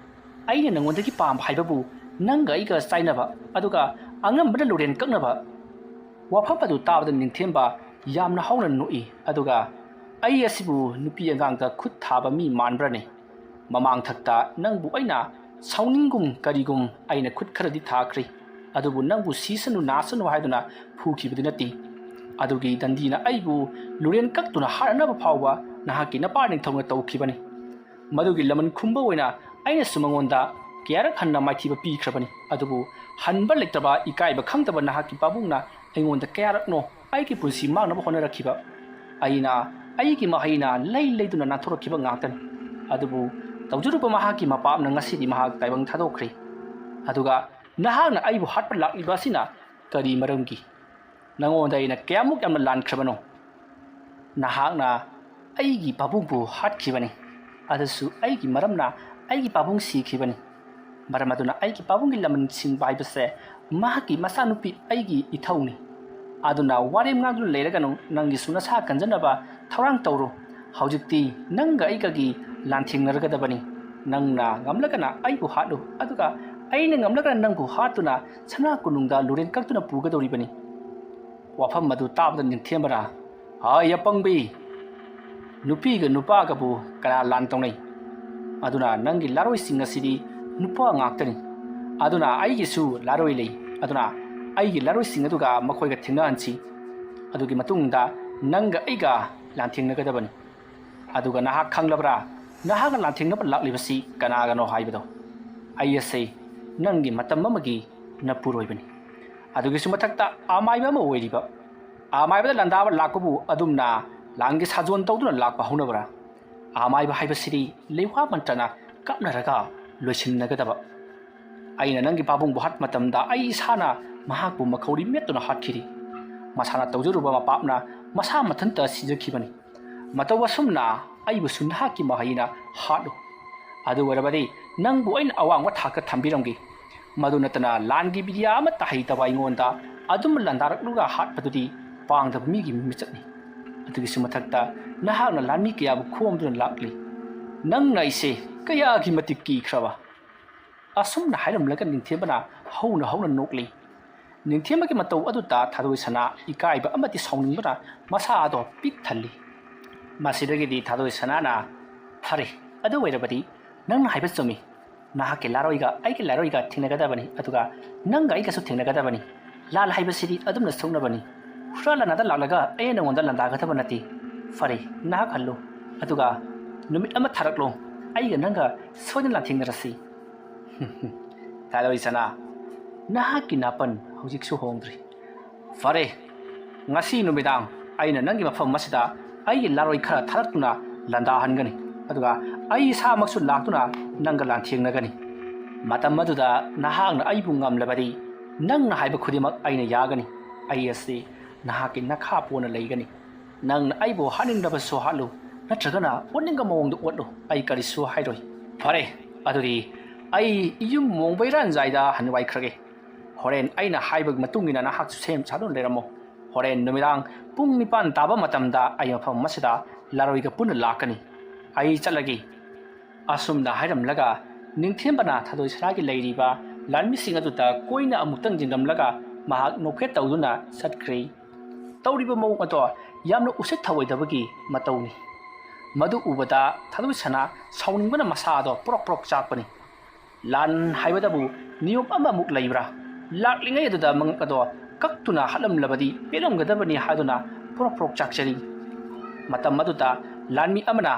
"ꯑꯩꯅ ꯅꯉꯣꯟꯗꯒꯤ ꯄꯥꯝꯕ ꯍꯥꯏꯕꯕꯨ ꯅꯪꯒ ꯑꯩꯒ ꯆꯥꯏꯅꯕ, ꯑꯗꯨꯒ ꯑꯉꯝꯕꯅ ꯂꯨꯔꯦꯟ ꯀꯛꯅꯕ"꯫ ꯋꯥꯐꯝ ꯑꯗꯨ ꯇꯥꯕꯗ ꯅꯤꯡꯊꯦꯝꯕ ꯌꯥꯝꯅ ꯍꯧꯅ ꯅꯣꯛꯏ꯫ ꯑꯗꯨꯒ, "ꯑꯩ ꯑꯁꯤꯕꯨ ꯅꯨꯄꯤ ꯑꯉꯥꯡꯗ ꯈꯨꯠ ꯊꯥꯕ ꯃꯤ ꯃꯥꯟꯕ꯭ꯔꯅꯦ? ꯃꯃꯥꯡꯊꯛꯇ ꯅꯪꯕꯨ ꯑꯩꯅ ꯁꯥꯎꯅꯤꯡꯒꯨꯝ ꯀꯔꯤꯒꯨꯝ ꯑꯩꯅ ꯈꯨꯠ ꯈꯔꯗꯤ ꯊꯥꯈ꯭ꯔꯦ, ꯑꯗꯨꯕꯨ ꯅꯪꯕꯨ ꯁꯤꯁꯅꯨ ꯅꯥꯁꯅꯨ ꯍꯥꯏꯗꯨꯅ ꯐꯨꯈꯤꯕꯗꯤ ꯅꯠꯇꯦ꯫ ꯑꯗꯨꯒꯤ ꯗꯟꯗꯤꯅ ꯑꯩꯕꯨ ꯂꯨꯔꯦꯟ ꯀꯛꯇꯨꯅ ꯍꯥꯠꯅꯅꯕ ꯐꯥꯎꯕ ꯅꯍꯥꯛꯀꯤ ꯅꯄꯥ ꯅꯤꯡꯊꯧꯅ ꯇꯧꯈꯤꯕꯅꯤ꯫ ꯃꯗꯨꯒꯤ ꯂꯃꯟ ꯈꯨꯝꯕ ꯑꯣꯏꯅ ꯑꯩꯅꯁꯨ ꯃꯉꯣꯟꯗ ꯀꯌꯥꯔꯛ ꯍꯟꯅ ꯃꯥꯏꯊꯤꯕ ꯄꯤꯈ꯭ꯔꯕꯅꯤ꯫ ꯑꯗꯨꯕꯨ ꯍꯟꯕ ꯂꯩꯇꯕ, ꯏꯀꯥꯏꯕ ꯈꯪꯗꯕ ꯅꯍꯥꯛꯀꯤ ꯄꯥꯕꯨꯡꯅ ꯑꯩꯉꯣꯟꯗ ꯀꯌꯥꯔꯛꯅꯣ ꯑꯩꯒꯤ ꯄꯨꯟꯁꯤ ꯃꯥꯡꯅꯕ ꯍꯣꯠꯅꯔꯛꯈꯤꯕ꯫ ꯑꯩꯅ ꯑꯩꯒꯤ ꯃꯍꯩꯅ ꯂꯩ ꯂꯩꯗꯨꯅ ꯅꯥꯟꯊꯣꯔꯛꯈꯤꯕ ꯉꯥꯛꯇꯅꯤ꯫ ꯑꯗꯨꯕꯨ ꯇꯧꯖꯔꯨꯕ ꯃꯍꯥꯛꯀꯤ ꯃꯄꯥꯞꯅ ꯉꯁꯤꯗꯤ ꯃꯍꯥꯛ ꯇꯥꯏꯕꯪ ꯊꯥꯗꯣꯛꯈ꯭ꯔꯦ꯫ ꯑꯗꯨꯒ ꯅꯍꯥꯛꯅ ꯑꯩꯕꯨ ꯍꯥꯠꯄ ꯂꯥꯛꯂꯤꯕ ꯑꯁꯤꯅ ꯀꯔꯤ ꯃꯔꯝꯒꯤ? ꯅꯉꯣꯟꯗ ꯑꯩꯅ ꯀꯌꯥꯃꯨꯛ ꯌꯥꯝꯅ ꯂꯥꯟꯈ꯭ꯔꯕꯅꯣ? ꯅꯍꯥꯛꯅ ꯑꯩꯒꯤ ꯄꯥꯕꯨꯡꯕꯨ ꯍꯥꯠꯈꯤꯕꯅꯤ, ꯑꯗꯨꯁꯨ ꯑꯩꯒꯤ ꯃꯔꯝꯅ ꯑꯩꯒꯤ ꯄꯥꯕꯨꯡ ꯁꯤꯈꯤꯕꯅꯤ꯫ ꯃꯔꯝ ꯑꯗꯨꯅ ꯑꯩꯒꯤ ꯄꯥꯕꯨꯡꯒꯤ ꯂꯃꯟ ꯁꯤꯡꯕ ꯍꯥꯏꯕꯁꯦ ꯃꯍꯥꯛꯀꯤ ꯃꯆꯥꯅꯨꯄꯤ ꯑꯩꯒꯤ ꯏꯊꯧꯅꯤ꯫ ꯑꯗꯨꯅ ꯋꯥꯔꯦꯝ ꯉꯥꯡꯗꯨꯅ ꯂꯩꯔꯒꯅꯨ, ꯅꯪꯒꯤꯁꯨ ꯅꯁꯥ ꯀꯟꯖꯅꯕ ꯊꯧꯔꯥꯡ ꯇꯧꯔꯣ꯫ ꯍꯧꯖꯤꯛꯇꯤ ꯅꯪꯒ ꯑꯩꯒꯒꯤ ꯂꯥꯟꯊꯦꯡꯅꯔꯒꯗꯕꯅꯤ꯫ ꯅꯪꯅ ꯉꯝꯂꯒꯅ ꯑꯩꯕꯨ ꯍꯥꯠꯂꯨ, ꯑꯗꯨꯒ ꯑꯩꯅ ꯉꯝꯂꯒꯅ ꯅꯪꯕꯨ ꯍꯥꯠꯇꯨꯅ ꯁꯅꯥ ꯀꯣꯅꯨꯡꯗ ꯂꯨꯔꯦꯟ ꯀꯛꯇꯨꯅ ꯄꯨꯒꯗꯧꯔꯤꯕꯅꯤ꯫ ꯋꯥꯐꯝ ꯑꯗꯨ ꯇꯥꯕꯗ ꯅꯤꯡꯊꯦꯝꯕꯅ, "ꯍꯥꯏ ꯑꯄꯪꯕꯤ, ꯅꯨꯄꯤꯒ ꯅꯨꯄꯥꯒꯕꯨ ꯀꯅꯥ ꯂꯥꯟ ꯇꯧꯅꯩ? ꯑꯗꯨꯅ ꯅꯪꯒꯤ ꯂꯥꯔꯣꯏꯁꯤꯡ ꯑꯁꯤꯗꯤ ꯅꯨꯄꯥ ꯉꯥꯛꯇꯅꯤ꯫ ꯑꯗꯨꯅ ꯑꯩꯒꯤꯁꯨ ꯂꯥꯔꯣꯏ ꯂꯩ꯫ ꯑꯗꯨꯅ ꯑꯩꯒꯤ ꯂꯥꯔꯣꯏꯁꯤꯡ ꯑꯗꯨꯒ ꯃꯈꯣꯏꯒ ꯊꯦꯡꯅꯍꯟꯁꯤ꯫ ꯑꯗꯨꯒꯤ ꯃꯇꯨꯡꯗ ꯅꯪꯒ ꯑꯩꯒ ꯂꯥꯟꯊꯦꯡꯅꯒꯗꯕꯅꯤ꯫ ꯑꯗꯨꯒ ꯅꯍꯥꯛ ꯈꯪꯂꯕ꯭ꯔꯥ, ꯅꯍꯥꯛꯅ ꯂꯥꯟꯊꯦꯡꯅꯕ ꯂꯥꯛꯂꯤꯕꯁꯤ ꯀꯅꯥꯒꯅꯣ ꯍꯥꯏꯕꯗꯣ? ꯑꯩ ꯑꯁꯦ ꯅꯪꯒꯤ ꯃꯇꯝ ꯑꯃꯒꯤ ꯅꯄꯨꯔꯣꯏꯕꯅꯤ꯫ ꯑꯗꯨꯒꯤꯁꯨ ꯃꯊꯛꯇ ꯑꯃꯥꯏꯕ ꯑꯃ ꯑꯣꯏꯔꯤꯕ꯫ ꯑꯃꯥꯏꯕꯗ ꯂꯥꯟꯗꯥꯕ ꯂꯥꯛꯄꯕꯨ ꯑꯗꯨꯝꯅ ꯂꯥꯟꯒꯤ ꯁꯥꯖꯣꯟ ꯇꯧꯗꯨꯅ ꯂꯥꯛꯄ ꯍꯧꯅꯕ꯭ꯔꯥ? ꯑꯃꯥꯏꯕ ꯍꯥꯏꯕꯁꯤꯗꯤ ꯂꯩꯋꯥ ꯃꯟꯇ꯭ꯔꯅ ꯀꯥꯞꯅꯔꯒ ꯂꯣꯏꯁꯤꯟꯅꯒꯗꯕ꯫ ꯑꯩꯅ ꯅꯪꯒꯤ ꯄꯥꯕꯨꯡꯕꯨ ꯍꯥꯠꯄ ꯃꯇꯝꯗ ꯑꯩ ꯏꯁꯥꯅ ꯃꯍꯥꯛꯄꯨ ꯃꯈꯧꯔꯤ ꯃꯦꯠꯇꯨꯅ ꯍꯥꯠꯈꯤꯔꯤ꯫ ꯃꯁꯥꯅ ꯇꯧꯖꯔꯨꯕ ꯃꯄꯥꯞꯅ ꯃꯁꯥ ꯃꯊꯟꯇ ꯁꯤꯖꯈꯤꯕꯅꯤ꯫ ꯃꯇꯧ ꯑꯁꯨꯝꯅ ꯑꯩꯕꯨꯁꯨ ꯅꯍꯥꯛꯀꯤ ꯃꯍꯩꯅ ꯍꯥꯠꯂꯨ꯫ ꯑꯗꯨ ꯑꯣꯏꯔꯕꯗꯤ ꯅꯪꯕꯨ ꯑꯩꯅ ꯑꯋꯥꯡꯕ ꯊꯥꯛꯇ ꯊꯝꯕꯤꯔꯝꯒꯦ꯫ ꯃꯗꯨ ꯅꯠꯇꯅ ꯂꯥꯟꯒꯤ ꯕꯤꯗ꯭ꯌꯥ ꯑꯃꯠꯇ ꯍꯩꯇꯕ ꯑꯩꯉꯣꯟꯗ ꯑꯗꯨꯝ ꯂꯥꯟꯗꯥꯔꯛꯂꯒ ꯍꯥꯠꯄꯗꯨꯗꯤ ꯄꯥꯡꯗꯕ ꯃꯤꯒꯤ ꯃꯤꯆꯠꯅꯤ꯫ ꯑꯗꯨꯒꯤꯁꯨ ꯃꯊꯛꯇ ꯅꯍꯥꯛꯅ ꯂꯥꯟꯃꯤ ꯀꯌꯥꯕꯨ ꯈꯣꯝꯗꯨꯅ ꯂꯥꯛꯂꯤ꯫ ꯅꯪꯅ ꯑꯩꯁꯦ ꯀꯌꯥꯒꯤ ꯃꯇꯤꯛ ꯀꯤꯈ꯭ꯔꯕ?" ꯑꯁꯨꯝꯅ ꯍꯥꯏꯔꯝꯂꯒ ꯅꯤꯡꯊꯦꯝꯕꯅ ꯍꯧꯅ ꯍꯧꯅ ꯅꯣꯛꯂꯤ꯫ ꯅꯤꯡꯊꯦꯝꯕꯒꯤ ꯃꯇꯧ ꯑꯗꯨꯗ ꯊꯥꯗꯣꯏ ꯁꯅꯥ ꯏꯀꯥꯏꯕ ꯑꯃꯗꯤ ꯁꯥꯎꯅꯤꯡꯕꯅ ꯃꯁꯥ ꯑꯗꯣ ꯄꯤꯛ ꯊꯜꯂꯤ꯫ ꯃꯁꯤꯗꯒꯤꯗꯤ ꯊꯥꯗꯣꯏ ꯁꯅꯥꯅ, "ꯐꯔꯦ, ꯑꯗꯨ ꯑꯣꯏꯔꯕꯗꯤ ꯅꯪꯅ ꯍꯥꯏꯕ ꯆꯨꯝꯃꯤ꯫ ꯅꯍꯥꯛꯀꯤ ꯂꯥꯔꯣꯏꯒ ꯑꯩꯒꯤ ꯂꯥꯔꯣꯏꯒ ꯊꯦꯡꯅꯒꯗꯕꯅꯤ, ꯑꯗꯨꯒ ꯅꯪꯒ ꯑꯩꯒꯁꯨ ꯊꯦꯡꯅꯒꯗꯕꯅꯤ꯫ ꯂꯥꯟ ꯍꯥꯏꯕꯁꯤꯗꯤ ꯑꯗꯨꯝꯅ ꯁꯣꯛꯅꯕꯅꯤ꯫ ꯍꯨꯔꯥꯟ ꯂꯥꯟꯅꯗ ꯂꯥꯛꯂꯒ ꯑꯩꯅ ꯅꯉꯣꯟꯗ ꯂꯥꯟꯗꯥꯒꯗꯕ ꯅꯠꯇꯦ꯫ ꯐꯔꯦ, ꯅꯍꯥꯛ ꯍꯜꯂꯨ, ꯑꯗꯨꯒ ꯅꯨꯃꯤꯠ ꯑꯃ ꯊꯥꯔꯛꯂꯣ, ꯑꯩꯒ ꯅꯪꯒ ꯁꯣꯏꯗꯅ ꯂꯥꯟꯊꯦꯡꯅꯔꯁꯤ꯫" ꯊꯥꯗꯣꯏ ꯁꯅꯥ, ꯅꯍꯥꯛꯀꯤ ꯅꯥꯄꯟ ꯍꯧꯖꯤꯛꯁꯨ ꯍꯣꯡꯗ꯭ꯔꯤ꯫ ꯐꯔꯦ, ꯉꯁꯤ ꯅꯨꯃꯤꯗꯥꯡ ꯑꯩꯅ ꯅꯪꯒꯤ ꯃꯐꯝ ꯑꯁꯤꯗ ꯑꯩꯒꯤ ꯂꯥꯔꯣꯏ ꯈꯔ ꯊꯥꯔꯛꯇꯨꯅ ꯂꯥꯟꯗꯥꯍꯟꯒꯅꯤ, ꯑꯗꯨꯒ ꯑꯩ ꯏꯁꯥꯃꯛꯁꯨ ꯂꯥꯛꯇꯨꯅ ꯅꯪꯒ ꯂꯥꯟꯊꯦꯡꯅꯒꯅꯤ꯫ ꯃꯇꯝ ꯑꯗꯨꯗ ꯅꯍꯥꯛꯅ ꯑꯩꯕꯨ ꯉꯝꯂꯕꯗꯤ ꯅꯪꯅ ꯍꯥꯏꯕ ꯈꯨꯗꯤꯡꯃꯛ ꯑꯩꯅ ꯌꯥꯒꯅꯤ꯫ ꯑꯩ ꯑꯁꯤ ꯅꯍꯥꯛꯀꯤ ꯅꯈꯥ ꯄꯣꯟꯅ ꯂꯩꯒꯅꯤ꯫ ꯅꯪꯅ ꯑꯩꯕꯨ ꯍꯥꯠꯅꯤꯡꯂꯕꯁꯨ ꯍꯥꯠꯂꯨ, ꯅꯠꯇ꯭ꯔꯒꯅ ꯑꯣꯠꯅꯤꯡꯕ ꯃꯑꯣꯡꯗ ꯑꯣꯠꯂꯨ, ꯑꯩ ꯀꯔꯤꯁꯨ ꯍꯥꯏꯔꯣꯏ꯫ ꯐꯔꯦ, ꯑꯗꯨꯗꯤ ꯑꯩ ꯌꯨꯝ ꯃꯣꯡꯕꯩꯔꯥꯟꯖꯥꯏꯗ ꯍꯟꯋꯥꯏꯈ꯭ꯔꯒꯦ꯫ ꯍꯣꯔꯦꯟ ꯑꯩꯅ ꯍꯥꯏꯕꯒꯤ ꯃꯇꯨꯡ ꯏꯟꯅ ꯅꯍꯥꯛꯁꯨ ꯁꯦꯝ ꯁꯥꯗꯨꯅ ꯂꯩꯔꯝꯃꯣ꯫ ꯍꯣꯔꯦꯟ ꯅꯨꯃꯤꯗꯥꯡ ꯄꯨꯡ ꯅꯤꯄꯥꯟ ꯇꯥꯕ ꯃꯇꯝꯗ ꯑꯩ ꯃꯐꯝ ꯑꯁꯤꯗ ꯂꯥꯔꯣꯏꯒ ꯄꯨꯟꯅ ꯂꯥꯛꯀꯅꯤ꯫ ꯑꯩ ꯆꯠꯂꯒꯦ꯫" ꯑꯁꯨꯝꯅ ꯍꯥꯏꯔꯝꯂꯒ ꯅꯤꯡꯊꯦꯝꯕꯅ ꯊꯥꯗꯣꯏ ꯁꯅꯥꯒꯤ ꯂꯩꯔꯤꯕ ꯂꯥꯟꯃꯤꯁꯤꯡ ꯑꯗꯨꯗ ꯀꯣꯏꯅ ꯑꯃꯨꯛꯇꯪ ꯌꯦꯡꯂꯝꯂꯒ ꯃꯍꯥꯛ ꯅꯣꯛꯐꯦꯠ ꯇꯧꯗꯨꯅ ꯆꯠꯈ꯭ꯔꯦ꯫ ꯇꯧꯔꯤꯕ ꯃꯑꯣꯡ ꯑꯗꯣ ꯌꯥꯝꯅ ꯎꯁꯤꯠ ꯊꯑꯣꯏꯗꯕꯒꯤ ꯃꯇꯧꯅꯤ꯫ ꯃꯗꯨ ꯎꯕꯗ ꯊꯥꯗꯣꯏ ꯁꯅꯥ ꯁꯥꯎꯅꯤꯡꯕꯅ ꯃꯁꯥ ꯑꯗꯣ ꯄ꯭ꯔꯣꯛ ꯄ꯭ꯔꯣꯛ ꯆꯥꯛꯄꯅꯤ꯫ ꯂꯥꯟ ꯍꯥꯏꯕꯗꯕꯨ ꯅꯤꯌꯣꯝ ꯑꯃꯃꯨꯛ ꯂꯩꯕ꯭ꯔꯥ? ꯂꯥꯛꯂꯤꯉꯩ ꯑꯗꯨꯗ ꯃꯉꯛ ꯑꯗꯣ ꯀꯛꯇꯨꯅ ꯍꯥꯠꯂꯝꯂꯕꯗꯤ ꯄꯦꯜꯂꯝꯒꯗꯕꯅꯤ ꯍꯥꯏꯗꯨꯅ ꯄ꯭ꯔꯣꯛ ꯄ꯭ꯔꯣꯛ ꯆꯥꯛꯆꯔꯤ꯫ ꯃꯇꯝ ꯑꯗꯨꯗ ꯂꯥꯟꯃꯤ ꯑꯃꯅ,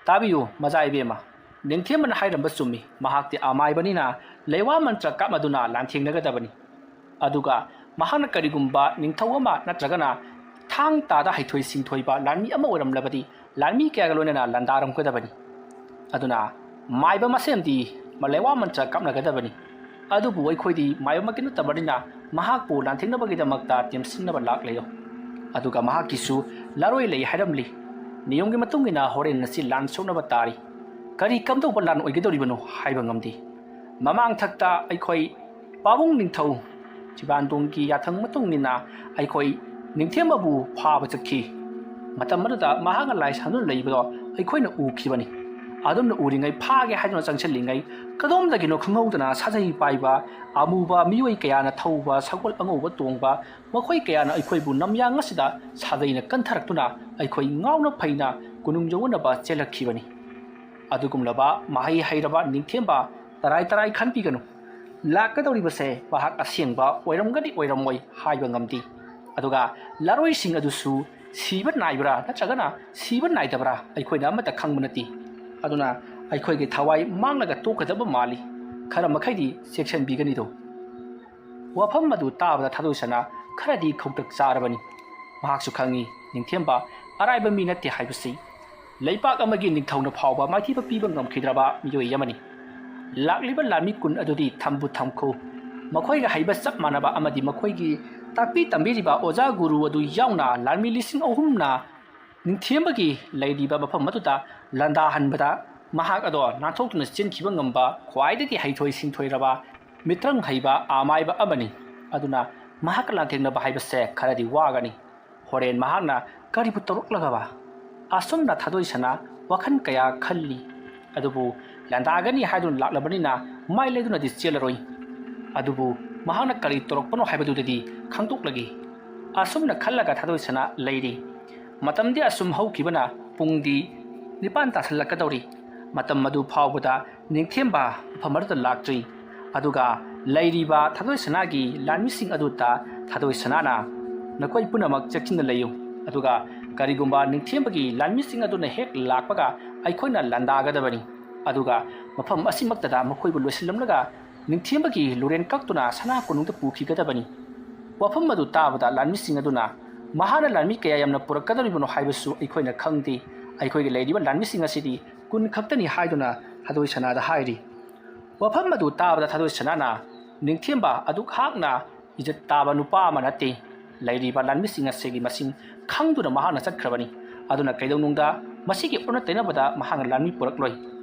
"ꯇꯥꯕꯤꯌꯨ, ꯃꯖꯥ ꯏꯕꯦꯝꯃ, ꯅꯤꯡꯊꯦꯝꯕꯅ ꯍꯥꯏꯔꯝꯕ ꯆꯨꯝꯃꯤ꯫ ꯃꯍꯥꯛꯇꯤ ꯑꯃꯥꯏꯕꯅꯤꯅ ꯂꯩꯋꯥ ꯃꯟꯇ꯭ꯔ ꯀꯥꯞꯅꯗꯨꯅ ꯂꯥꯟꯊꯦꯡꯅꯒꯗꯕꯅꯤ꯫ ꯑꯗꯨꯒ ꯃꯍꯥꯛꯅ ꯀꯔꯤꯒꯨꯝꯕ ꯅꯤꯡꯊꯧ ꯑꯃ ꯅꯠꯇ꯭ꯔꯒꯅ ꯊꯥꯡ ꯇꯥꯗ ꯍꯩꯊꯣꯏ ꯁꯤꯡꯊꯣꯏꯕ ꯂꯥꯟꯃꯤ ꯑꯃ ꯑꯣꯏꯔꯝꯂꯕꯗꯤ ꯂꯥꯟꯃꯤ ꯀꯌꯥꯒ ꯂꯣꯏꯅꯅ ꯂꯥꯟꯗꯥꯔꯝꯒꯗꯕꯅꯤ꯫ ꯑꯗꯨꯅ ꯃꯥꯏꯕ ꯃꯁꯦꯟꯗꯤ ꯂꯩꯋꯥ ꯃꯟꯇ꯭ꯔ ꯀꯥꯞꯅꯒꯗꯕꯅꯤ꯫ ꯑꯗꯨꯕꯨ ꯑꯩꯈꯣꯏꯗꯤ ꯃꯥꯏꯕꯃꯛꯇꯤ ꯅꯠꯇꯕꯅꯤꯅ ꯃꯍꯥꯛꯄꯨ ꯂꯥꯟꯊꯦꯡꯅꯕꯒꯤꯗꯃꯛꯇ ꯇꯦꯝꯁꯤꯟꯅꯕ ꯂꯥꯛꯂꯦ꯫ ꯑꯗꯨꯒ ꯃꯍꯥꯛꯀꯤꯁꯨ ꯂꯥꯔꯣꯏ ꯂꯩ ꯍꯥꯏꯔꯝꯂꯤ꯫ ꯅꯤꯌꯣꯝꯒꯤ ꯃꯇꯨꯡ ꯏꯟꯅ ꯍꯣꯔꯦꯟ ꯑꯁꯤ ꯂꯥꯟ ꯁꯣꯛꯅꯕ ꯇꯥꯔꯤ꯫ ꯀꯔꯤ ꯀꯝꯗꯧꯕ ꯂꯥꯟ ꯑꯣꯏꯒꯗꯧꯔꯤꯕꯅꯣ ꯍꯥꯏꯕ ꯉꯝꯗꯦ꯫ ꯃꯃꯥꯡꯊꯛꯇ ꯑꯩꯈꯣꯏ ꯄꯥꯕꯨꯡ ꯅꯤꯡꯊꯧ ꯆꯤꯕꯥꯟꯗꯣꯡꯒꯤ ꯌꯥꯊꯪ ꯃꯇꯨꯡ ꯏꯟꯅ ꯑꯩꯈꯣꯏ ꯅꯤꯡꯊꯦꯝꯕꯕꯨ ꯐꯥꯕ ꯆꯠꯈꯤ꯫ ꯃꯇꯝ ꯑꯗꯨꯗ ꯃꯍꯥꯛꯅ ꯂꯥꯏ ꯁꯥꯟꯗꯨꯅ ꯂꯩꯕꯗꯣ ꯑꯩꯈꯣꯏꯅ ꯎꯈꯤꯕꯅꯤ꯫ ꯑꯗꯨꯝꯅ ꯎꯔꯤꯉꯩ ꯐꯥꯒꯦ ꯍꯥꯏꯗꯨꯅ ꯆꯪꯁꯤꯜꯂꯤꯉꯩ ꯀꯗꯣꯝꯗꯒꯤꯅꯣ ꯈꯪꯍꯧꯗꯅ ꯁꯥꯖꯩ ꯄꯥꯏꯕ ꯑꯃꯨꯕ ꯃꯤꯑꯣꯏ ꯀꯌꯥꯅ ꯊꯧꯕ ꯁꯒꯣꯜ ꯑꯉꯧꯕ ꯇꯣꯡꯕ ꯃꯈꯣꯏ ꯀꯌꯥꯅ ꯑꯩꯈꯣꯏꯕꯨ ꯅꯝꯌꯥꯡ ꯑꯁꯤꯗ ꯁꯥꯖꯩꯅ ꯀꯟꯊꯔꯛꯇꯨꯅ ꯑꯩꯈꯣꯏ ꯉꯥꯎꯅ ꯐꯩꯅ ꯀꯣꯅꯨꯡ ꯌꯧꯅꯅꯕ ꯆꯦꯜꯂꯛꯈꯤꯕꯅꯤ꯫ ꯑꯗꯨꯒꯨꯝꯂꯕ ꯃꯍꯩ ꯍꯩꯔꯕ ꯅꯤꯡꯊꯦꯝꯕ ꯇꯔꯥꯏ ꯇꯔꯥꯏ ꯈꯟꯕꯤꯒꯅꯨ꯫ ꯂꯥꯛꯀꯗꯧꯔꯤꯕꯁꯦ ꯃꯍꯥꯛ ꯑꯁꯦꯡꯕ ꯑꯣꯏꯔꯝꯒꯅꯤ ꯑꯣꯏꯔꯝꯃꯣꯏ ꯍꯥꯏꯕ ꯉꯝꯗꯦ꯫ ꯑꯗꯨꯒ ꯂꯥꯔꯣꯏꯁꯤꯡ ꯑꯗꯨꯁꯨ ꯁꯤꯕ ꯅꯥꯏꯕ꯭ꯔꯥ ꯅꯠꯇ꯭ꯔꯒꯅ ꯁꯤꯕ ꯅꯥꯏꯗꯕ꯭ꯔꯥ ꯑꯩꯈꯣꯏꯅ ꯑꯃꯠꯇ ꯈꯪꯕ ꯅꯠꯇꯦ꯫ ꯑꯗꯨꯅ ꯑꯩꯈꯣꯏꯒꯤ ꯊꯋꯥꯏ ꯃꯥꯡꯂꯒ ꯇꯣꯛꯀꯗꯕ ꯃꯥꯜꯂꯤ꯫ ꯈꯔ ꯃꯈꯩꯗꯤ ꯆꯦꯛꯁꯤꯟꯕꯤꯒꯅꯤꯗꯣ꯫ ꯋꯥꯐꯝ ꯑꯗꯨ ꯇꯥꯕꯗ ꯊꯥꯗꯣꯏꯁꯅꯥ ꯈꯔꯗꯤ ꯈꯧꯇꯛ ꯆꯥꯔꯕꯅꯤ꯫ ꯃꯍꯥꯛꯁꯨ ꯈꯪꯏ ꯅꯤꯡꯊꯦꯝꯕ ꯑꯔꯥꯏꯕ ꯃꯤ ꯅꯠꯇꯦ ꯍꯥꯏꯕꯁꯤ꯫ ꯂꯩꯄꯥꯛ ꯑꯃꯒꯤ ꯅꯤꯡꯊꯧꯅ ꯐꯥꯎꯕ ꯃꯥꯏꯊꯤꯕ ꯄꯤꯕ ꯉꯝꯈꯤꯗ꯭ꯔꯕ ꯃꯤꯑꯣꯏ ꯑꯃꯅꯤ꯫ ꯂꯥꯛꯂꯤꯕ ꯂꯥꯟꯃꯤ ꯀꯨꯟ ꯑꯗꯨꯗꯤ ꯊꯝꯕꯨ ꯊꯝꯈꯣ꯫ ꯃꯈꯣꯏꯒ ꯍꯩꯕ ꯆꯞ ꯃꯥꯟꯅꯕ ꯑꯃꯗꯤ ꯃꯈꯣꯏꯒꯤ ꯇꯥꯛꯄꯤ ꯇꯝꯕꯤꯔꯤꯕ ꯑꯣꯖꯥ ꯒꯨꯔꯨ ꯑꯗꯨ ꯌꯥꯎꯅ ꯂꯥꯟꯃꯤ ꯂꯤꯁꯤꯡ ꯑꯍꯨꯝꯅ ꯅꯤꯡꯊꯦꯝꯕꯒꯤ ꯂꯩꯔꯤꯕ ꯃꯐꯝ ꯑꯗꯨꯗ ꯂꯥꯟꯗꯥꯍꯟꯕꯗ ꯃꯍꯥꯛ ꯑꯗꯣ ꯅꯥꯟꯊꯣꯛꯇꯨꯅ ꯆꯦꯟꯈꯤꯕ ꯉꯝꯕ ꯈ꯭ꯋꯥꯏꯗꯒꯤ ꯍꯩꯊꯣꯏ ꯁꯤꯡꯊꯣꯏꯔꯕ ꯃꯤꯇ꯭ꯔꯪ ꯍꯩꯕ ꯑꯃꯥꯏꯕ ꯑꯃꯅꯤ꯫ ꯑꯗꯨꯅ ꯃꯍꯥꯛꯀ ꯂꯥꯟꯊꯦꯡꯅꯕ ꯍꯥꯏꯕꯁꯦ ꯈꯔꯗꯤ ꯋꯥꯒꯅꯤ꯫ ꯍꯣꯔꯦꯟ ꯃꯍꯥꯛꯅ ꯀꯔꯤꯕꯨ ꯇꯧꯔꯛꯂꯒꯕ? ꯑꯁꯨꯝꯅ ꯊꯥꯗꯣꯏꯁꯅꯥ ꯋꯥꯈꯜ ꯀꯌꯥ ꯈꯜꯂꯤ꯫ ꯑꯗꯨꯕꯨ ꯂꯥꯟꯗꯥꯒꯅꯤ ꯍꯥꯏꯗꯨꯅ ꯂꯥꯛꯂꯕꯅꯤꯅ ꯃꯥꯏ ꯂꯩꯗꯨꯅꯗꯤ ꯆꯦꯜꯂꯔꯣꯏ꯫ ꯑꯗꯨꯕꯨ ꯃꯍꯥꯛꯅ ꯀꯔꯤ ꯇꯧꯔꯛꯄꯅꯣ ꯍꯥꯏꯕꯗꯨꯗꯗꯤ ꯈꯪꯗꯣꯛꯂꯒꯦ꯫ ꯑꯁꯨꯝꯅ ꯈꯜꯂꯒ ꯊꯥꯗꯣꯏꯁꯅꯥ ꯂꯩꯔꯤ꯫ ꯃꯇꯝꯗꯤ ꯑꯁꯨꯝ ꯍꯧꯈꯤꯕꯅ ꯄꯨꯡꯗꯤ ꯅꯤꯄꯥꯟ ꯇꯥꯁꯜꯂꯛꯀꯗꯧꯔꯤ꯫ ꯃꯇꯝ ꯑꯗꯨ ꯐꯥꯎꯕꯗ ꯅꯤꯡꯊꯦꯝꯕ ꯃꯐꯝ ꯑꯗꯨꯗ ꯂꯥꯛꯇ꯭ꯔꯤ꯫ ꯑꯗꯨꯒ ꯂꯩꯔꯤꯕ ꯊꯥꯗꯣꯏꯁꯅꯥꯒꯤ ꯂꯥꯟꯃꯤꯁꯤꯡ ꯑꯗꯨꯗ ꯊꯥꯗꯣꯏꯁꯅꯥꯅ, "ꯅꯈꯣꯏ ꯄꯨꯝꯅꯃꯛ ꯆꯦꯛꯁꯤꯟꯅ ꯂꯩꯌꯨ꯫ ꯑꯗꯨꯒ ꯀꯔꯤꯒꯨꯝꯕ ꯅꯤꯡꯊꯦꯝꯕꯒꯤ ꯂꯥꯟꯃꯤꯁꯤꯡ ꯑꯗꯨꯅ ꯍꯦꯛ ꯂꯥꯛꯄꯒ ꯑꯩꯈꯣꯏꯅ ꯂꯥꯟꯗꯥꯒꯗꯕꯅꯤ꯫ ꯑꯗꯨꯒ ꯃꯐꯝ ꯑꯁꯤꯃꯛꯇꯗ ꯃꯈꯣꯏꯕꯨ ꯂꯣꯏꯁꯤꯜꯂꯝꯂꯒ ꯅꯤꯡꯊꯦꯝꯕꯒꯤ ꯂꯨꯔꯦꯟ ꯀꯛꯇꯨꯅ ꯁꯅꯥ ꯀꯣꯅꯨꯡꯗ ꯄꯨꯈꯤꯒꯗꯕꯅꯤ꯫" ꯋꯥꯐꯝ ꯑꯗꯨ ꯇꯥꯕꯗ ꯂꯥꯟꯃꯤꯁꯤꯡ ꯑꯗꯨꯅ, "ꯃꯍꯥꯛꯅ ꯂꯥꯟꯃꯤ ꯀꯌꯥ ꯌꯥꯝꯅ ꯄꯨꯔꯛꯀꯗꯧꯔꯤꯕꯅꯣ ꯍꯥꯏꯕꯁꯨ ꯑꯩꯈꯣꯏꯅ ꯈꯪꯗꯦ꯫ ꯑꯩꯈꯣꯏꯒꯤ ꯂꯩꯔꯤꯕ ꯂꯥꯟꯃꯤꯁꯤꯡ ꯑꯁꯤꯗꯤ ꯀꯨꯟ ꯈꯛꯇꯅꯤ" ꯍꯥꯏꯗꯨꯅ ꯊꯥꯗꯣꯏꯁꯅꯥꯗ ꯍꯥꯏꯔꯤ꯫ ꯋꯥꯐꯝ ꯑꯗꯨ ꯇꯥꯕꯗ ꯊꯥꯗꯣꯏꯁꯅꯥꯅ, "ꯅꯤꯡꯊꯦꯝꯕ ꯑꯗꯨꯛ ꯍꯥꯛꯅ ꯏꯖꯠ ꯇꯥꯕ ꯅꯨꯄꯥ ꯑꯃ ꯅꯠꯇꯦ꯫ ꯂꯩꯔꯤꯕ ꯂꯥꯟꯃꯤꯁꯤꯡ ꯑꯁꯤꯒꯤ ꯃꯁꯤꯡ ꯈꯪꯗꯨꯅ ꯃꯍꯥꯛꯅ ꯆꯠꯈ꯭ꯔꯕꯅꯤ꯫ ꯑꯗꯨꯅ ꯀꯩꯗꯧꯅꯨꯡꯗ ꯃꯁꯤꯒꯤ ꯑꯣꯟꯅ ꯇꯩꯅꯕꯗ ꯃꯍꯥꯛꯅ ꯂꯥꯟꯃꯤ ꯄꯨꯔꯛꯂꯣꯏ꯫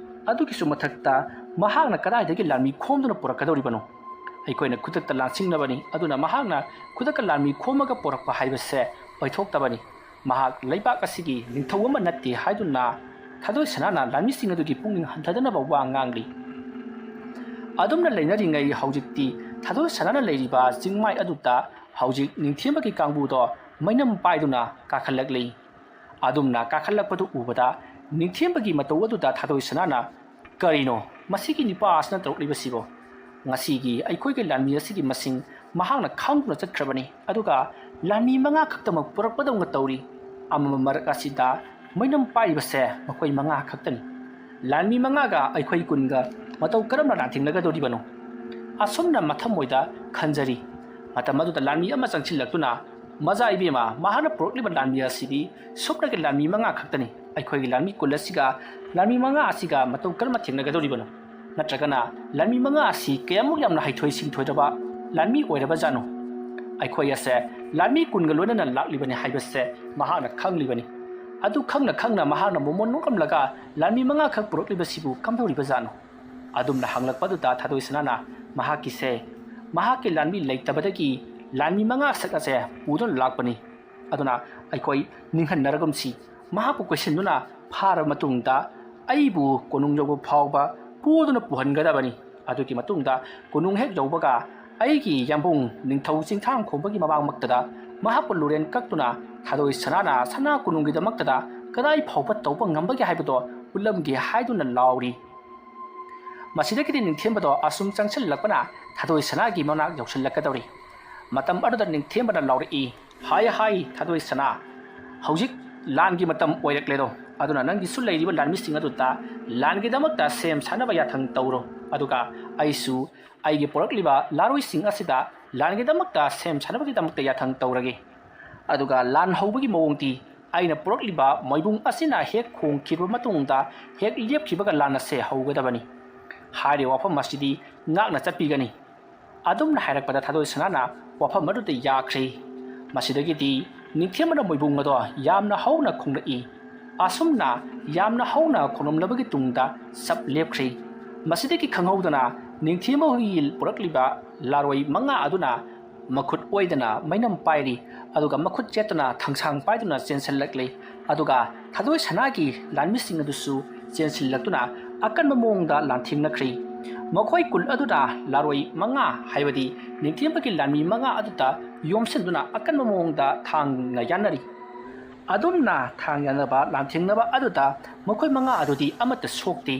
ꯑꯗꯨꯒꯤꯁꯨ ꯃꯊꯛꯇ ꯃꯍꯥꯛꯅ ꯀꯗꯥꯏꯗꯒꯤ ꯂꯥꯟꯃꯤ ꯈꯣꯝꯗꯨꯅ ꯄꯨꯔꯛꯀꯗꯧꯔꯤꯕꯅꯣ? ꯑꯩꯈꯣꯏꯅ ꯈꯨꯗꯛꯇ ꯂꯥꯟꯁꯤꯡꯅꯕꯅꯤ꯫ ꯑꯗꯨꯅ ꯃꯍꯥꯛꯅ ꯈꯨꯗꯛꯇ ꯂꯥꯟꯃꯤ ꯈꯣꯝꯃꯒ ꯄꯨꯔꯛꯄ ꯍꯥꯏꯕꯁꯦ ꯑꯣꯏꯊꯣꯛꯇꯕꯅꯤ꯫ ꯃꯍꯥꯛ ꯂꯩꯕꯥꯛ ꯑꯁꯤꯒꯤ ꯅꯤꯡꯊꯧ ꯑꯃ ꯅꯠꯇꯦ" ꯍꯥꯏꯗꯨꯅ ꯊꯥꯗꯣꯏꯁꯅꯥꯅ ꯂꯥꯟꯃꯤꯁꯤꯡ ꯑꯗꯨꯒꯤ ꯄꯨꯛꯅꯤꯡ ꯍꯟꯊꯗꯅꯕ ꯋꯥ ꯉꯥꯡꯂꯤ꯫ ꯑꯗꯨꯝꯅ ꯂꯩꯅꯔꯤꯉꯩ ꯍꯧꯖꯤꯛꯇꯤ ꯊꯥꯗꯣꯏꯁꯅꯥꯅ ꯂꯩꯔꯤꯕ ꯆꯤꯡꯃꯥꯏ ꯑꯗꯨꯗ ꯍꯧꯖꯤꯛ ꯅꯤꯡꯊꯦꯝꯕꯒꯤ ꯀꯥꯡꯕꯨꯗꯣ ꯃꯩꯅꯝ ꯄꯥꯏꯗꯨꯅ ꯀꯥꯈꯠꯂꯛꯂꯤ꯫ ꯑꯗꯨꯝꯅ ꯀꯥꯈꯠꯂꯛꯄꯗꯨ ꯎꯕꯗ ꯅꯤꯡꯊꯦꯝꯕꯒꯤ ꯃꯇꯧ ꯑꯗꯨꯗ ꯊꯥꯗꯣꯏꯁꯅꯥꯅ, "ꯀꯔꯤꯅꯣ ꯃꯁꯤꯒꯤ ꯅꯨꯄꯥ ꯑꯁꯤꯅ ꯇꯧꯔꯛꯂꯤꯕꯁꯤꯕꯣ? ꯉꯁꯤꯒꯤ ꯑꯩꯈꯣꯏꯒꯤ ꯂꯥꯟꯃꯤ ꯑꯁꯤꯒꯤ ꯃꯁꯤꯡ ꯃꯍꯥꯛꯅ ꯈꯪꯗꯨꯅ ꯆꯠꯈ꯭ꯔꯕꯅꯤ꯫ ꯑꯗꯨꯒ ꯂꯥꯟꯃꯤ ꯃꯉꯥ ꯈꯛꯇꯃꯛ ꯄꯨꯔꯛꯄꯗꯧꯅ ꯇꯧꯔꯤ꯫ ꯑꯃꯝꯕ ꯃꯔꯛ ꯑꯁꯤꯗ ꯃꯩꯅꯝ ꯄꯥꯏꯔꯤꯕꯁꯦ ꯃꯈꯣꯏ ꯃꯉꯥ ꯈꯛꯇꯅꯤ꯫ ꯂꯥꯟꯃꯤ ꯃꯉꯥꯒ ꯑꯩꯈꯣꯏ ꯀꯨꯟꯒ ꯃꯇꯧ ꯀꯔꯝꯅ ꯂꯥꯟꯊꯦꯡꯅꯒꯗꯧꯔꯤꯕꯅꯣ?" ꯑꯁꯨꯝꯅ ꯃꯊꯃꯣꯏꯗ ꯈꯟꯖꯔꯤ꯫ ꯃꯇꯝ ꯑꯗꯨꯗ ꯂꯥꯟꯃꯤ ꯑꯃ ꯆꯪꯁꯤꯜꯂꯛꯇꯨꯅ, "ꯃꯖꯥ ꯏꯕꯦꯝꯃ, ꯃꯍꯥꯛꯅ ꯄꯨꯔꯛꯂꯤꯕ ꯂꯥꯟꯃꯤ ꯑꯁꯤꯗꯤ ꯁꯨꯞꯅꯒꯤ ꯂꯥꯟꯃꯤ ꯃꯉꯥ ꯈꯛꯇꯅꯤ꯫ ꯑꯩꯈꯣꯏꯒꯤ ꯂꯥꯟꯃꯤ ꯀꯨꯟ ꯑꯁꯤꯒ ꯂꯥꯟꯃꯤ ꯃꯉꯥ ꯑꯁꯤꯒ ꯃꯇꯧ ꯀꯔꯝꯅ ꯊꯦꯡꯅꯒꯗꯧꯔꯤꯕꯅꯣ? ꯅꯠꯇ꯭ꯔꯒꯅ ꯂꯥꯟꯃꯤ ꯃꯉꯥ ꯑꯁꯤ ꯀꯌꯥꯃꯨꯛ ꯌꯥꯝꯅ ꯍꯩꯊꯣꯏ ꯁꯤꯡꯊꯣꯏꯔꯕ ꯂꯥꯟꯃꯤ ꯑꯣꯏꯔꯕꯖꯥꯠꯅꯣ? ꯑꯩꯈꯣꯏ ꯑꯁꯦ ꯂꯥꯟꯃꯤ ꯀꯨꯟꯒ ꯂꯣꯏꯅꯅ ꯂꯥꯛꯂꯤꯕꯅꯤ ꯍꯥꯏꯕꯁꯦ ꯃꯍꯥꯛꯅ ꯈꯪꯂꯤꯕꯅꯤ꯫ ꯑꯗꯨ ꯈꯪꯅ ꯈꯪꯅ ꯃꯍꯥꯛꯅ ꯃꯣꯃꯣꯟ ꯅꯣꯛꯂꯝꯂꯒ ꯂꯥꯟꯃꯤ ꯃꯉꯥꯈꯛ ꯄꯨꯔꯛꯂꯤꯕꯁꯤꯕꯨ ꯀꯝꯗꯧꯔꯤꯕꯖꯥꯠꯅꯣ?" ꯑꯗꯨꯝꯅ ꯍꯪꯂꯛꯄꯗꯨꯗ ꯊꯥꯗꯣꯏꯁꯅꯥꯅ ꯃꯍꯥꯛꯀꯤꯁꯦ, ꯃꯍꯥꯛꯀꯤ ꯂꯥꯟꯃꯤ ꯂꯩꯇꯕꯗꯒꯤ ꯂꯥꯟꯃꯤ ꯃꯉꯥ ꯁꯛ ꯑꯁꯦ ꯄꯨꯗꯨꯅ ꯂꯥꯛꯄꯅꯤ꯫ ꯑꯗꯨꯅ ꯑꯩꯈꯣꯏ ꯅꯤꯡꯍꯟꯅꯔꯒꯨꯝꯁꯤ꯫ ꯃꯍꯥꯛꯄꯨ ꯀꯣꯏꯁꯤꯟꯗꯨꯅ ꯐꯥꯔꯕ ꯃꯇꯨꯡꯗ ꯑꯩꯕꯨ ꯀꯣꯅꯨꯡ ꯌꯧꯕ ꯐꯥꯎꯕ ꯄꯨꯗꯨꯅ ꯄꯨꯍꯟꯒꯗꯕꯅꯤ꯫ ꯑꯗꯨꯒꯤ ꯃꯇꯨꯡꯗ ꯀꯣꯅꯨꯡ ꯍꯦꯛ ꯌꯧꯕꯒ ꯑꯩꯒꯤ ꯌꯥꯝꯕꯨꯡ ꯅꯤꯡꯊꯧ ꯆꯤꯡꯊꯥꯡ ꯈꯣꯡꯕꯒꯤ ꯃꯃꯥꯡꯃꯛꯇꯗ ꯃꯍꯥꯛꯄꯨ ꯂꯨꯔꯦꯟ ꯀꯛꯇꯨꯅ ꯊꯥꯗꯣꯏ ꯁꯅꯥꯅ ꯁꯅꯥ ꯀꯣꯅꯨꯡꯒꯤꯗꯃꯛꯇꯗ ꯀꯗꯥꯏ ꯐꯥꯎꯕ ꯇꯧꯕ ꯉꯝꯕꯒꯦ ꯍꯥꯏꯕꯗꯣ ꯎꯠꯂꯝꯒꯦ ꯍꯥꯏꯗꯨꯅ ꯂꯥꯎꯔꯤ꯫ ꯃꯁꯤꯗꯒꯤꯗꯤ ꯅꯤꯡꯊꯦꯝꯕꯗꯣ ꯑꯁꯨꯝ ꯆꯪꯁꯤꯜꯂꯛꯄꯅ ꯊꯥꯗꯣꯏ ꯁꯅꯥꯒꯤ ꯃꯅꯥꯛ ꯌꯧꯁꯤꯜꯂꯛꯀꯗꯧꯔꯤ꯫ ꯃꯇꯝ ꯑꯗꯨꯗ ꯅꯤꯡꯊꯦꯝꯕꯅ ꯂꯥꯎꯔꯛꯏ, "ꯍꯥꯏ ꯍꯥꯏ ꯊꯥꯗꯣꯏ ꯁꯅꯥ, ꯍꯧꯖꯤꯛ ꯂꯥꯟꯒꯤ ꯃꯇꯝ ꯑꯣꯏꯔꯛꯂꯦꯗꯣ, ꯑꯗꯨꯅ ꯅꯪꯒꯤꯁꯨ ꯂꯩꯔꯤꯕ ꯂꯥꯟꯃꯤꯁꯤꯡ ꯑꯗꯨꯗ ꯂꯥꯟꯒꯤꯗꯃꯛꯇ ꯁꯦꯝ ꯁꯥꯅꯕ ꯌꯥꯊꯪ ꯇꯧꯔꯣ, ꯑꯗꯨꯒ ꯑꯩꯁꯨ ꯑꯩꯒꯤ ꯄꯨꯔꯛꯂꯤꯕ ꯂꯥꯔꯣꯏꯁꯤꯡ ꯑꯁꯤꯗ ꯂꯥꯟꯒꯤꯗꯃꯛꯇ ꯁꯦꯝ ꯁꯥꯅꯕꯒꯤꯗꯃꯛꯇ ꯌꯥꯊꯪ ꯇꯧꯔꯒꯦ꯫ ꯑꯗꯨꯒ ꯂꯥꯟ ꯍꯧꯕꯒꯤ ꯃꯑꯣꯡꯗꯤ ꯑꯩꯅ ꯄꯨꯔꯛꯂꯤꯕ ꯃꯣꯏꯕꯨꯡ ꯑꯁꯤꯅ ꯍꯦꯛ ꯈꯣꯡꯈꯤꯕ ꯃꯇꯨꯡꯗ ꯍꯦꯛ ꯂꯦꯞꯈꯤꯕꯒ ꯂꯥꯟ ꯑꯁꯦ ꯍꯧꯒꯗꯕꯅꯤ" ꯍꯥꯏꯔꯤꯕ ꯋꯥꯐꯝ ꯑꯁꯤꯗꯤ ꯉꯥꯛꯅ ꯆꯠꯄꯤꯒꯅꯤ꯫ ꯑꯗꯨꯝꯅ ꯍꯥꯏꯔꯛꯄꯗ ꯊꯥꯗꯣꯏ ꯁꯅꯥꯅ ꯋꯥꯐꯝ ꯑꯗꯨꯗ ꯌꯥꯈ꯭ꯔꯦ꯫ ꯃꯁꯤꯗꯒꯤꯗꯤ ꯅꯤꯡꯊꯦꯝꯕꯅ ꯃꯣꯏꯕꯨꯡ ꯑꯗꯣ ꯌꯥꯝꯅ ꯍꯧꯅ ꯈꯣꯡꯂꯛꯏ꯫ ꯑꯁꯨꯝꯅ ꯌꯥꯝꯅ ꯍꯧꯅ ꯈꯣꯡꯂꯝꯂꯕꯒꯤ ꯇꯨꯡꯗ ꯆꯞ ꯂꯦꯞꯈ꯭ꯔꯦ꯫ ꯃꯁꯤꯗꯒꯤ ꯈꯪꯍꯧꯗꯅ ꯅꯤꯡꯊꯦꯝꯕ ꯍꯣꯏꯒꯤ ꯄꯨꯔꯛꯂꯤꯕ ꯂꯥꯔꯣꯏ ꯃꯉꯥ ꯑꯗꯨꯅ ꯃꯈꯨꯠ ꯑꯣꯏꯗꯅ ꯃꯩꯅꯝ ꯄꯥꯏꯔꯤ, ꯑꯗꯨꯒ ꯃꯈꯨꯠ ꯆꯦꯠꯇꯅ ꯊꯥꯡꯁꯥꯡ ꯄꯥꯏꯗꯨꯅ ꯆꯦꯟꯁꯤꯜꯂꯛꯂꯤ꯫ ꯑꯗꯨꯒ ꯊꯥꯗꯣꯏ ꯁꯅꯥꯒꯤ ꯂꯥꯟꯃꯤꯁꯤꯡ ꯑꯗꯨꯁꯨ ꯆꯦꯟꯁꯤꯜꯂꯛꯇꯨꯅ ꯑꯀꯟꯕ ꯃꯑꯣꯡꯗ ꯂꯥꯟꯊꯦꯡꯅꯈ꯭ꯔꯤ꯫ ꯃꯈꯣꯏ ꯀꯨꯟ ꯑꯗꯨꯅ ꯂꯥꯔꯣꯏ ꯃꯉꯥ, ꯍꯥꯏꯕꯗꯤ ꯅꯤꯡꯊꯦꯝꯕꯒꯤ ꯂꯥꯟꯃꯤ ꯃꯉꯥ ꯑꯗꯨꯗ ꯌꯣꯝꯁꯤꯟꯗꯨꯅ ꯑꯀꯟꯕ ꯃꯑꯣꯡꯗ ꯊꯥꯡꯅ ꯌꯥꯅꯔꯤ꯫ ꯑꯗꯨꯝꯅ ꯊꯥꯡ ꯌꯥꯅꯕ ꯂꯥꯟꯊꯦꯡꯅꯕ ꯑꯗꯨꯗ ꯃꯈꯣꯏ ꯃꯉꯥ ꯑꯗꯨꯗꯤ ꯑꯃꯠꯇ ꯁꯣꯛꯇꯦ꯫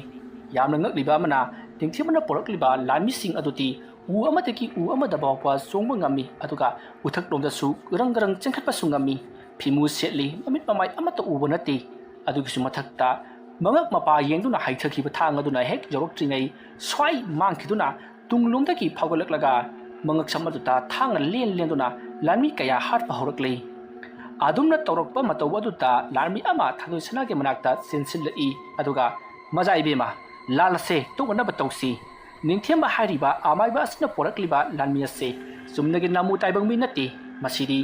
ꯌꯥꯝꯅ ꯉꯛꯂꯤꯕ ꯑꯃꯅ, ꯅꯤꯡꯊꯦꯝꯕꯅ ꯄꯨꯔꯛꯂꯤꯕ ꯂꯥꯟꯃꯤꯁꯤꯡ ꯑꯗꯨꯗꯤ ꯎ ꯑꯃꯗꯒꯤ ꯎ ꯑꯃꯗ ꯐꯥꯎꯕ ꯆꯣꯡꯕ ꯉꯝꯃꯤ, ꯑꯗꯨꯒ ꯎꯊꯛꯂꯣꯝꯗꯁꯨ ꯒꯔꯪ ꯒꯔꯪ ꯆꯦꯟꯈꯠꯄꯁꯨ ꯉꯝꯃꯤ꯫ ꯐꯤꯃꯨ ꯁꯦꯠꯂꯤ, ꯃꯃꯤꯠ ꯃꯃꯥꯏ ꯑꯃꯠꯇ ꯎꯕ ꯅꯠꯇꯦ꯫ ꯑꯗꯨꯒꯤꯁꯨ ꯃꯊꯛꯇ ꯃꯉꯛ ꯃꯄꯥ ꯌꯦꯡꯗꯨꯅ ꯍꯩꯊꯈꯤꯕ ꯊꯥꯡ ꯑꯗꯨꯅ ꯍꯦꯛ ꯌꯧꯔꯛꯇ꯭ꯔꯤꯉꯩ ꯁ꯭ꯋꯥꯏ ꯃꯥꯡꯈꯤꯗꯨꯅ ꯇꯨꯡꯂꯣꯝꯗꯒꯤ ꯐꯥꯎꯒꯠꯂꯛꯂꯒ ꯃꯉꯛꯁꯝ ꯑꯗꯨꯗ ꯊꯥꯡꯅ ꯂꯦꯟ ꯂꯦꯟꯗꯨꯅ ꯂꯥꯟꯃꯤ ꯀꯌꯥ ꯍꯥꯠꯄ ꯍꯧꯔꯛꯂꯤ꯫ ꯑꯗꯨꯝꯅ ꯇꯧꯔꯛꯄ ꯃꯇꯧ ꯑꯗꯨꯗ ꯂꯥꯟꯃꯤ ꯑꯃ ꯊꯥꯗꯣꯏ ꯁꯅꯥꯒꯤ ꯃꯅꯥꯛꯇ ꯆꯦꯟꯁꯤꯜꯂꯛꯏ, ꯑꯗꯨꯒ, "ꯃꯖꯥ ꯏꯕꯦꯝꯃ, ꯂꯥꯟ ꯑꯁꯦ ꯇꯣꯛꯅꯅꯕ ꯇꯧꯁꯤ꯫ ꯅꯤꯡꯊꯦꯝꯕ ꯍꯥꯏꯔꯤꯕ ꯑꯃꯥꯏꯕ ꯑꯁꯤꯅ ꯄꯣꯔꯛꯂꯤꯕ ꯂꯥꯟꯃꯤ ꯑꯁꯤ ꯆꯨꯝꯅꯒꯤ ꯅꯥꯃꯨ ꯇꯥꯏꯕꯪ ꯃꯤ ꯅꯠꯇꯦ꯫ ꯃꯁꯤꯗꯤ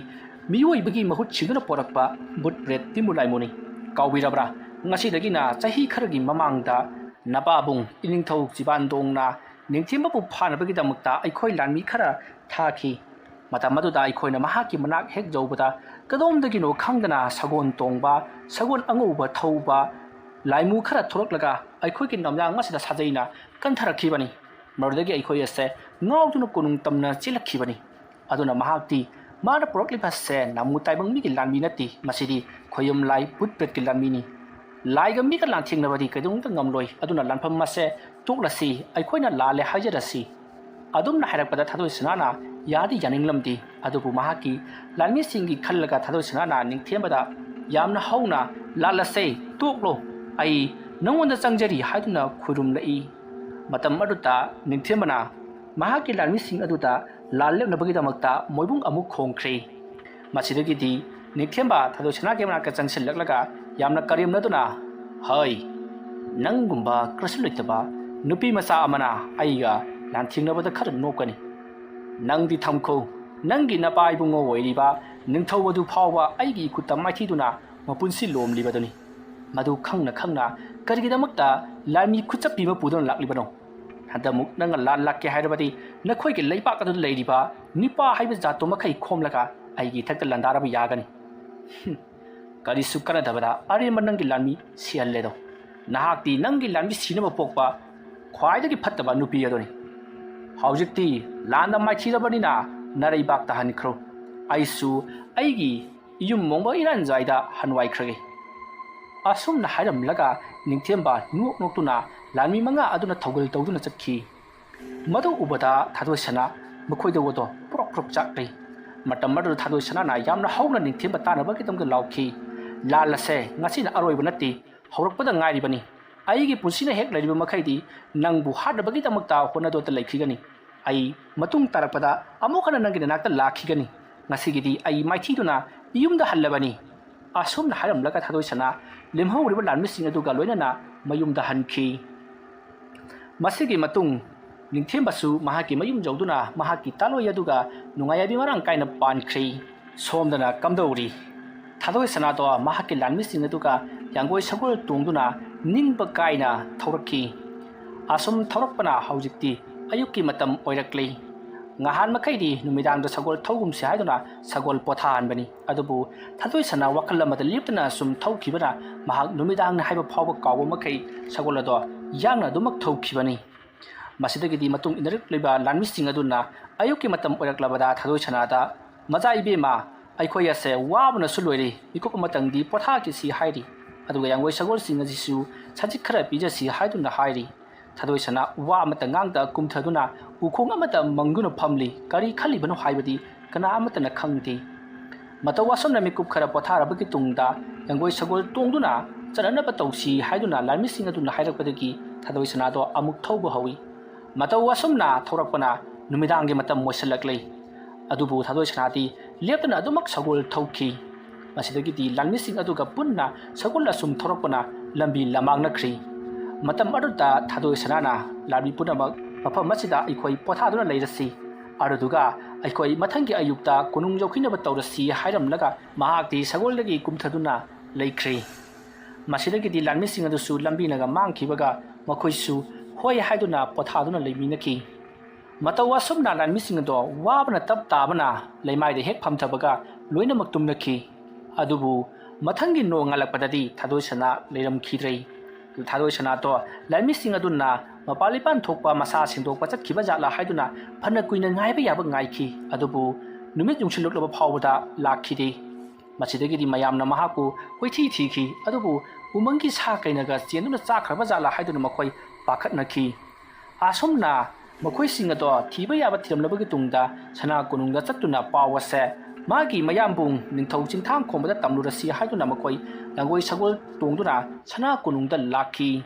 ꯃꯤꯑꯣꯏꯕꯒꯤ ꯃꯍꯨꯠ ꯁꯤꯗꯨꯅ ꯄꯣꯔꯛꯄ ꯕꯨꯠ ꯄ꯭ꯔꯦꯠ ꯇꯤꯟꯕꯨ ꯂꯥꯏꯃꯨꯅꯤ꯫ ꯀꯥꯎꯕꯤꯔꯕ꯭ꯔꯥ? ꯉꯁꯤꯗꯒꯤꯅ ꯆꯍꯤ ꯈꯔꯒꯤ ꯃꯃꯥꯡꯗ ꯅꯄꯥꯕꯨꯡ ꯏꯅꯤꯡꯊꯧ ꯆꯤꯕꯥꯟꯗꯣꯡꯅ ꯅꯤꯡꯊꯦꯝꯕꯕꯨ ꯐꯥꯅꯕꯒꯤꯗꯃꯛꯇ ꯑꯩꯈꯣꯏ ꯂꯥꯟꯃꯤ ꯈꯔ ꯊꯥꯈꯤ꯫ ꯃꯇꯝ ꯑꯗꯨꯗ ꯑꯩꯈꯣꯏꯅ ꯃꯍꯥꯛꯀꯤ ꯃꯅꯥꯛ ꯍꯦꯛ ꯌꯧꯕꯗ, ꯀꯗꯣꯝꯗꯒꯤꯅꯣ ꯈꯪꯗꯅ ꯁꯒꯣꯜ ꯇꯣꯡꯕ, ꯁꯒꯣꯜ ꯑꯉꯧꯕ ꯊꯧꯕ ꯂꯥꯏꯃꯨ ꯈꯔ ꯊꯣꯔꯛꯂꯒ ꯑꯩꯈꯣꯏꯒꯤ ꯅꯝꯌꯥꯡ ꯑꯁꯤꯗ ꯁꯥꯖꯩꯅ ꯀꯟꯊꯔꯛꯈꯤꯕꯅꯤ꯫ ꯃꯗꯨꯗꯒꯤ ꯑꯩꯈꯣꯏ ꯑꯁꯦ ꯉꯥꯎꯗꯨꯅ ꯀꯣꯅꯨꯡ ꯇꯝꯅ ꯆꯦꯜꯂꯛꯈꯤꯕꯅꯤ꯫ ꯑꯗꯨꯅ ꯃꯍꯥꯛꯇꯤ ꯃꯥꯅ ꯄꯨꯔꯛꯂꯤꯕꯁꯦ ꯅꯥꯃꯨ ꯇꯥꯏꯕꯪ ꯃꯤꯒꯤ ꯂꯥꯟꯃꯤ ꯅꯠꯇꯦ, ꯃꯁꯤꯗꯤ ꯈꯣꯌꯨꯝ ꯂꯥꯏ ꯚꯨꯠ ꯄ꯭ꯔꯦꯠꯀꯤ ꯂꯥꯟꯃꯤꯅꯤ꯫ ꯂꯥꯏꯒ ꯃꯤꯒ ꯂꯥꯟꯊꯦꯡꯅꯕꯗꯤ ꯀꯩꯗꯧꯅꯨꯡꯗ ꯉꯝꯂꯣꯏ꯫ ꯑꯗꯨꯅ ꯂꯥꯟꯐꯝ ꯑꯁꯦ ꯇꯣꯛꯂꯁꯤ, ꯑꯩꯈꯣꯏꯅ ꯂꯥꯜꯂꯦ ꯍꯥꯏꯖꯔꯁꯤ꯫ ꯑꯗꯨꯝꯅ ꯍꯥꯏꯔꯛꯄꯗ ꯊꯥꯗꯣꯏ ꯁꯅꯥꯅ ꯌꯥꯗꯤ ꯌꯥꯅꯤꯡꯂꯝꯗꯦ꯫ ꯑꯗꯨꯕꯨ ꯃꯍꯥꯛꯀꯤ ꯂꯥꯟꯃꯤꯁꯤꯡꯒꯤ ꯈꯜꯂꯒ ꯊꯥꯗꯣꯏ ꯁꯅꯥꯅ ꯅꯤꯡꯊꯦꯝꯕꯗ ꯌꯥꯝꯅ ꯍꯧꯅ, "ꯂꯥꯜꯂꯁꯦ, ꯇꯣꯛꯂꯣ, ꯑꯩ ꯅꯉꯣꯟꯗ ꯆꯪꯖꯔꯤ" ꯍꯥꯏꯗꯨꯅ ꯈꯨꯔꯨꯝꯂꯛꯏ꯫ ꯃꯇꯝ ꯑꯗꯨꯗ ꯅꯤꯡꯊꯦꯝꯕꯅ ꯃꯍꯥꯛꯀꯤ ꯂꯥꯟꯃꯤꯁꯤꯡ ꯑꯗꯨꯗ ꯂꯥꯟ ꯂꯦꯞꯅꯕꯒꯤꯗꯃꯛꯇ ꯃꯣꯏꯕꯨꯡ ꯑꯃꯨꯛ ꯈꯣꯡꯈ꯭ꯔꯦ꯫ ꯃꯁꯤꯗꯒꯤꯗꯤ ꯅꯤꯡꯊꯦꯝꯕ ꯊꯥꯗꯣꯏ ꯁꯅꯥꯒꯤ ꯃꯅꯥꯛꯇ ꯆꯪꯁꯤꯜꯂꯛꯂꯒ ꯌꯥꯝꯅ ꯀꯔꯦꯝꯅꯗꯨꯅ, "ꯍꯩ, ꯅꯪꯒꯨꯝꯕ ꯀꯔꯤꯁꯨ ꯂꯩꯇꯕ ꯅꯨꯄꯤ ꯃꯆꯥ ꯑꯃꯅ ꯑꯩꯒ ꯂꯥꯟꯊꯦꯡꯅꯕꯗ ꯈꯔ ꯅꯣꯛꯀꯅꯤ꯫ ꯅꯪꯗꯤ ꯊꯝꯈꯣ, ꯅꯪꯒꯤ ꯅꯄꯥ ꯏꯕꯨꯡꯉꯣ ꯑꯣꯏꯔꯤꯕ ꯅꯤꯡꯊꯧ ꯑꯗꯨ ꯐꯥꯎꯕ ꯑꯩꯒꯤ ꯏꯈꯨꯠꯇ ꯃꯥꯏꯊꯤꯗꯨꯅ ꯃꯄꯨꯟꯁꯤ ꯂꯣꯝꯂꯤꯕꯗꯨꯅꯤ꯫ ꯃꯗꯨ ꯈꯪꯅ ꯈꯪꯅ ꯀꯔꯤꯒꯤꯗꯃꯛꯇ ꯂꯥꯟꯃꯤ ꯈꯨꯠꯆꯞꯄꯤ ꯑꯃ ꯄꯨꯗꯨꯅ ꯂꯥꯛꯂꯤꯕꯅꯣ? ꯍꯟꯗꯛꯃꯨꯛ ꯅꯪꯅ ꯂꯥꯟ ꯂꯥꯛꯀꯦ ꯍꯥꯏꯔꯕꯗꯤ ꯅꯈꯣꯏꯒꯤ ꯂꯩꯕꯥꯛ ꯑꯗꯨꯗ ꯂꯩꯔꯤꯕ ꯅꯤꯄꯥ ꯍꯥꯏꯕ ꯖꯥꯠꯇꯨ ꯃꯈꯩ ꯈꯣꯝꯂꯒ ꯑꯩꯒꯤ ꯏꯊꯛꯇ ꯂꯥꯟꯗꯥꯔꯕ ꯌꯥꯒꯅꯤ꯫ ꯍꯨꯝ, ꯀꯔꯤꯁꯨ ꯀꯥꯟꯅꯗꯕꯗ ꯑꯔꯦꯝꯕ ꯅꯪꯒꯤ ꯂꯥꯟꯃꯤ ꯁꯤꯍꯜꯂꯦꯗꯣ꯫ ꯅꯍꯥꯛꯇꯤ ꯅꯪꯒꯤ ꯂꯥꯟꯃꯤ ꯁꯤꯅꯕ ꯄꯣꯛꯄ ꯈ꯭ꯋꯥꯏꯗꯒꯤ ꯐꯠꯇꯕ ꯅꯨꯄꯤ ꯑꯗꯨꯅꯤ꯫ ꯍꯧꯖꯤꯛꯇꯤ ꯂꯥꯟꯗ ꯃꯥꯏꯊꯤꯔꯕꯅꯤꯅ ꯅꯔꯩꯕꯥꯛ ꯇꯥꯍꯟꯈ꯭ꯔꯣ꯫ ꯑꯩꯁꯨ ꯑꯩꯒꯤ ꯏꯌꯨꯝ ꯃꯣꯡꯕ ꯏꯔꯥꯟꯖꯥꯏꯗ ꯍꯟꯋꯥꯏꯈ꯭ꯔꯒꯦ꯫" ꯑꯁꯨꯝꯅ ꯍꯥꯏꯔꯝꯂꯒ ꯅꯤꯡꯊꯦꯝꯕ ꯅꯣꯛ ꯅꯣꯛꯇꯨꯅ ꯂꯥꯟꯃꯤ ꯃꯉꯥ ꯑꯗꯨꯅ ꯊꯧꯒꯜ ꯇꯧꯗꯨꯅ ꯆꯠꯈꯤ꯫ ꯃꯗꯨ ꯎꯕꯗ ꯊꯥꯗꯣꯏ ꯁꯅꯥ ꯃꯈꯣꯏꯗ ꯑꯣꯗꯣ ꯄ꯭ꯔꯣꯛ ꯄ꯭ꯔꯣꯛ ꯆꯥꯛꯂꯤ꯫ ꯃꯇꯝ ꯑꯗꯨꯗ ꯊꯥꯗꯣꯏ ꯁꯅꯥꯅ ꯌꯥꯝꯅ ꯍꯧꯅ ꯅꯤꯡꯊꯦꯝꯕ ꯇꯥꯅꯕꯒꯤꯗꯃꯛꯇ ꯂꯥꯎꯈꯤ, "ꯂꯥꯜ ꯑꯁꯦ ꯉꯁꯤꯅ ꯑꯔꯣꯏꯕ ꯅꯠꯇꯦ, ꯍꯧꯔꯛꯄꯗ ꯉꯥꯏꯔꯤꯕꯅꯤ꯫ ꯑꯩꯒꯤ ꯄꯨꯟꯁꯤꯅ ꯍꯦꯛ ꯂꯩꯔꯤꯕ ꯃꯈꯩꯗꯤ ꯅꯪꯕꯨ ꯍꯥꯠꯅꯕꯒꯤꯗꯃꯛꯇ ꯍꯣꯠꯅꯗꯨꯅ ꯂꯩꯈꯤꯒꯅꯤ꯫ ꯑꯩ ꯃꯇꯨꯡ ꯇꯥꯔꯛꯄꯗ ꯑꯃꯨꯛ ꯍꯟꯅ ꯅꯪꯒꯤ ꯅꯅꯥꯛꯇ ꯂꯥꯛꯈꯤꯒꯅꯤ꯫ ꯉꯁꯤꯒꯤꯗꯤ ꯑꯩ ꯃꯥꯏꯊꯤꯗꯨꯅ ꯌꯨꯝꯗ ꯍꯜꯂꯕꯅꯤ꯫" ꯑꯁꯨꯝꯅ ꯍꯥꯏꯔꯝꯂꯒ ꯊꯥꯗꯣꯏ ꯁꯅꯥ ꯂꯦꯝꯍꯧꯔꯤꯕ ꯂꯥꯟꯃꯤꯁꯤꯡ ꯑꯗꯨꯒ ꯂꯣꯏꯅꯅ ꯃꯌꯨꯝꯗ ꯍꯟꯈꯤ꯫ ꯃꯁꯤꯒꯤ ꯃꯇꯨꯡ ꯅꯤꯡꯊꯦꯝꯕꯁꯨ ꯃꯍꯥꯛꯀꯤ ꯃꯌꯨꯝ ꯌꯧꯗꯨꯅ ꯃꯍꯥꯛꯀꯤ ꯇꯥꯂꯣꯏ ꯑꯗꯨꯒ ꯅꯨꯡꯉꯥꯏ ꯌꯥꯏꯕꯤ ꯃꯔꯥꯡ ꯀꯥꯏꯅ ꯄꯥꯟꯈ꯭ꯔꯦ꯫ ꯁꯣꯝꯗꯅ ꯀꯝꯗꯧꯔꯤ? ꯊꯥꯗꯣꯏ ꯁꯅꯥꯗꯣ ꯃꯍꯥꯛꯀꯤ ꯂꯥꯟꯃꯤꯁꯤꯡ ꯑꯗꯨꯒ ꯌꯥꯡꯒꯣꯏ ꯁꯒꯣꯜ ꯇꯣꯡꯗꯨꯅ ꯅꯤꯡꯕ ꯀꯥꯏꯅ ꯊꯧꯔꯛꯈꯤ꯫ ꯑꯁꯨꯝ ꯊꯧꯔꯛꯄꯅ ꯍꯧꯖꯤꯛꯇꯤ ꯑꯌꯨꯛꯀꯤ ꯃꯇꯝ ꯑꯣꯏꯔꯛꯂꯤ꯫ ꯉꯍꯥꯟ ꯃꯈꯩꯗꯤ ꯅꯨꯃꯤꯗꯥꯡꯗ ꯁꯒꯣꯜ ꯊꯧꯒꯨꯝꯁꯤ ꯍꯥꯏꯗꯨꯅ ꯁꯒꯣꯜ ꯄꯣꯊꯥꯍꯟꯕꯅꯤ꯫ ꯑꯗꯨꯕꯨ ꯊꯥꯗꯣꯏ ꯁꯅꯥ ꯋꯥꯈꯜ ꯑꯃꯗ ꯂꯦꯞꯇꯅ ꯁꯨꯝ ꯊꯧꯈꯤꯕꯅ ꯃꯍꯥꯛ ꯅꯨꯃꯤꯗꯥꯡꯅꯤ ꯍꯥꯏꯕ ꯐꯥꯎꯕ ꯀꯥꯎꯕ ꯃꯈꯩ ꯁꯒꯣꯜ ꯑꯗꯣ ꯌꯥꯡꯅ ꯑꯗꯨꯃꯛ ꯊꯧꯈꯤꯕꯅꯤ꯫ ꯃꯁꯤꯗꯒꯤꯗꯤ ꯃꯇꯨꯡ ꯏꯟꯅꯔꯛꯂꯤꯕ ꯂꯥꯟꯃꯤꯁꯤꯡ ꯑꯗꯨꯅ ꯑꯌꯨꯛꯀꯤ ꯃꯇꯝ ꯑꯣꯏꯔꯛꯂꯕꯗ ꯊꯥꯗꯣꯏ ꯁꯅꯥꯗ, "ꯃꯆꯥ ꯏꯕꯦꯝꯃ, ꯑꯩꯈꯣꯏ ꯑꯁꯦ ꯋꯥꯕꯅꯁꯨ ꯂꯣꯏꯔꯦ, ꯃꯤꯀꯨꯞ ꯑꯃꯇꯪꯗꯤ ꯄꯣꯊꯥꯈꯤꯁꯤ" ꯍꯥꯏꯔꯤ꯫ ꯑꯗꯨꯒ ꯌꯥꯡꯒꯣꯏ ꯁꯒꯣꯜꯁꯤꯡ ꯑꯁꯤꯁꯨ ꯁꯖꯤꯛ ꯈꯔ ꯄꯤꯖꯁꯤ ꯍꯥꯏꯗꯨꯅ ꯍꯥꯏꯔꯤ꯫ ꯊꯥꯗꯣꯏ ꯁꯅꯥ ꯋꯥ ꯑꯃꯠꯇ ꯉꯥꯡꯗ ꯀꯨꯝꯊꯗꯨꯅ ꯎꯈꯣꯡ ꯑꯃꯗ ꯃꯪꯗꯨꯅ ꯐꯝꯂꯤ꯫ ꯀꯔꯤ ꯈꯜꯂꯤꯕꯅꯣ ꯍꯥꯏꯕꯗꯤ ꯀꯅꯥ ꯑꯃꯠꯇꯅ ꯈꯪꯗꯦ꯫ ꯃꯇꯧ ꯑꯁꯨꯝꯅ ꯃꯤꯀꯨꯞ ꯈꯔ ꯄꯣꯊꯥꯔꯕꯒꯤ ꯇꯨꯡꯗ ꯌꯥꯡꯒꯣꯏ ꯁꯒꯣꯜ ꯇꯣꯡꯗꯨꯅ ꯆꯠꯅꯅꯕ ꯇꯧꯁꯤ ꯍꯥꯏꯗꯨꯅ ꯂꯥꯟꯃꯤꯁꯤꯡ ꯑꯗꯨꯅ ꯍꯥꯏꯔꯛꯄꯗꯒꯤ ꯊꯥꯗꯣꯏ ꯁꯅꯥꯗꯣ ꯑꯃꯨꯛ ꯊꯧꯕ ꯍꯧꯏ꯫ ꯃꯇꯧ ꯑꯁꯨꯝꯅ ꯊꯧꯔꯛꯄꯅ ꯅꯨꯃꯤꯗꯥꯡꯒꯤ ꯃꯇꯝ ꯑꯣꯏꯁꯤꯜꯂꯛꯂꯦ꯫ ꯑꯗꯨꯕꯨ ꯊꯥꯗꯣꯏ ꯁꯅꯥꯗꯤ ꯂꯦꯞꯇꯅ ꯑꯗꯨꯃꯛ ꯁꯒꯣꯜ ꯊꯧꯈꯤ꯫ ꯃꯁꯤꯗꯒꯤꯗꯤ ꯂꯥꯟꯃꯤꯁꯤꯡ ꯑꯗꯨꯒ ꯄꯨꯟꯅ ꯁꯒꯣꯜ ꯑꯁꯨꯝ ꯊꯧꯔꯛꯄꯅ ꯂꯝꯕꯤ ꯂꯃꯥꯡꯅꯈ꯭ꯔꯤ꯫ ꯃꯇꯝ ꯑꯗꯨꯗ ꯊꯥꯗꯣꯏ ꯁꯅꯥꯅ, "ꯂꯥꯟꯃꯤ ꯄꯨꯝꯅꯃꯛ ꯃꯐꯝ ꯑꯁꯤꯗ ꯑꯩꯈꯣꯏ ꯄꯣꯊꯥꯗꯨꯅ ꯂꯩꯔꯁꯤ꯫ ꯑꯗꯨꯗꯨꯒ ꯑꯩꯈꯣꯏ ꯃꯊꯪꯒꯤ ꯑꯌꯨꯛꯇ ꯀꯣꯅꯨꯡ ꯌꯧꯈꯤꯅꯕ ꯇꯧꯔꯁꯤ" ꯍꯥꯏꯔꯝꯂꯒ ꯃꯍꯥꯛꯇꯤ ꯁꯒꯣꯜꯗꯒꯤ ꯀꯨꯝꯊꯗꯨꯅ ꯂꯩꯈ꯭ꯔꯤ꯫ ꯃꯁꯤꯗꯒꯤꯗꯤ ꯂꯥꯟꯃꯤꯁꯤꯡ ꯑꯗꯨꯁꯨ ꯂꯝꯕꯤꯅꯒ ꯃꯥꯡꯈꯤꯕꯒ ꯃꯈꯣꯏꯁꯨ ꯍꯣꯏ ꯍꯥꯏꯗꯨꯅ ꯄꯣꯊꯥꯗꯨꯅ ꯂꯩꯃꯤꯟꯅꯈꯤ꯫ ꯃꯇꯧ ꯑꯁꯨꯝꯅ ꯂꯥꯟꯃꯤꯁꯤꯡ ꯑꯗꯣ ꯋꯥꯕꯅ ꯇꯞ ꯇꯥꯕꯅ ꯂꯩꯃꯥꯏꯗ ꯍꯦꯛ ꯐꯝꯊꯕꯒ ꯂꯣꯏꯅꯃꯛ ꯇꯨꯝꯅꯈꯤ꯫ ꯑꯗꯨꯕꯨ ꯃꯊꯪꯒꯤ ꯅꯣꯡ ꯉꯥꯜꯂꯛꯄꯗꯗꯤ ꯊꯥꯗꯣꯏ ꯁꯅꯥ ꯂꯩꯔꯝꯈꯤꯗ꯭ꯔꯦ꯫ ꯊꯥꯗꯣꯏ ꯁꯅꯥꯗꯣ ꯂꯥꯟꯃꯤꯁꯤꯡ ꯑꯗꯨꯅ ꯃꯄꯥꯟ ꯏꯄꯥꯟ ꯊꯣꯛꯄ ꯃꯁꯥ ꯁꯦꯡꯗꯣꯛꯄ ꯆꯠꯈꯤꯕ ꯖꯥꯠꯂꯥ ꯍꯥꯏꯗꯨꯅ ꯐꯅ ꯀꯨꯏꯅ ꯉꯥꯏꯕ ꯌꯥꯕ ꯉꯥꯏꯈꯤ, ꯑꯗꯨꯕꯨ ꯅꯨꯃꯤꯠ ꯌꯨꯡꯁꯤꯜꯂꯛꯂꯕ ꯐꯥꯎꯕꯗ ꯂꯥꯛꯈꯤꯗꯦ꯫ ꯃꯁꯤꯗꯒꯤꯗꯤ ꯃꯌꯥꯝꯅ ꯃꯍꯥꯛꯄꯨ ꯀꯣꯏꯊꯤ ꯊꯤꯈꯤ, ꯑꯗꯨꯕꯨ ꯎꯃꯪꯒꯤ ꯁꯥ ꯀꯩꯅꯒ ꯆꯦꯟꯗꯨꯅ ꯆꯥꯈ꯭ꯔꯕ ꯖꯥꯠꯂꯥ ꯍꯥꯏꯗꯨꯅ ꯃꯈꯣꯏ ꯄꯥꯈꯠꯅꯈꯤ꯫ ꯑꯁꯨꯝꯅ ꯃꯈꯣꯏꯁꯤꯡ ꯑꯗꯣ ꯊꯤꯕ ꯌꯥꯕ ꯊꯤꯔꯝꯂꯕꯒꯤ ꯇꯨꯡꯗ ꯁꯅꯥ ꯀꯣꯅꯨꯡꯗ ꯆꯠꯇꯨꯅ ꯄꯥꯎ ꯑꯁꯦ ꯃꯥꯒꯤ ꯃꯌꯥꯝꯕꯨꯡ ꯅꯤꯡꯊꯧ ꯆꯤꯡꯊꯥꯡ ꯈꯣꯝꯕꯗ ꯇꯝꯂꯨꯔꯁꯤ ꯍꯥꯏꯗꯨꯅ ꯃꯈꯣꯏ ꯂꯪꯒꯣꯏ ꯁꯒꯣꯜ ꯇꯣꯡꯗꯨꯅ ꯁꯅꯥ ꯀꯣꯅꯨꯡꯗ ꯂꯥꯛꯈꯤ꯫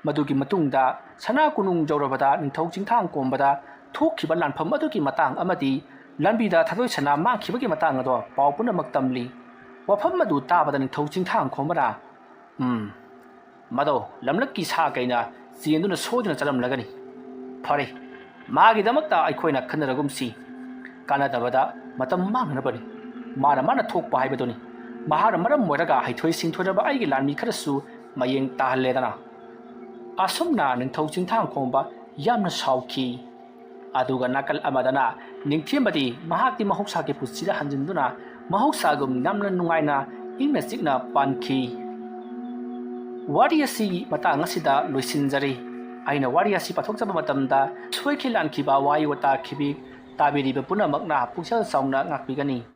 ꯃꯗꯨꯒꯤ ꯃꯇꯨꯡꯗ ꯁꯅꯥ ꯀꯣꯅꯨꯡ ꯌꯧꯔꯕꯗ ꯅꯤꯡꯊꯧ ꯆꯤꯡꯊꯥꯡ ꯈꯣꯝꯕꯗ ꯊꯣꯛꯈꯤꯕ ꯂꯥꯟꯐꯝ ꯑꯗꯨꯒꯤ ꯃꯇꯥꯡ ꯑꯃꯗꯤ ꯂꯝꯕꯤꯗ ꯊꯥꯗꯣꯏ ꯁꯅꯥ ꯃꯥꯡꯈꯤꯕꯒꯤ ꯃꯇꯥꯡ ꯑꯗꯣ ꯄꯥꯎ ꯄꯨꯝꯅꯃꯛ ꯇꯝꯂꯤ꯫ ꯋꯥꯐꯝ ꯑꯗꯨ ꯇꯥꯕꯗ ꯅꯤꯡꯊꯧ ꯆꯤꯡꯊꯥꯡ ꯈꯣꯝꯕꯅ, "ꯎꯝ, ꯃꯗꯣ ꯂꯝꯂꯛꯀꯤ ꯁꯥ ꯀꯩꯅ ꯆꯦꯟꯗꯨꯅ ꯁꯣꯏꯗꯅ ꯆꯠꯂꯝꯂꯒꯅꯤ꯫ ꯐꯔꯦ, ꯃꯥꯒꯤꯗꯃꯛꯇ ꯑꯩꯈꯣꯏꯅ ꯈꯟꯅꯔꯒꯨꯝꯁꯤ꯫ ꯀꯥꯟꯅꯗꯕꯗ ꯃꯇꯝ ꯃꯥꯡꯅꯅꯕꯅꯤ꯫ ꯃꯥꯅ ꯃꯥꯅ ꯊꯣꯛꯄ ꯍꯥꯏꯕꯗꯨꯅꯤ꯫ ꯃꯍꯥꯛꯅ ꯃꯔꯝ ꯑꯣꯏꯔꯒ ꯍꯩꯊꯣꯏ ꯁꯤꯡꯊꯣꯏꯔꯕ ꯑꯩꯒꯤ ꯂꯥꯟꯃꯤ ꯈꯔꯁꯨ ꯃꯌꯦꯡ ꯇꯥꯍꯜꯂꯦꯗꯅ"꯫ ꯑꯁꯨꯝꯅ ꯅꯤꯡꯊꯧ ꯆꯤꯡꯊꯥꯡ ꯈꯣꯝꯕ ꯌꯥꯝꯅ ꯁꯥꯎꯈꯤ꯫ ꯑꯗꯨꯒ ꯅꯥꯀꯜ ꯑꯃꯗꯅ ꯅꯤꯡꯊꯦꯝꯕꯗꯤ ꯃꯍꯥꯛꯀꯤ ꯃꯍꯧꯁꯥꯒꯤ ꯄꯨꯟꯁꯤꯗ ꯍꯟꯖꯤꯟꯗꯨꯅ ꯃꯍꯧꯁꯥꯒꯨꯝ ꯌꯥꯝꯅ ꯅꯨꯡꯉꯥꯏꯅ ꯏꯪꯅ ꯆꯤꯛꯅ ꯄꯥꯟꯈꯤ꯫ ꯋꯥꯔꯤ ꯑꯁꯤ ꯃꯇꯥꯡ ꯑꯁꯤꯗ ꯂꯣꯏꯁꯤꯟꯖꯔꯤ꯫ ꯑꯩꯅ ꯋꯥꯔꯤ ꯑꯁꯤ ꯄꯥꯊꯣꯛꯆꯕ ꯃꯇꯝꯗ ꯁꯣꯏꯈꯤ ꯂꯥꯟꯈꯤꯕ ꯋꯥꯍꯩ ꯋꯥꯇꯥ ꯈꯤꯕꯤ ꯇꯥꯕꯤꯔꯤꯕ ꯄꯨꯝꯅꯃꯛꯅ ꯄꯨꯛꯆꯦꯜ ꯆꯥꯎꯅ ꯉꯥꯛꯄꯤꯒꯅꯤ꯫